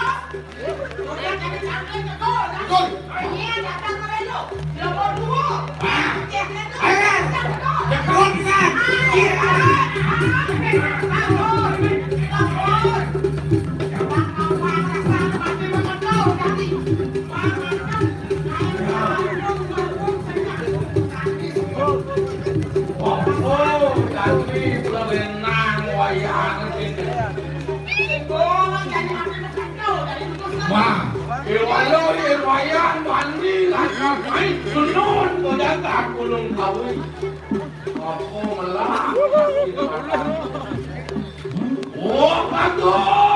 Wah, kewala yén wayah mandi, lakar main, menun, kau jaga gunung kawi. Apa melah? Oh, bagus.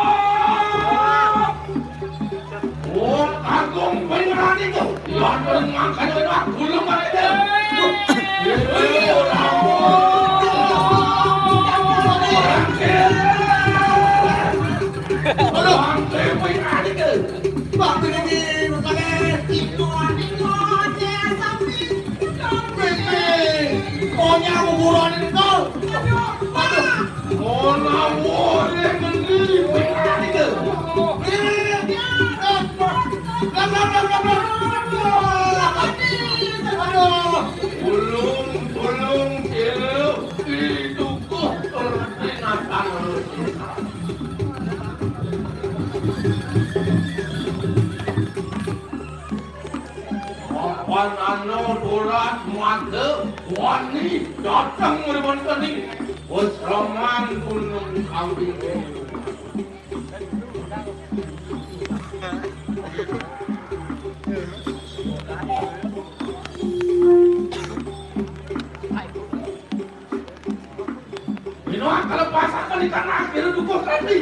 Wong Agung beneran itu. London mangkane ora gulung kok itu. Aduh. Bang Dewi ada ke? Bang Dewi bukan itu. Ini, ini, ini, sampai. Konya kuburan itu. Aduh. Ora boleh mendeli. Ulung, ulung, kelu, ditukuh, binatang. Papan ana borat mata wani dateng mripun teni. Wes roman gunung kambing. Mino akal pasaken ikan akhir dukuh tadi.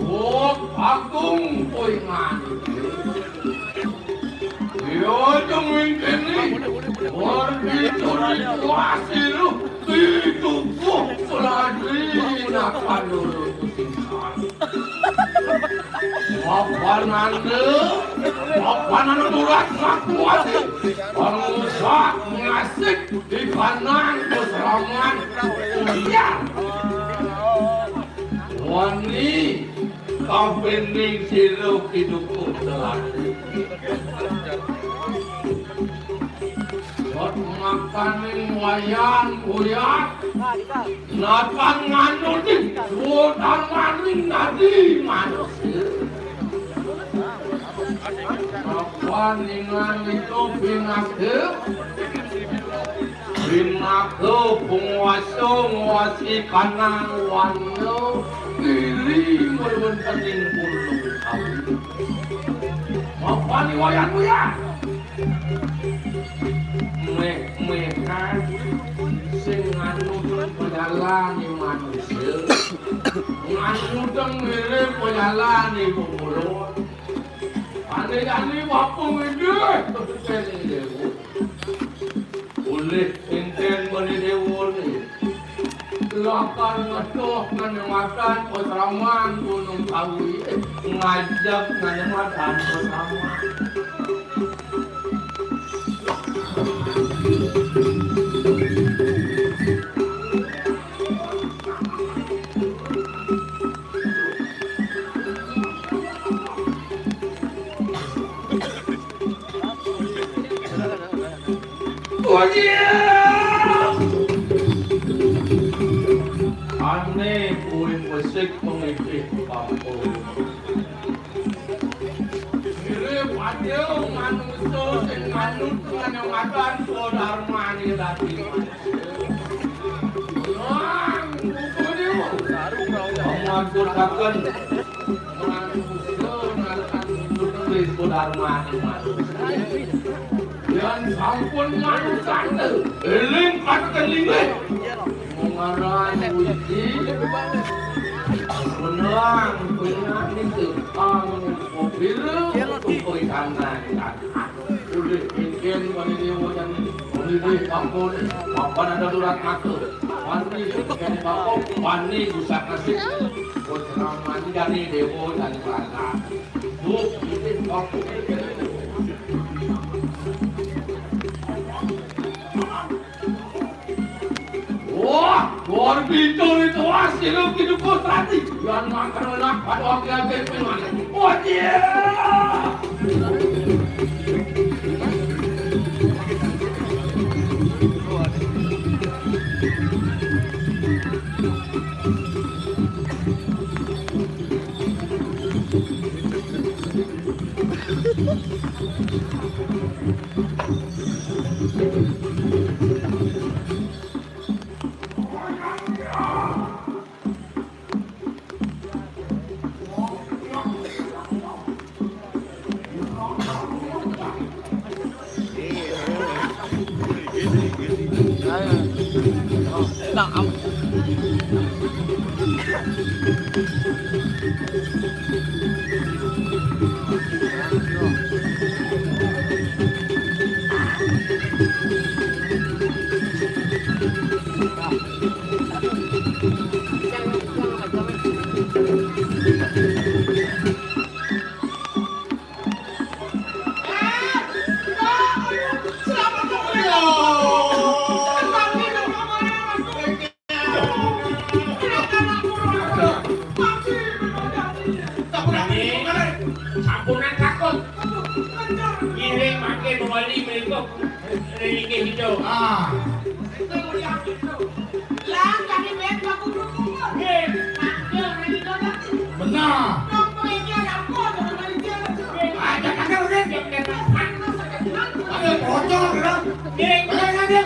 Oh, Agung kowe ngene. Yo, cung wingkene. War pitu kuasi lu. Itu kok peladi nak panurut. Apananda, apananda turas ngakuati, pangusak ngasik di kanang pasraman ulian. Wani kapining sira pidukuh telah. Sot makaning wayan uyat, natan nganuting suodarmaning dadi manusia. Kapaningan itu pinaka, pinaka panguasa nguasi kanang wanda iri mawéntening gunung kawi. Mapani wayan uyat. Méh-méhan sing nganut pejalané manusia, nganutang mirip pejalané pemulung. Ané jani bapa ngidih, tetepen déwa. Ulih éngkén bani déwa né. Lakar ngetuh nganjematan pasraman Gunung Kawi, ngajak nganjematan pasraman. Ané kuwi musik pengidih kampung. Mirip aja manusia sing manut nganjematan swadarmané dadi. Wah, buku dia. Kamu angkutaken. Manusia ngarep anu nulis Darmane manusia. Yan sampun manusane, eling katekelinge. Mengarang puji, menang punya itu, ang mobil, tukoi tanah. Ulih éngkén bani déwa jani, ulih ampun, mapan ada surat matur. Wani éngkén bapa, wani busak nasib. Putra manjani déwa jani bangga. Bu, ini bapa. Wah, luar biasa itu, wah, silu kidu putrati. Yan makan anak pada wakil agen pemane. Wah, iya. Sampunan takut. Ngiring makin wali berikut. Ngiring hijau. Ah. Lang kami main baku dulu. Nggih. Benar. Aja kagak udah. Ayo bocor, bro. Nggih. Ayo, ayo.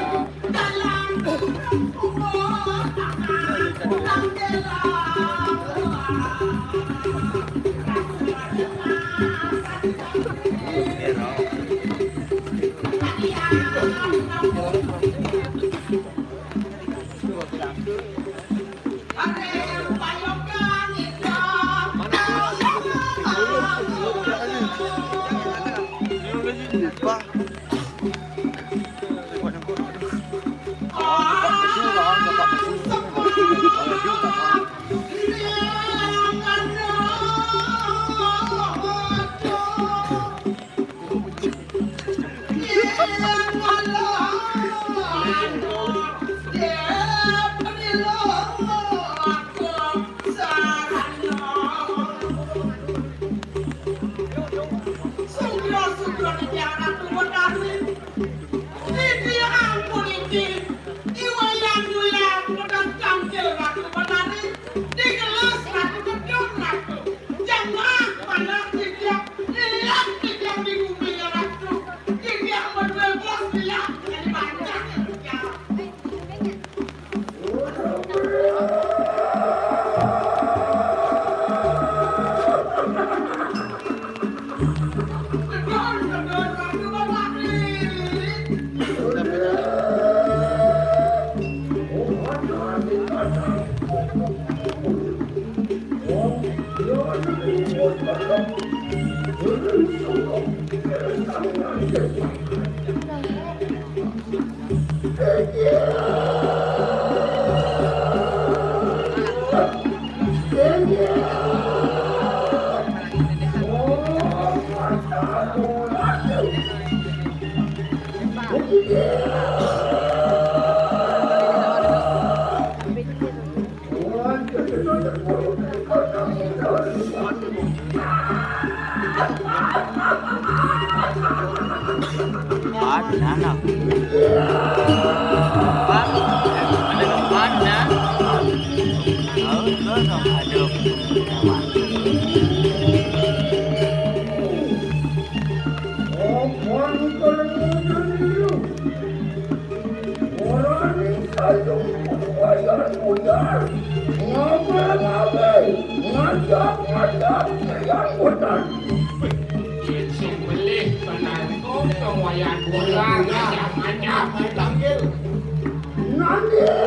Padan, ah. Ada padan. Tahu, tahu, tahu. Aduh. Ora ning sayung kuwayan buyar. Ngabe-ngabe, ngajak-ngajak sayang boten. Sing belih penangkung kang wayan buyar, ngajak-ngajak dipanggil. Nangkil.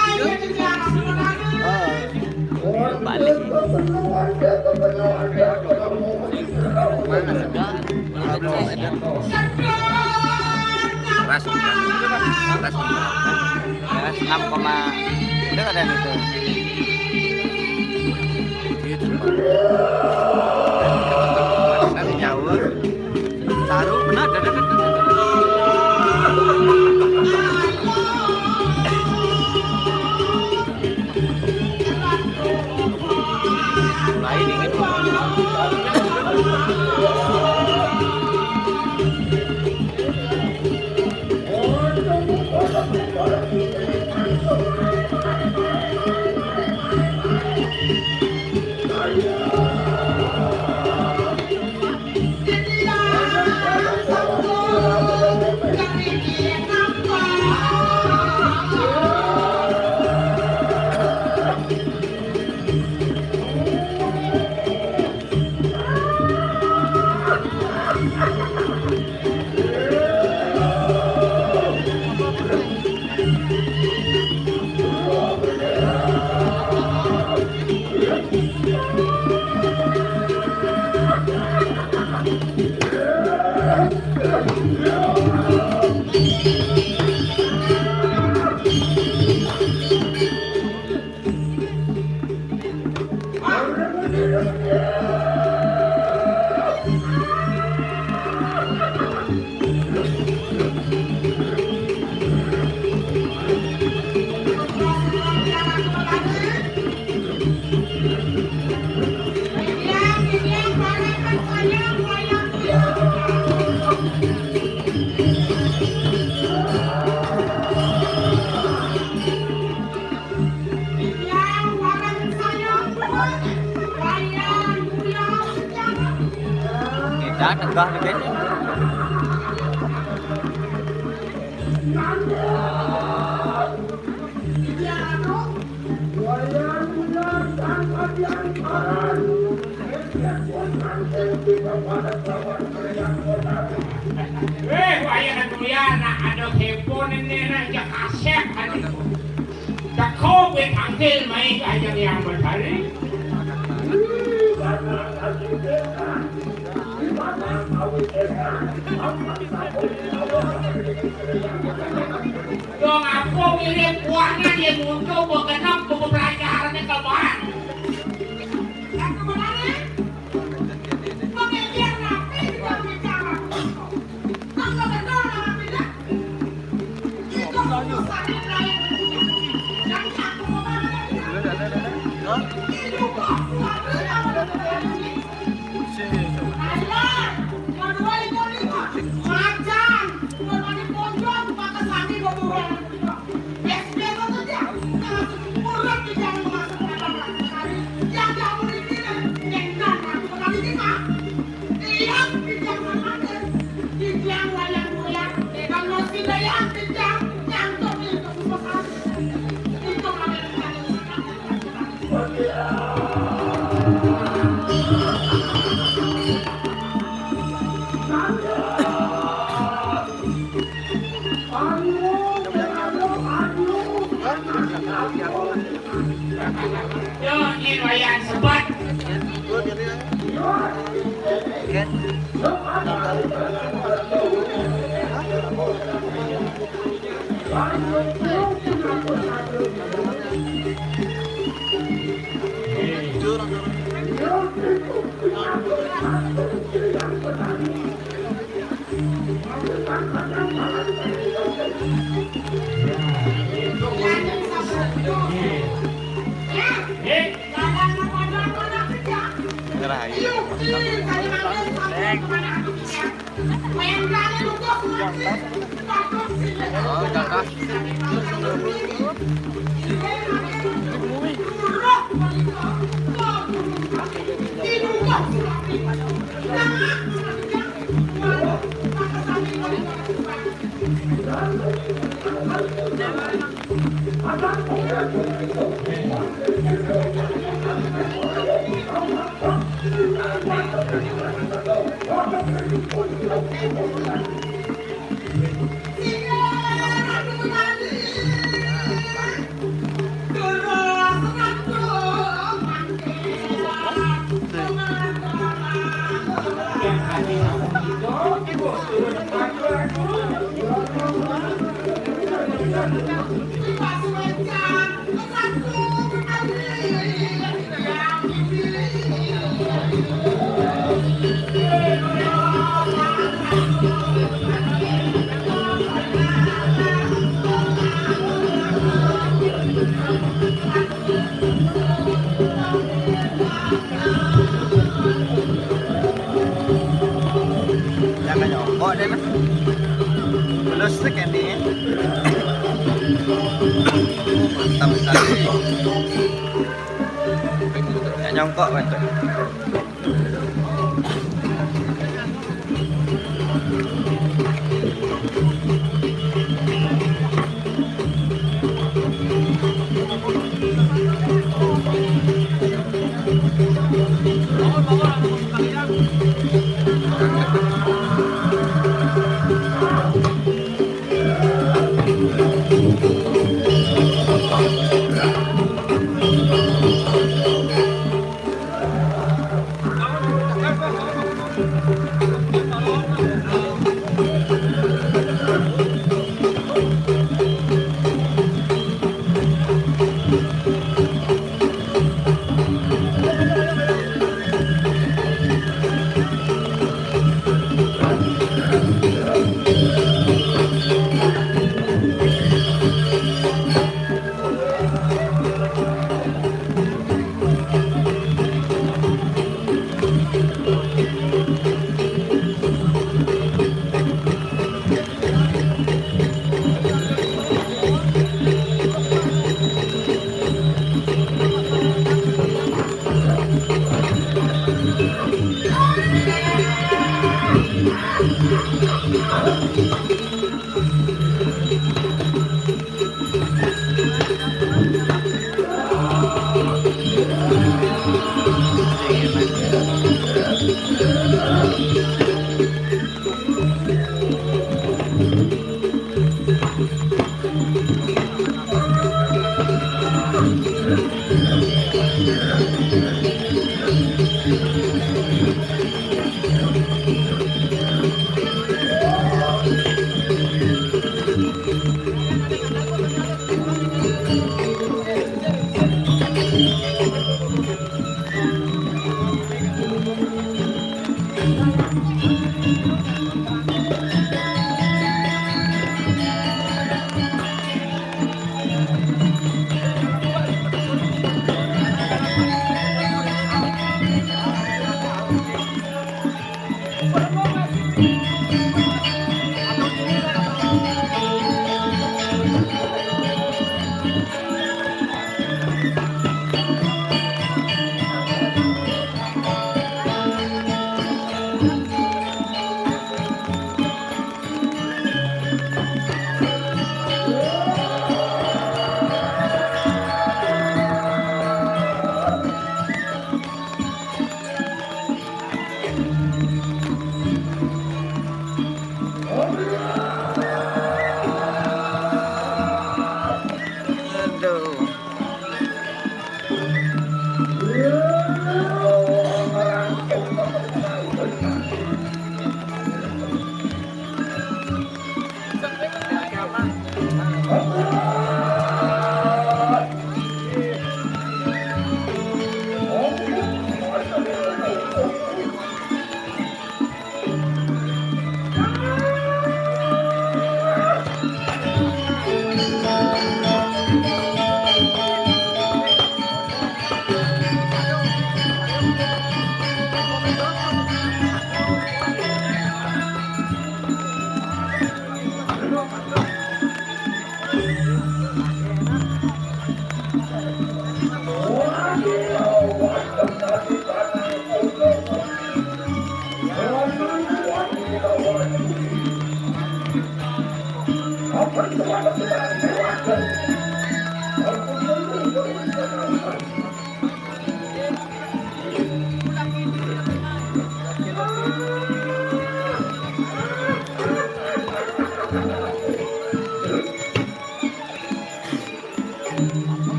Ayo, Cicak, sebenarnya. Balik. Mana sedang? Keras, keras, keras. Keras, enam koma. Udah ada itu. Gitu. Nanti jauh. Taruh, benar, benar, benar, benar. Mulai dingin. Kita tegah dikit. Eh, wayah tuya nak ada kepo nene nak jak kasep anu. Teko be tangkil mai ka Ajang Yang Betari. Dong apa mirip buahnya dia muncul begenap ke pelajarannya keluar. Yang sebenarnya, pengejar rapi kita bicara. Kalau benar rapinya, Yo, ini lumayan sebat. Nyerah aja. Oh, jatah. Jangan nyokok deh, Mas. Terus sekali. Mantap sekali. Ya, nyongkok, Mas.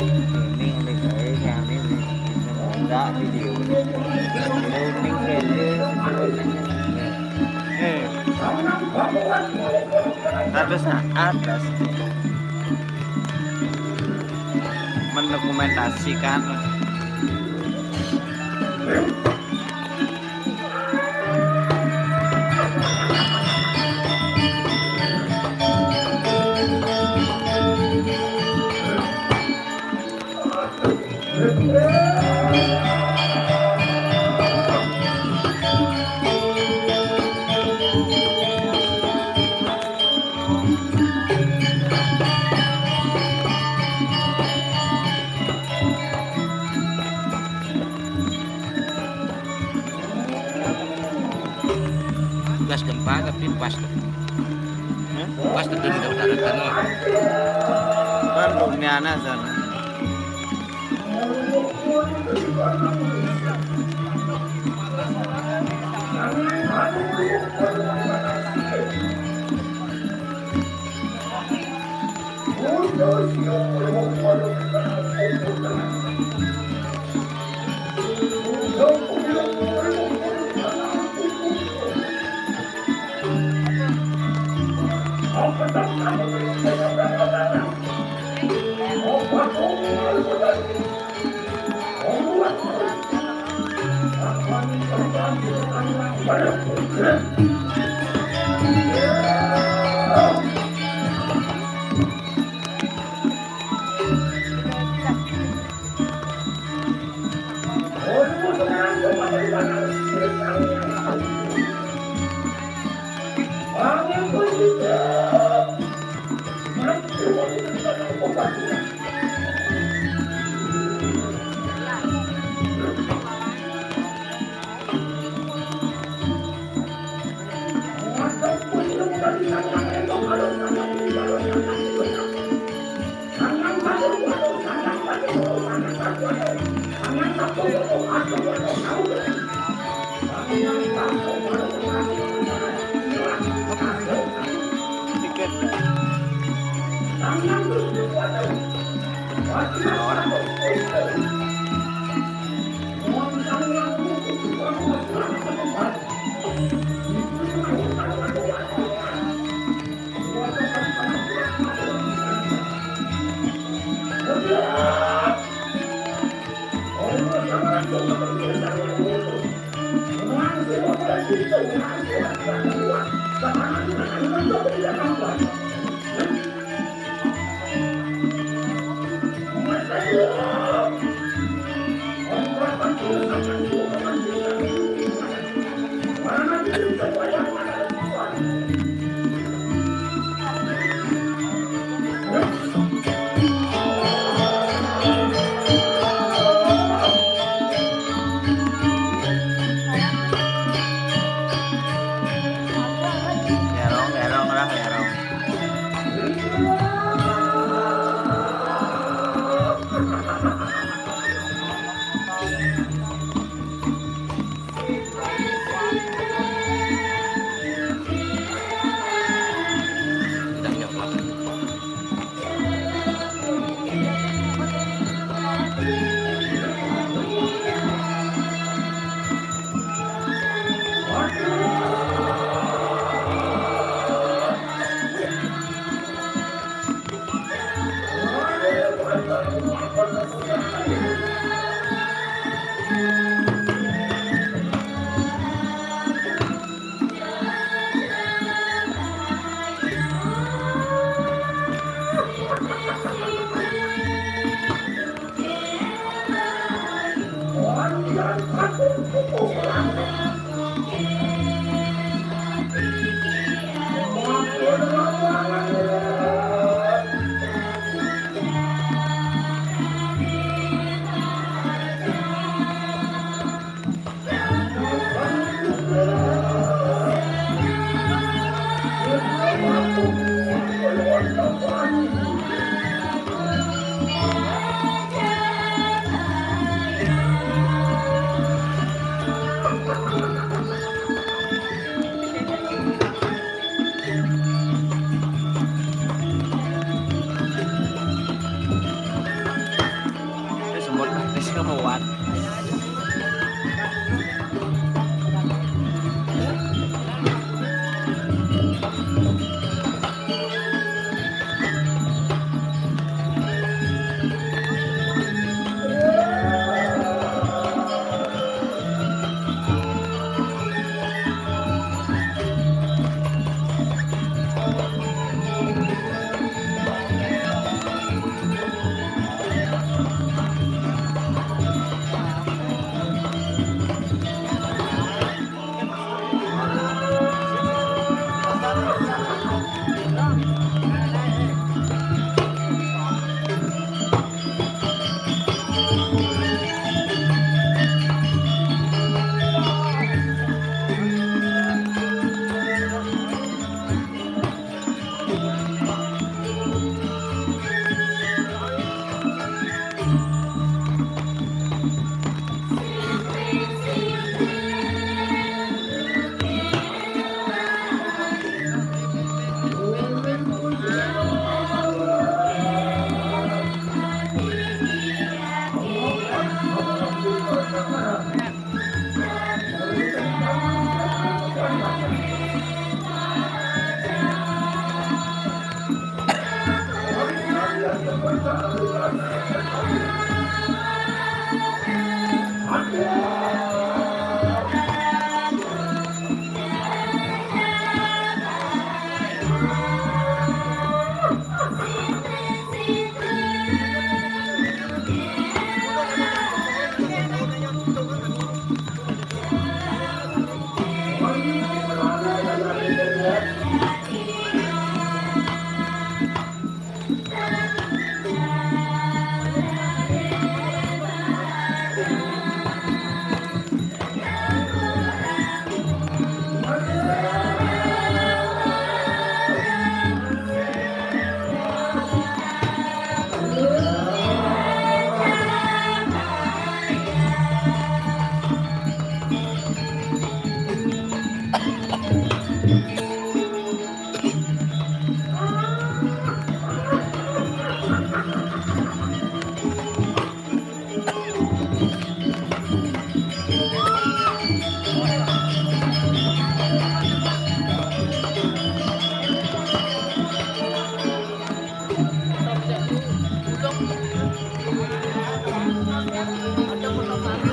Ini yang digawe kami ini. Enggak video. Ini uning kene. Eh. Satu saat pasti mendokumentasikan. Gas gempa tapi pas tuh. Pas tuh di darat-darat kan. Kan dunia sana. Tiket. Wis semut wis kemuat.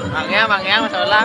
Mangga, mangga, masalah.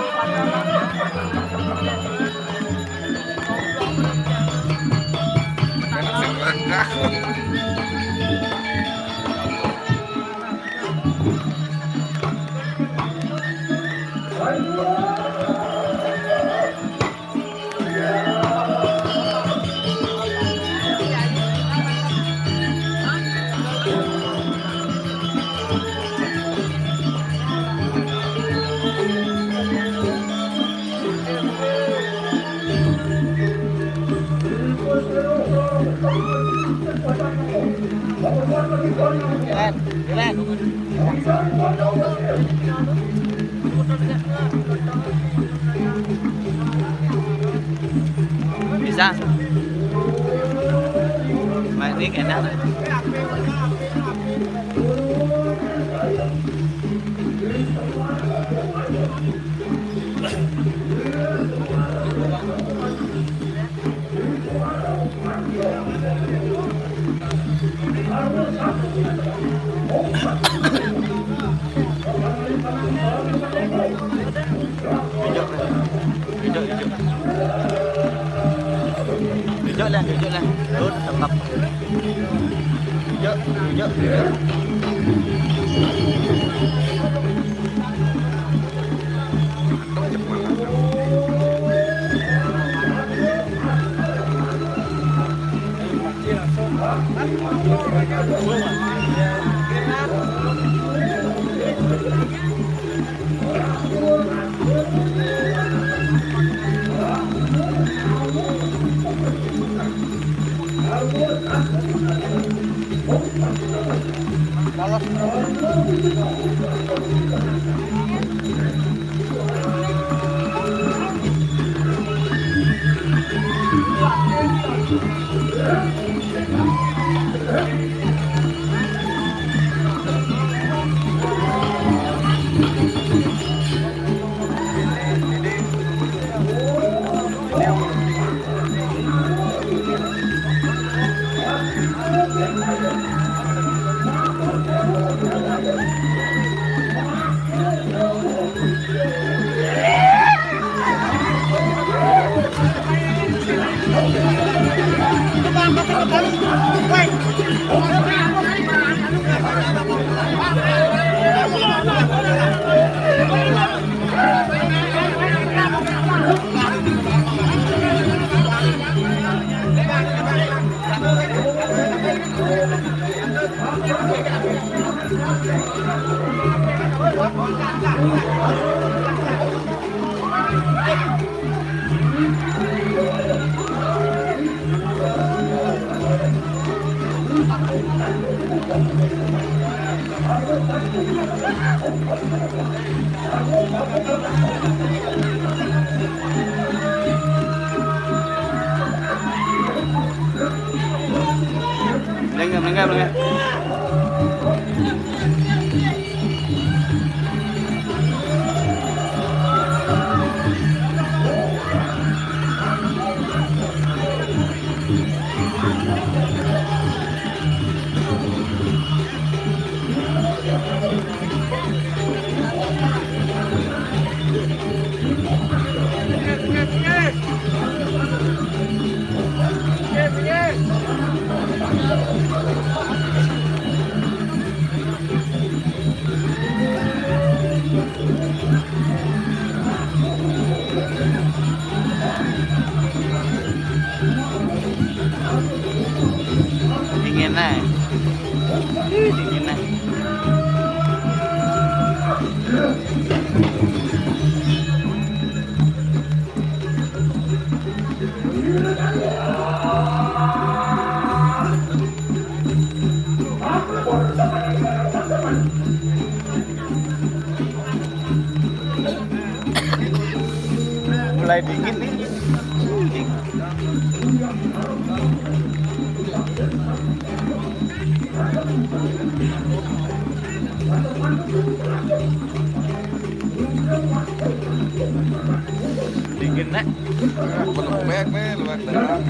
Jalan, jalan. Bisa. Main ini enak. Melengah, melengah, melengah. Dingin, eh. Ih, dingin, eh. Mulai dingin nih. Dingin, Nek. Belum baik, men, luar dalam.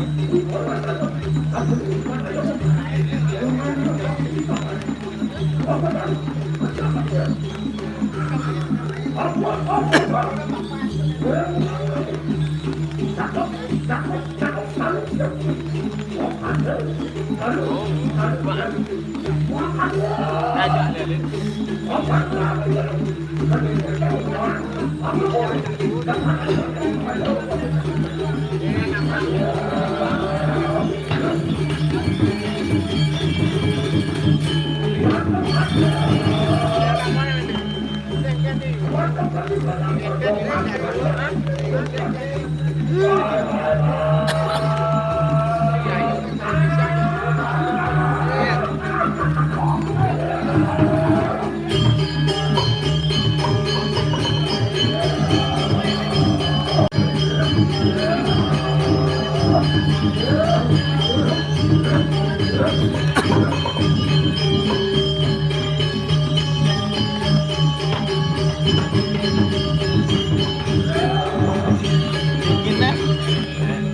Dingin, Nek.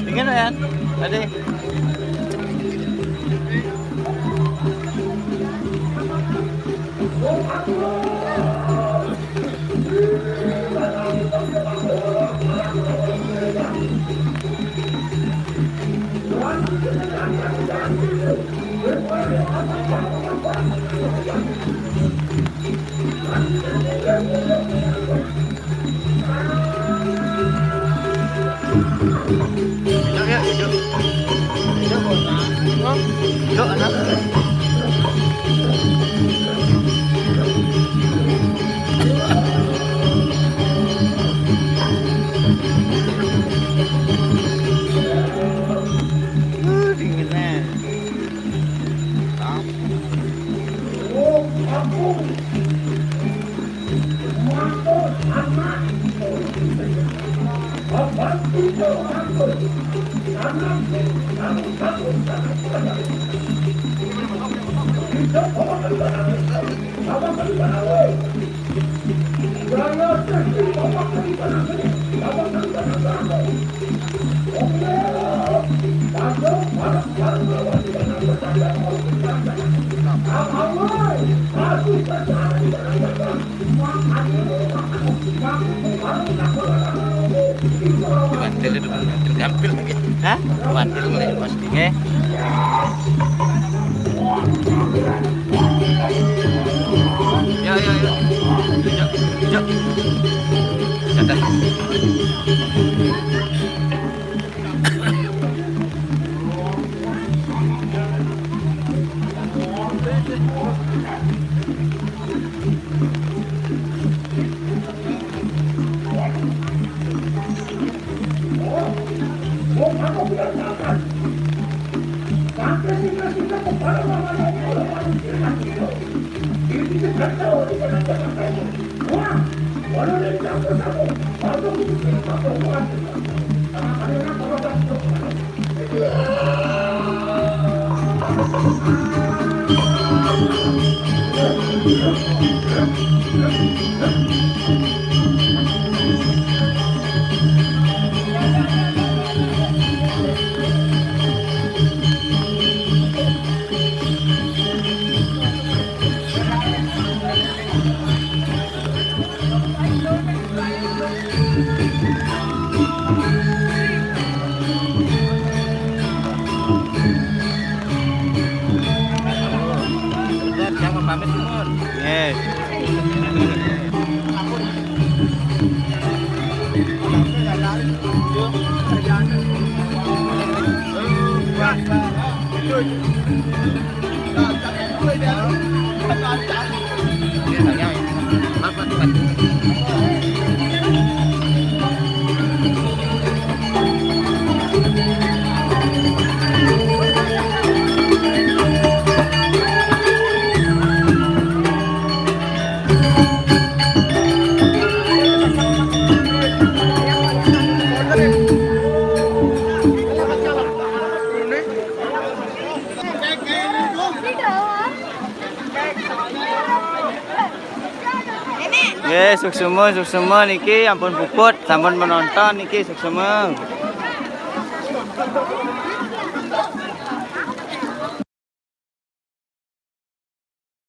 Dingin, Nek. Tadi. Yuk, yuk, yuk. Yuk, anak. Uh, dinginnya. Bandel itu, bandel gampil lagi. Hah? Bandel lagi pasti. Nggih. Yo, yo, yo. Yo, yo. Dadah. Jangan pamit, Mun. Nggih. Nggih, suksma, suksma niki ampun puput, sampun menonton niki suksma.